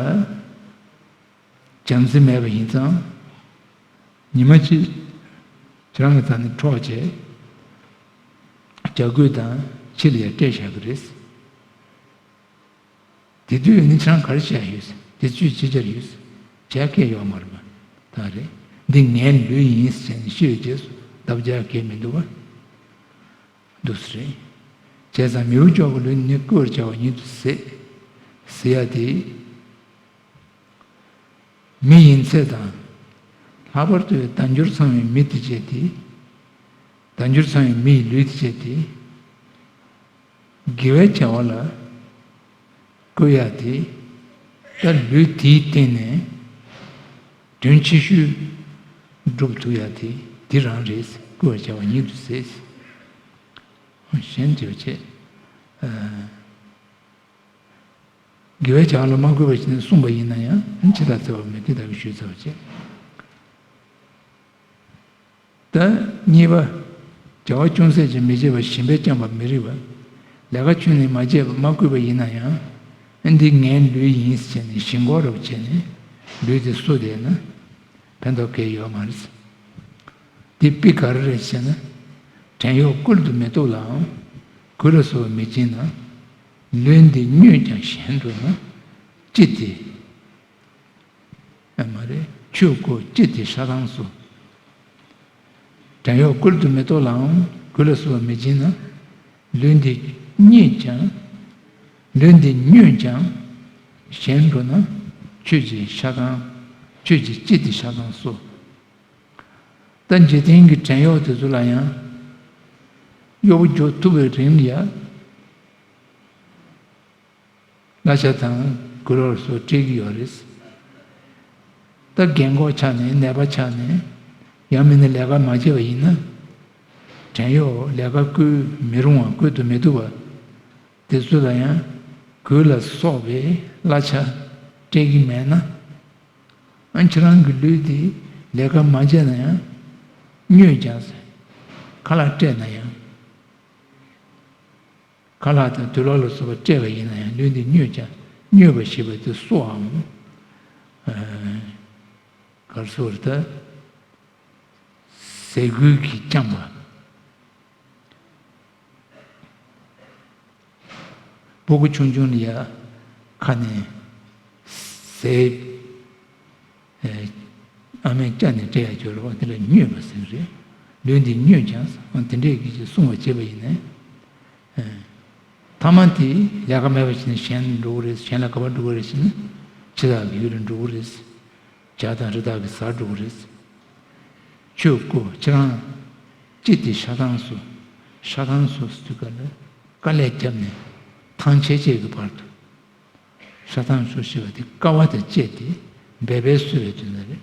བྱམས་བརྩེ་མེད་པ་ཡིན་ཙང་། ཉི་མ་གཅིག་ཁྱེད་རང་གི་རྩ་ནས་འཕྲོག་བྱས། རྒྱ་རྒོད་དང་ཕྱི་ལ་ཡར་སྤྲད་བཞག་གི་རེད། དེ་དུས་ནི་ཁྱེད་རང་ག་རེ་བྱས་ཡོད། དེ་ཚོས་ཅི་བྱར་ཡོད། བྱས་སྐད་ཡོད་མ་རེད་པ། ད་རེད། འདི་ངའི་ལུས་ཡིན་ཟེར་ནས་ཤི་བའི་རྗེས་སུ་འདབ་བརྒྱ་སྐད་མི་འདུག་པ། འདུག་སེ་རེད། བྱས་ཙང་མི་འོ་ཅོག་གི་ལུས་ནི་བསྐུལ་བར་བྱ་བ་ཉིད་དུ་ཟད། ཟེར་ཡ་དེ། མི་ཡིན་ཚད་དང་། ལྷག་པར་དུ་དལ་འབྱོར་ཚང་བའི་མི་དེ་བྱས་ཏེ། དལ་འབྱོར་ཚང་བའི་མི་ཡི་ལུས་དེ་བྱས་ཏེ། དགེ་བའི་བྱ་བ་ལ་བཀོལ་ཡ་དེ། ད་ལུས་དེའི་སྟེང་ནས་དོན་ཆེ་ཤོས་སྒྲུབ་ཐུབ་ཡ་དེ་འདི་རང་རེད། བཀོལ་བར་བྱ་བ་ཉིད་དུ་ཟད། གཞན་དེ་བྱས། དགེ་བའི་བྱ་བ་ལ་མ་བཀོལ་བ་ཞིག་ནས་གསུངས་པ་ཡིན་ན་ཡང་འཆི་བདག་བརྩེ་བ་མེད། དེ་ལྟ་བུའི་ཞུས་ཚར་བ་བྱས། ད་གཉིས་པ། བྱ་བ་ཅུང་ཟད་ཅིག་མི་བྱེད་པར་ཞེན་པས་བསྐྱངས་པ་མི་རིགས་པ། ལས་ཀ་ཁྱོན་ནས་མ་བྱས་པ་མ་བསྐུལ་བ་ཡིན་ན་ཡང་། ཨ་འདི་ངའི་ལུས་ཡིན་ཟེར་ནས་ཞེན་ཁོག་རབ་བྱས་ནས་ལུས་དེ་གསོ་བསྡད་ན་ཕན་ཐོགས་གང་ཡང་ཡོད་མ་རེད། འདི་དཔེ་ག་རེ་རེད་ཟེར་ན། བྲན་གཡོག་བཀོལ་དུ་མི་གཏོགས་ལའང་གོས་ལ་སོགས་པ་མི་སྦྱིན་ན། ལུས་འདི་བསྙོད་ཀྱང་གཞན་འགྲོ་ན། ཅི་སྟེ། ཨེ་མ་རེད། ཆོས་སྒོ་ཅི་སྟེ་ཤ་ཐང་སོ། བྲན་གཡོག་བཀོལ་དུ་མི་གཏོགས་ལའང་གོས་ལ་སོགས་པ་མི་སྦྱིན་ན། ལུས་འདི་བསྙེགས་ཀྱང་། ལུས་འདི་བསྙོད་ཀྱང་གཞན་འགྲོ་ན། ཁྱོད་ཀྱི་ཤ་ཐང་། ཁྱོད་ཀྱི་ཅི་སྟེ་ཤ་ཐང་སོ། ད་འཇིག་རྟེན་གྱི་བྲན་གཡོག་དེ་ཚོ་ལ་ཡང་གཡོག་པོ་འཇོག་ཐུབ་པའི་རིང་ལ་ཡང་གླ་ཆ་དང་གོས་ལོག་སོགས་སྤྲད་ཀྱི་ཡོད་རེད། ད་རྒན་གོག་ཆགས་ནས་ནད་པ་ཆགས་ནས་ཡང་མིན་ན་ལས་ཀ་མ་བྱས་པ་ཡིན་ན། བྲན་གཡོག་ལས་ཀ་བསྐུལ་མི་རུང་བ་བསྐུལ་དུ་མི་བཏུབ་པ། དེ་ཚོ་ལ་ཡང་གོས་ལ་སོགས་པའི་གླ་ཆ་སྤྲད་ཀྱི་མེད་ན། ཨ་ཁྱེད་རང་གི་ལུས་འདི་ལས་ཀ་མ་བྱས་ན་ཡང་བསྙོད་ཀྱང་ཟེར། ཁ་ལག་སྤྲད་ན་ཡང་། ཁ་ལག་དང་དུག་ལོག་ལ་སོགས་པ་སྤྲད་པ་ཡིན་ན་ཡང་ལུས་འདི་བསྙོད་ཀྱང་། བསྙོད་པ་ཞེས་པ་དེ་གསོའམ། ཨ་ག་རེ་ཟེར་དགོས་རེད་ད། ཟས་གོས་ཀྱིས་བསྐྱངས་པ། སྤུ་གུ་ཆུང་ཆུང་ལ་ཡ་ཁ་ནས་ཟས། ཨ་མས་སྐྱ་ནས་སྤྲད་ཡ་ཅིག་ཡོད་རེད་པ། དེ་ལ་བསྙོད་པ་ཟེར་གྱི་རེད། ལུས་འདི་བསྙོད་ཀྱང་ཟེར། དེ་འདྲས་ཀྱི་ཅིག་བསྲུང་བ་བྱས་པ་ཡིན་ནའི། ཨ་ ཐ་མ་དེ་ལས་ཀ་མེད་པ་ཞིག་ནས་གཞན་ལ་འགྲོ་གི་རེད། གཞན་ལ་ག་པར་འགྲོ་གི་རེད་ཟེར་ན། འཆི་བདག་གི་ཡུལ་ལ་འགྲོ་གི་རེད། བྱ་དང་རི་དྭགས་ཀྱིས་ཟ་འགྲོ་གི་རེད། ཆོས་སྐུ་ཁྱེད་རང་ཅི་སྟེ་ཤ་ཐང་སོ། ཤ་ཐང་སོ་ཟེར་དུས་ག་ལ་དཀའ་ལས་བརྒྱབ་ནས་ཐང་ཆད་ཆད་ཀྱི་བར་དུ། ཤ་ཐང་སོ་ཞེས་པ་དེ་དཀའ་བ་དང་བཅས་ཏེ་འབད་པས་གསོད་པའི་དོན་དག་རེད།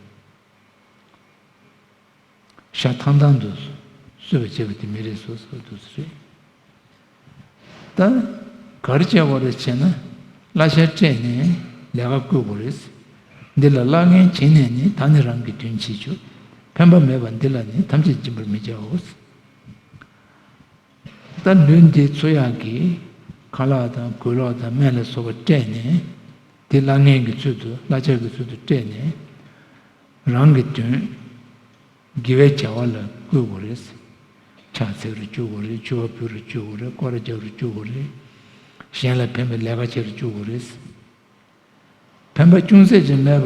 ཤ་ཐང་ཐང་དུ་གསོད་པ་བྱེད་པ་དེ་མི་རེད་སོ་སོ་འདུག་སེ་རེད། ད་ག་རེ་བྱ་དགོས་རེད་ཟེར་ན། གླ་ཆ་སྤྲད་ནས་ལས་ཀ་བསྐོ་དགོས་རེད། འདི་ལ་གླ་ངན་བྱིན་ནས་ནི། ད་ནི་རང་གི་དོན་བྱེད་ཆོག། ཕན་པ་མེད་པ་འདི་ལ་ནི། ཐམས་ཅད་སྦྱིན་པར་མི་བྱའོ། ད་ལུས་འདི་འཚོ་ཡག་གི་ཁ་ལག་དང་གོས་ལོག་དང་སྨན་ལ་སོགས་པ་སྤྲད་ནས། དེ་གླ་ངན་གྱི་ཚུལ་དུ། གླ་ཆ་གི་ཚུལ་དུ་སྤྲད་ནས། རང་གི་དོན། དགེ་བའི་བྱ་བ་ལ་བཀོལ་དགོས་རེད། ཕྱག་འཚལ་རུ་བཅུག་དགོས་རེད། མཆོད་པ་ཕུལ་རུ་བཅུག་དགོས་རེད། སྐོར་ར་རྒྱབ་རུ་བཅུག་དགོས་རེད། གཞན་ལ་ཕན་པའི་ལས་ཀ་བྱེད་རུ་བཅུག་དགོས་རེད། ཕན་པ་ཅུང་ཟད་ཀྱང་མེད་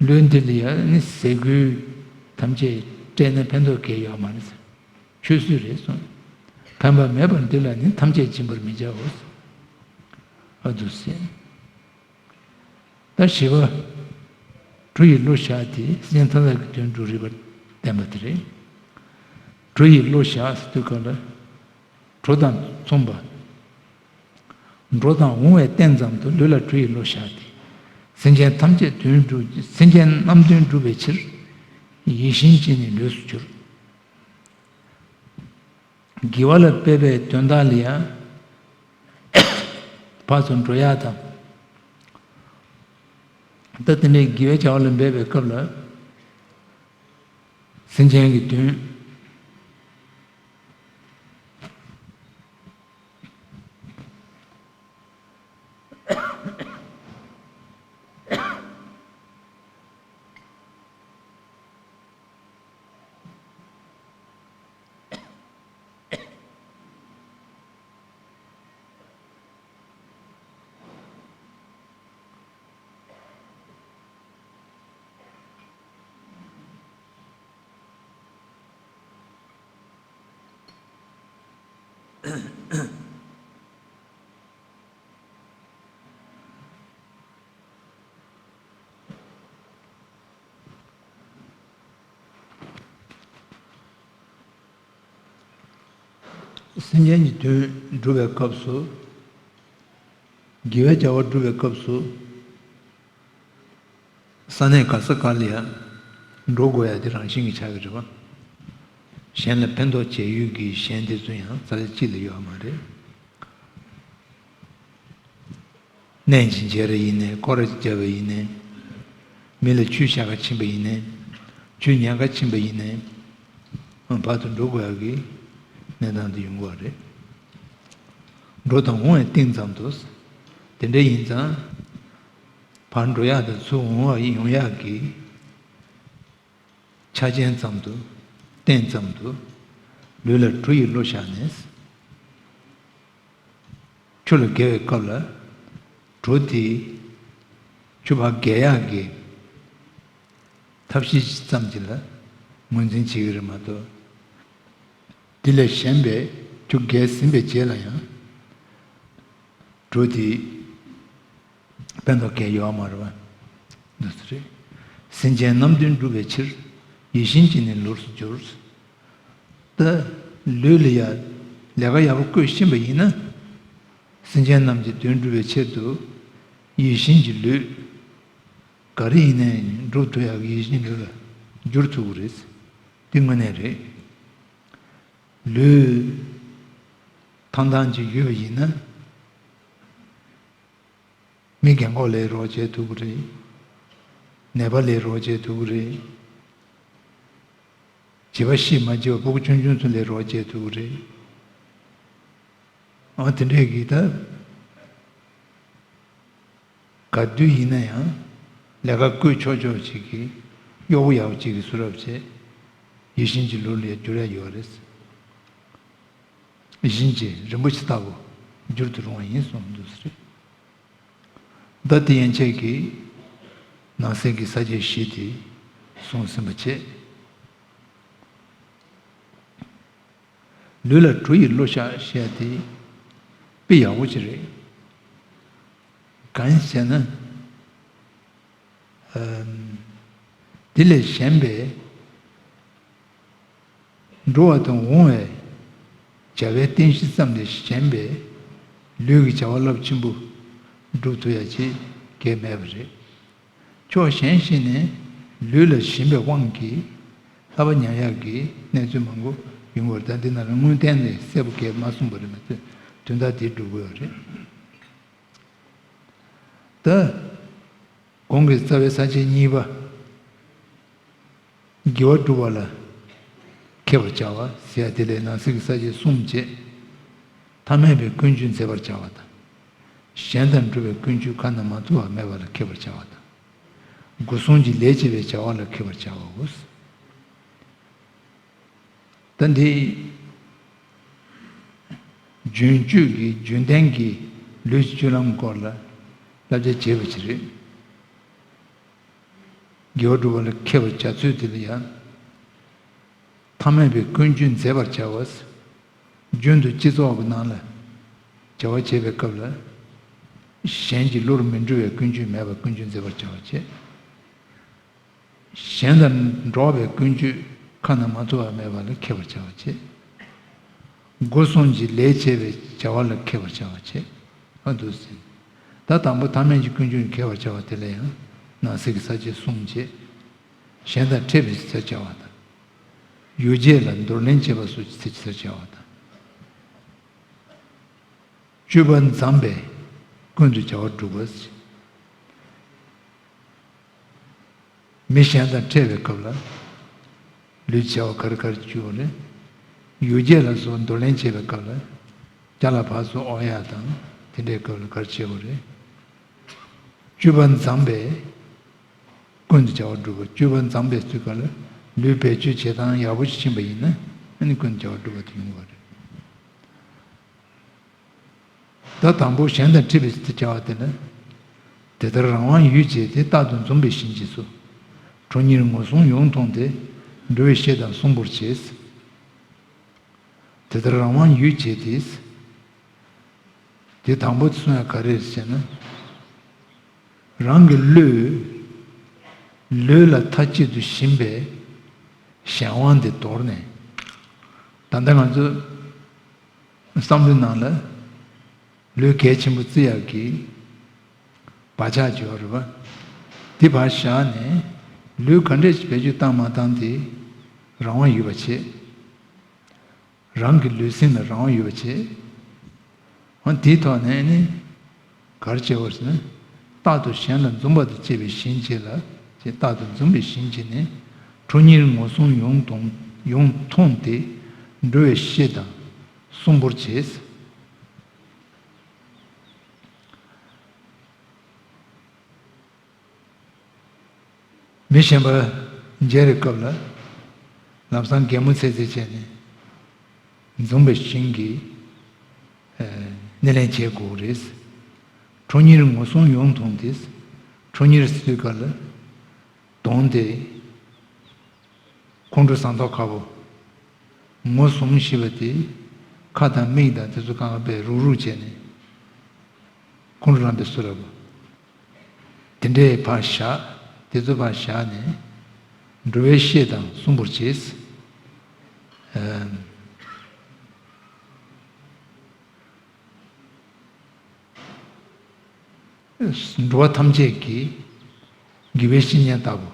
པ། ལུས་འདི་ལ་ཡང་ནི་ཟས་གོས་ཐམས་ཅད་སྤྲད་ན་ཕན་ཐོགས་གང་ཡང་ཡོད་མ་རེད། ཆོས་སྲིད་རེད་གསུངས། ཕན་པ་མེད་པ་འདི་ལ་ནི། ཐམས་ཅད་སྦྱིན་པར་མི་བྱའོ། ཨ་འདུག་སེ། ད་བཞི་པ། གྲོ་ཡི་བློ་བཞག་སྟེ། སེམས་ཅན་ཐམས་ཅད་ཀྱི་དོན་སྒྲུབ་རིགས་པ་བསྟན་པ་དེ་རེད། གྲོ་ཡི་བློ་བཞག་ཟེར་དུས་ག་ལ། གྲོ་དང་མཚུངས་པ། འགྲོ་དང་འོང་བའི་རྟེན་ཙམ་དུ། ལུས་ལ་གྲོ་ཡི་བློ་བཞག་སྟེ། སེམས་ཅན་ཐམས་ཅད་དོན་སྒྲུབ། སེམས་ཅན་རྣམས་དོན་སྒྲུབ་པའི་ཕྱིར། ཡིད་བཞིན་ཅན་ནི་ལུས་སུ་གྱུར། དགེ་བ་ལ་འབད་པའི་དོན་དག་ལ་ཡང་ཕར་ཚུར་འགྲོ་ཡག་དང་། ད་དེ་འདྲའི་དགེ་བའི་བྱ་བ་ལ་འབད་པའི་སྐབས་ལ། སེམས་ཅན་གྱི་དོན། སེམས་ཅན་གྱི་དོན་སྒྲུབ་པའི་སྐབས་སུ། དགེ་བའི་བྱ་བ་སྒྲུབ་པའི་སྐབས་སུ། ས་གནས་ག་ས་ག་ལ་ཡང་འགྲོ་དགོས་ཡ་དེ་རང་བཞིན་གྱིས་ཆགས་ཀྱི་རེད་པ། གཞན་ལ་ཕན་ཐོགས་བྱེད་ཡུལ་གྱི་གཞན་དེ་ཚོ་ཡང་རྩ་ལ་གཅིག་ལ་ཡོད་མ་རེད། གནས་ཀྱི་མཇལ་ར་ཡིན་ནའི། སྐོར་ར་རྒྱབ་པ་ཡིན་ནའི། མི་ལ་ཆོས་བཤད་ག་ཕྱིན་པ་ཡིན་ནའི། ཆོས་ཉན་ག་ཕྱིན་པ་ཡིན་ནའི། ཨ་བར་དུ་འགྲོ་དགོས་ཡག་གི་གནས་སྟངས་དེ་ཡོང་གི་རེད། འགྲོ་དང་འོང་བའི་རྟེན་ཙམ་དུ། དེ་འདྲ་ཡིན་ཙང་། ཕར་འགྲོ་ཡག་དང་ཚུར་འོང་བ་ཡོང་ཡག་གི་ཆ་རྐྱེན་ཙམ་དུ། རྟེན་ཙམ་དུ། ལུས་ལ་གྲོ་ཡི་བློ་བཞག་ནས། ཆུ་ལ་བརྒལ་བའི་སྐབས་ལ། གྲོ་དེ་ཆུ་ཕར་བརྒལ་ཡག་གི་ཐབས་ཤེས་ཙམ་ཅིག་ལ་ངོས་འཛིན་བྱེད་ཀྱི་རེད་མ་གཏོགས། དེ་ལས་གཞན་པའི་ཆུ་བརྒལ་ཟིན་པའི་རྗེས་ལ་ཡང་། གྲོ་དེ་ཕན་ཐོགས་གང་ཡང་ཡོད་མ་རེད་པ། འདི་ཚོ་རེད། སེམས་ཅན་རྣམས་དོན་སྒྲུབ་པའི་ཕྱིར། ཡིད་བཞིན་ཅན་ནི་ལུས་སུ་གྱུར། ད་ལུས་ལ་ཡ་ལས་ཀ་ཡག་པོ་བསྐོས་ཕྱིན་པ་ཡིན་ན། སེམས་ཅན་རྣམས་ཀྱི་དོན་སྒྲུབ་པའི་ཆེད་དུ། ཡིད་བཞིན་གྱི་ལུས། ག་རེ་ཡིན་ནའི་སྒྲུབ་ཐུབ་ཡག་གི་ཡིད་བཞིན་ལུས་ལ་འགྱུར་ཐུབ་ཀྱི་རེད། འདི་དངོས་གནས་རེད། ལུས་ཐང་ཐང་ཅིག་ཡོད་པ་ཡིན་ན། མི་རྒན་འཁོགས་ལ་རོགས་བྱེད་ཐུབ་ཀྱི་རེད། ནད་པ་ལ་རོགས་བྱེད་ཐུབ་ཀྱི་རེད། བྱིས་པ་ཤི་མ་བྱེད་པ་ཕྲུ་གུ་ཆུང་ཆུང་ཚོ་ལ་རོགས་བྱེད་ཐུབ་ཀྱི་རེད། ཨ་དེ་འདྲས་ཀྱི་ད། ག་དུས་ཡིན་ན་ཡང་ལས་ཀ་བསྐོས་ཆོག་ཆོག་ཅིག་གི་གཡོག་པོ་ཡག་པོ་ཅིག་གི་བཟོ་འདྲ་བྱས། ཡིད་བཞིན་གྱི་ལུས་ལ་འགྱུར་ཡ་ཡོད་རེད། ཡིད་བཞིན་གྱི་རིན་པོ་ཆེ་ལྟ་བུ་འགྱུར་དུ་རུང་བ་ཡིན་གསུངས་འདུག་ཟེར། ད་དེ་ཡན་ཆད་ཀྱིས་ནང་གསེས་ཀྱི་ས་བཅད་བཞི་དེ་གསུངས་ཟིན་པ་བྱས། ལུས་ལ་གྲོ་ཡི་བློ་བཞག་ཞེས་ཏེ། དཔེ་ཡག་པོ་ཅིག་རེད། གང་ཡིན་ཟེར་ན། ཨམ། དེ་ལས་གཞན་པའི་འགྲོ་བ་དང་འོང་བའི་བྱ་བའི་རྟེན་གཞི་ཙམ་ལས་གཞན་པའི་ལུས་ཀྱི་བྱ་བ་རླབས་ཆེན་པོ་སྒྲུབ་ཐུབ་ཡ་ཅིག་གང་ཡང་མེད་པ་རེད། ཕྱོགས་གཞན་ཞིག་ནས་ལུས་ལ་ཞེན་པའི་དབང་གིས་ལྷ་པ་ཉར་ཡག་གི་གནས་ཚུལ་མང་པོ་ཡོང་གི་ཡོད་རེད། ད་འདི་ནང་ལ་དངོས་བསྟན་ལས་གསལ་པོ་གང་ཡང་མ་གསུངས་པ་རེད། མ་ཚད་དོན་དག་འདི་སྒྲུབ་དགོས་ཡོད་རེད། ད། གོང་གི་རྩ་བའི་ས་བཅད་གཉིས་པ། དགེ་བ་སྒྲུབ་པ་ལ་མཁས་པར་བྱ་བ་ཟེར་ཡ་དེ་ལས་ནང་གསེས་ཀྱི་ས་བཅད་གསུམ་བཅས། ཐ་མལ་པའི་ཀུན་སྤྱོད་མཛེས་པར་བྱ་བ་དང་། གཞན་དང་འགྲོགས་པའི་ཀུན་སྤྱོད་ཁ་ན་མ་ཐོ་བ་མེད་པ་ལ་མཁས་པར་བྱ་བ་དང་། སྒོ་གསུམ་གྱི་ལས་བྱེད་པའི་བྱ་བ་ལ་མཁས་པར་བྱ་བའོ། ད་འདི། རྒྱུན་སྤྱོད་ཀྱི་རྒྱུན་ལྡན་གྱི་ལུས་ཀྱི་སྤྱོད་ལམ་སྐོར་ལ་བསླབ་བྱ་བྱས་པ་ཞིག་རེད། དགེ་བ་སྒྲུབ་པ་ལ་མཁས་པར་བྱ་ཚུལ་དེ་ལ་ཡང་། ཐ་མལ་པའི་ཀུན་སྤྱོད་མཛེས་པར་བྱ་བ། རྒྱུན་དུ་སྤྱི་ཚོགས་ཀྱི་ནང་ལ་བྱ་བ་བྱེད་པའི་སྐབས་ལ། གཞན་གྱི་བློར་མི་འགྲོ་བའི་ཀུན་སྤྱོད་མེད་པར་ཀུན་སྤྱོད་མཛེས་པར་བྱ་བ་བྱེད། གཞན་དང་འགྲོགས་པའི་ཀུན་སྤྱོད་ཁ་ན་མ་ཐོ་བ་མེད་པ་ལ་མཁས་པར་བྱ་བ་བྱེད། སྒོ་གསུམ་གྱི་ལས་བྱེད་པའི་བྱ་བ་ལ་མཁས་པར་བྱ་བ་བྱེད། ཨ་འདུག་ཟིན། ད་དང་པོ་ཐ་མལ་གྱི་ཀུན་སྤྱོད་ལ་མཁས་པར་བྱ་བ་དེ་ལ་ཡང་ནང་གསེས་ཀྱི་ས་བཅད་གསུམ་བྱེད། གཞན་དང་འཕྲད་པའི་ཚུལ་བྱ་བ་དང་། ཡོ་བྱད་ལ་འདོར་ལེན་བྱེད་པ་སོགས་ཀྱི་ཚུལ་བྱ་བ་དང་། སྤྱོད་པ་མཛངས་པས་ཀུན་ཏུ་བྱ་བ་སྒྲུབ་པ། མི་གཞན་དང་འཕྲད་པའི་སྐབས་ལ་ལུས་བྱ་བ་ག་རེ་ག་རེ་སྤྱོད་དགོས་རེད། ཡོ་བྱད་ལ་སོགས་འདོར་ལེན་བྱེད་པའི་སྐབས་ལ་རྒྱ་ལ་བབས་སོགས་འོང་ཡ་དང་དེ་འདྲའི་སྐབས་ལ་ག་རེ་བྱེད་དགོས་རེད། སྤྱོད་པ་མཛངས་པས་ཀུན་ཏུ་བྱ་བ་སྒྲུབ་པ། སྤྱོད་པ་མཛངས་པའི་ཚུལ་ག་ལ་ལུས་བེད་སྤྱོད་བྱེད་སྟངས་ཡག་པོ་ཞིག་ཕྱིན་པ་ཡིན་ན་ཨ་ནི་ཀུན་ཏུ་བྱ་བ་སྒྲུབ་པ་དེ་ཡོང་གི་རེད། ད་དང་པོ་གཞན་དང་འཕྲད་པའི་ཚུལ་བྱ་བ་དེ་ནི། དེ་ལྟར་རང་དབང་ཡུལ་བྱེད་དེ་རྟག་ཏུ་འཛུམ་པའི་བྱིན་གྱིས་སོ། ཁྲོ་གཉེར་ངོ་བསྲུང་ཡོངས་ཐོང་སྟེ། འགྲོ་བའི་ཤེས་དང་གསོང་པོར་བྱེད། དེ་ལྟར་རང་དབང་ཡུལ་བྱེད་དེ། དེ་དང་པོ་གསུང་ཡ་ག་རེ་རེད་ཟེར་ན། རང་གི་བློས་ལུས་ལ་མཐའ་གཅིག་ཏུ་ཞེན་པའི་གཞན་དབང་དེ་དོར་ནས། ད་ལྟ་ང་ཚོ་བསམ་བློའི་ནང་ལ་ལུས་གལ་ཆེན་པོ་བརྩི་ཡག་གི་བག་ཆགས་ཅིག་ཡོད་རེད་པ། དེ་ཕར་བཞག་ནས་ལུས་ག་འདྲས་ཞིག་བེད་སྤྱོད་བཏང་མ་བཏང་དེ་རང་དབང་ཡོད་པ་བྱེད། རང་གི་ལུས་སེམས་ལ་རང་དབང་ཡོད་པ་བྱེད། འོ་དེའི་ཐོག་ནས་ནི་ག་རེ་བྱེད་དགོས་ཟེར་ན། རྟག་ཏུ་གཞན་ལ་འཛུམ་པ་དང་བཅས་པའི་བྱིན་གྱིས་ལ་ཅེས་རྟག་ཏུ་འཛུམ་པའི་བྱིན་གྱིས་ནི་ཁྲོ་གཉེར་ངོ་བསྲུང་ཡོངས་ཐོང་ཡོངས་ཐོང་སྟེ་འགྲོ་བའི་ཤེས་དང་གསོང་པོར་བྱེད། མི་གཞན་པ་མཇལ་བའི་སྐབས་ལ་ལམ་སང་གད་མོ་ཚིག་ཚིག་བྱས་ནས་འཛུམ་པའི་བྱིན་གྱིས་སྣེ་ལེན་བྱེད་དགོས་རེད། ཁྲོ་གཉེར་ངོ་བསྲུང་ཡོངས་ཐོང་སྟེ། ཁྲོ་གཉེར་ཟེར་དུས་ག་ལ་དོང་དེ། ཁོང་ཁྲོ་ཟངས་མདོག་ཁ་པོ། ངོ་བསྲུང་ཞེས་པ་དེ་ཁ་དང་མིག་དང་དེ་ཚོ་གང་ག་པས་རུག་རུག་བྱས་ནས་ཁོང་ཁྲོ་ལངས་པའི་བཟོ་འདྲ་པོ། དེ་འདྲའི་ཕར་བཞག་དེ་ཚོ་ཕར་བཞག་ནས་འགྲོ་བའི་ཤེས་དང་གསོང་པོར་བྱེད། ཨ། འགྲོ་བ་ཐམས་ཅད་ཀྱི་དགེ་བའི་བཤེས་གཉེན་ལྟ་བུ།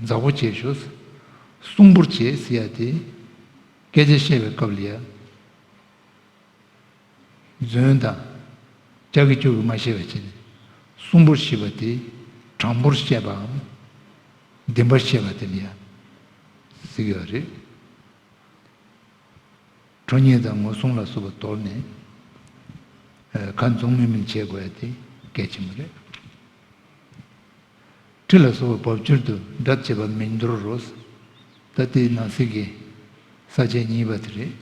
མཛའ་བོ་བྱེད་ཤོག་གསོང་པོར་བྱེད་ཟེར་ཡ་དེ། སྐད་ཆ་བཤད་པའི་སྐབས་ལ་ཡ། རྫུན་དང་། ཅག་གི་ཅུག་གི་མ་བཤད་པ་བྱས་ནས། གསོང་པོར་བྱེད་པ་དེ། དྲང་པོར་བཤད་པའམ། བདེན་པར་བཤད་པ་དེ་ལ་ཡ། ཟེར་གྱི་ཡོད་རེད། ཁྲོ་གཉེར་དང་ངོ་བསྲུང་ལ་སོགས་པ་དོར་ནས། ཨ། ཁ་འཛུམ་མིག་དམར་བྱེད་དགོས་ཡ་དེ་གལ་ཆེན་པོ་རེད། ཁྲི་ལ་སོགས་པ་བབ་ཅོལ་དུ་དགྲ་བྱེད་པ་མིན་འདོར་རོ། ད་ལྟའི་ནང་གསེས་ཀྱི་ས་བཅད་གཉིས་པ་དེ་རེད།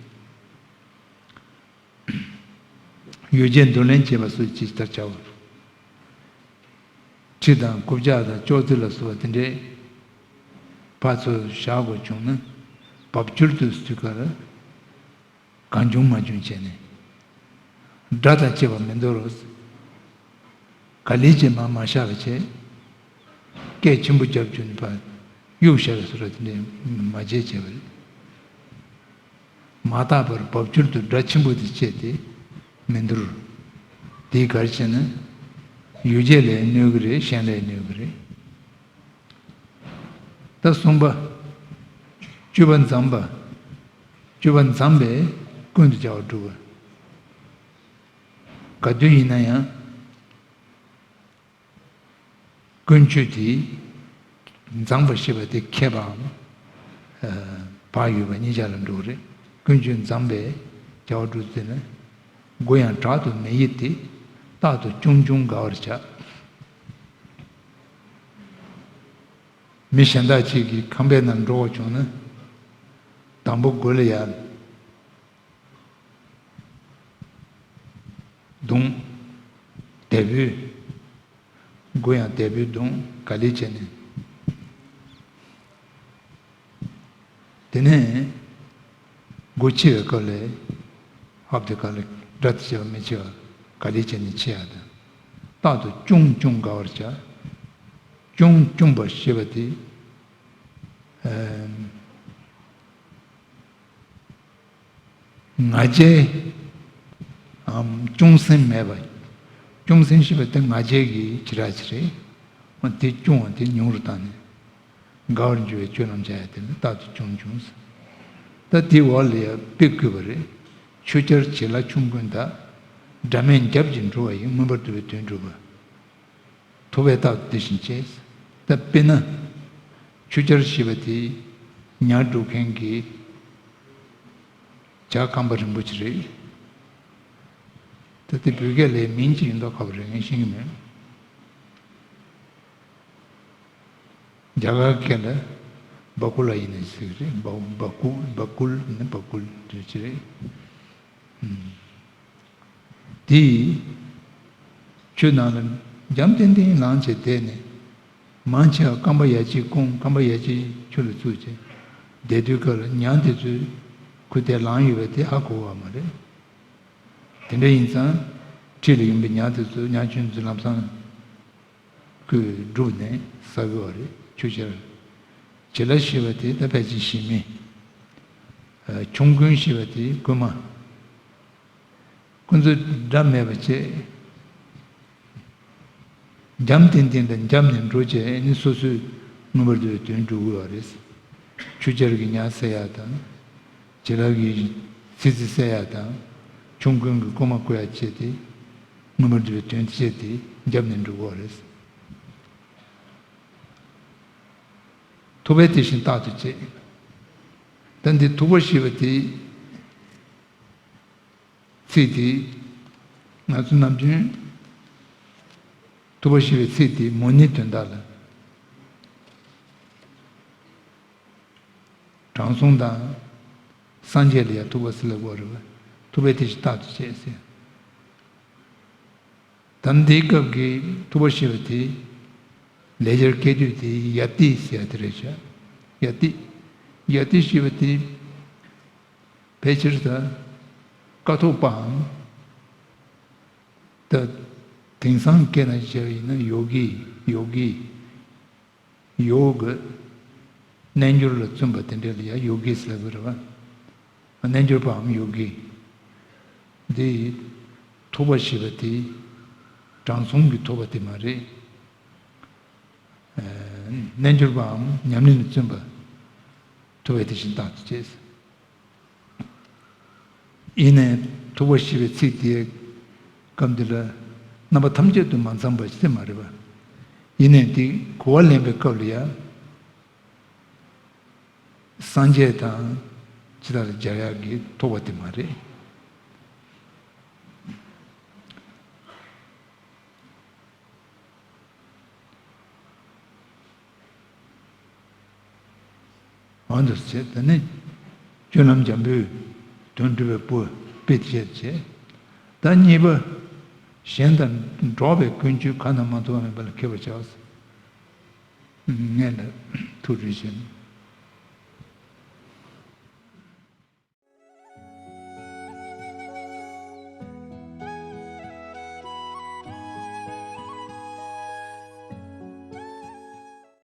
ཡོ་བྱད་འདོར་ལེན་བྱེད་པ་སོགས་ཇི་ལྟར་བྱའོ། ཁྲི་དང་རྐུབ་བཀྱག་དང་ཅོག་ཙེ་ལ་སོགས་པ་དེ་འདྲའི་ཕར་ཚུར་བཞག་དགོས་བྱུང་ན། བབ་ཅོལ་དུ་ཟེར་དུས་ག་ལ་གང་བྱུང་མང་བྱུང་བྱས་ནས་ དགྲ་དང་བཅས་པ་མི་འདོར་རོ། ག་ལེར་བྱས་མར་མ་བཞག་པ་བྱས། སྐད་ཆེན་པོ་རྒྱབ་བཅུག་ནས་ཕར་གཡུག་བཞག་པའི་བཟོ་འདྲ་དེ་འདྲས་མ་བྱས་བྱས་པ་རེད། མ་བརྟགས་པར་བབ་ཅོལ་དུ་དགྲ་ཆེན་པོ་དེ་བཅས་ཏེ་མི་འདོར། དེས་ག་རེ་བྱས་ན། ཡོ་བྱད་ལ་གནོད་ཀྱི་རེད། གཞན་ལ་གནོད་ཀྱི་རེད། ད་གསུམ་པ། སྤྱོད་པ་འཛོམས་པ། སྤྱོད་པ་འཛོམས་པས་ཀུན་ཏུ་བྱ་བ་སྒྲུབ་པ། ག་དུས་ཡིན་ན་ཡང་། ཀུན་སྤྱོད་དེ་འཛོམས་པ་ཞེས་པ་དེ་མཁས་པའམ། ཨ། བག་ཡོད་པ་གཉིས་ཆ་ལ་འགྲོ་གི་རེད། ཀུན་སྤྱོད་འཛོམས་པས་བྱ་བ་སྒྲུབ་ཟེར་ན། མགོ་ཡང་དྲག་ཏུ་མི་གཡེང་སྟེ། རྟག་ཏུ་ཅུང་ཅུང་དགའ་བར་བྱ། མི་གཞན་དག་ཅིག་གི་ཁང་པའི་ནང་འགྲོ་བ་བྱུང་ན། དང་པོ་མགོ་ལ་ཡར་བརྡུང་། དལ་བུས། མགོ་ཡང་དལ་བུས་བརྡུང་། ག་ལེར་བྱས་ནས། དེ་ནས་མགོ་ཕྱི་བའི་སྐབས་ལ། ཧབ་དེ་ག་ལེར་དགྲ་དེ་བྱས་པ་མི་བྱེད་པ། ག་ལེར་བྱས་ནས་ཕྱི་ཡ་དང་། རྟག་ཏུ་ཅུང་ཅུང་དགའ་བར་བྱ། ཅུང་ཅུང་བ་ཞེས་པ་དེ། ཨ། ང་རྒྱལ་འམ་ཅུང་ཟད་མེད་པ། ཅུང་ཟད་ཞེས་པ་དེ་ང་རྒྱལ་གྱི་བྱེ་བྲག་ཅིག་རེད། འོ་དེ་ཅུང་བ་དེ་ཉུང་རུ་བཏང་ནས། དགའ་བར་འགྱུར་བའི་སྤྱོད་ལམ་བྱ་ཡ་དེ་ལ་རྟག་ཏུ་ཅུང་ཅུང་ཟེར། ད་དེའི་འོག་ལ་ཡང་དཔེ་བཀོད་པ་རེད། ཆུ་སྐྱར་བྱི་ལ་ཆོམ་རྐུན་དག། དགྲ་མེད་རྒྱབ་ཀྱིས་འགྲོ་བ་ཡི། མངོན་པར་འདུ་བའི་དོན་སྒྲུབ་པ། ཐུབ་པས་རྟག་ཏུ་དེ་བཞིན་བྱེད། ད་དཔེར་ན། ཆུ་སྐྱར་ཞེས་པ་དེ་ཉ་སྒྲུག་མཁན་གྱི་བྱ་རྐང་པ་རིང་པོ་ཅིག་རེད། ད་དེ་བོད་སྐད་ལ་མིང་ཅིག་ཡིན་མདོག་ཁ་པོ་རེད། ངས་ཤེས་ཀྱི་མེད། རྒྱ་གར་སྐད་ལ་སྦ་ཀུ་ལ་ཡིན་ནའི་ཟེར་གྱི་རེད། སྦ། སྦ་ཀུ། སྦ་ཀུལ་ནི་སྦ་ཀུལ་དེ་ཅི་རེད། ཨུམ། དེས་ཆུ་ནང་ལ་འཇམ་ཐིང་ཐིང་ལངས་བྱས་བསྡད་ནས། མང་ཆེ་བ་རྐང་པ་ཡ་གཅིག་བསྐུམ། རྐང་པ་ཡ་གཅིག་ཆུ་ལ་བཙུགས་བྱས་བསྡད་དུས་སྐབས་ལ་ཉ་དེ་ཚོས་ཁོ་དེ་ལངས་ཡོད་པ་དེ་ཧ་གོ་བ་མ་རེད། དེ་འདྲ་ཡིན་ཙང་འཁྲིས་ལ་ཡོང་པའི་ཉ་དེ་ཚོ། ཉ་ཆུང་ཚོ་ལམ་སང་ཁོས་བསྒྲུབས་ནས་ཟ་གི་བ་རེད། ཆུ་སྐྱར། བྱི་ལ་ཞེས་པ་དེ་ད་ཕལ་ཆེར་ཞི་མི། ཨ། ཆོམ་རྐུན་ཞེས་པ་དེ་རྐུན་མ། ཁོ་ཚོ་དགྲ་མེད་པ་བྱས། འཇམ་ཐིང་ཐིང་དང་འཇམ་ནས་འགྲོ་བྱས། ཨེ་ནི་སོ་སོས་མངོན་པར་འདུ་བའི་དོན་སྒྲུབ་དགོས་པ་རེད། ཆུ་སྐྱར་གྱི་ཉ་བསད་ཡ་དང་། བྱི་ལ་གི་ཚི་ཚི་བསད་ཡ་དང་། ཆོམ་རྐུན་གྱི་རྐུན་མ་རྐུ་ཡ་བྱས་ཏེ། མངོན་པར་འདུ་བའི་དོན་བྱས་ཏེ་འཇམ་ནས་འགྲོ་དགོས་པ་རེད། ཐུབ་པས་དེ་བཞིན་རྟག་ཏུ་བྱེད། ད་འདི་ཐུབ་པ་ཞེས་པ་དེ། ཚིག་དེ། ང་ཚོ་ནམ་རྒྱུན་ཐུབ་པ་ཞེས་པའི་ཚིག་དེ་མོ་ནིའི་དོན་དག་ལ། དྲང་སྲོང་དང་སངས་རྒྱས་ལ་ཡང་ཐུབ་པ་ཟེར་ལབ་དགོས་རེད་པ། ཐུབ་པས་དེ་བཞིན་རྟག་ཏུ་བྱེད་ཟེར། ད་འདིའི་སྐབས་ཀྱི་ཐུབ་པ་ཞེས་པ་དེ་ལེགས་སྦྱར་སྐད་དོད་དེ་ཡ་ཏི་ཟེར་ཡ་དེ་རེད་ཤག་ཡ་ཏི། ཡ་ཏི་ཞེས་པ་དེ་ཕལ་ཆེར་ད་ཀཿཐོག་པའམ། ད་དེང་སང་སྐད་ནང་བྱས་པ་ཡིན་ན་ཡོ་གི། ཡོ་གི། ཡོ་གི། རྣལ་འབྱོར་ལ་བརྩོན་པ་དེ་འདྲ་ལ་ཡང་ཡོ་གི་ཟེར་གི་རེད་པ། རྣལ་འབྱོར་པའམ་ཡོ་གི། འདི་ཐུབ་པ་ཞེས་པ་དེ་དྲང་སྲོང་གི་ཐུབ་པ་དེ་མ་རེད། ཨ། རྣལ་འབྱོར་པའམ་ཉམས་ལེན་ལ་བརྩོན་པ། ཐུབ་པས་དེ་བཞིན་རྟག་ཏུ་བྱེད། ཡིན་ནའི་ཐུབ་པ་ཞེས་པའི་ཚིག་དེའི་སྐབས་འདི་ལ་རྣམ་པ་ཐམས་ཅད་དུ་མ་འཛོམས་པ་ཞིག་མ་རེད་པ། ཡིན་ནའི་དེ་གོ་བ་ལེན་པའི་སྐབས་ལ་ཡང་སངས་རྒྱས་དང་ཇི་ལྟར་སྦྱར་ཡག་གི་ཐུབ་པ་དེ་མ་རེད། འོ་འདུག་སེ་བྱས། དེ་ནས་སྤྱོད་ལམ་འཇམ་པོས་དོན་སྒྲུབ་པའི་བུ་དཔེ་བྱས་བྱས། ད་གཉིས་པ། གཞན་དང་འགྲོགས་པའི་ཀུན་སྤྱོད་གང་དང་མ་མཐུན་པ་མེད་པ་ལ་མཁས་པར་བྱའོ། ངས་ལ་ཐུགས་རེ་བཞེས།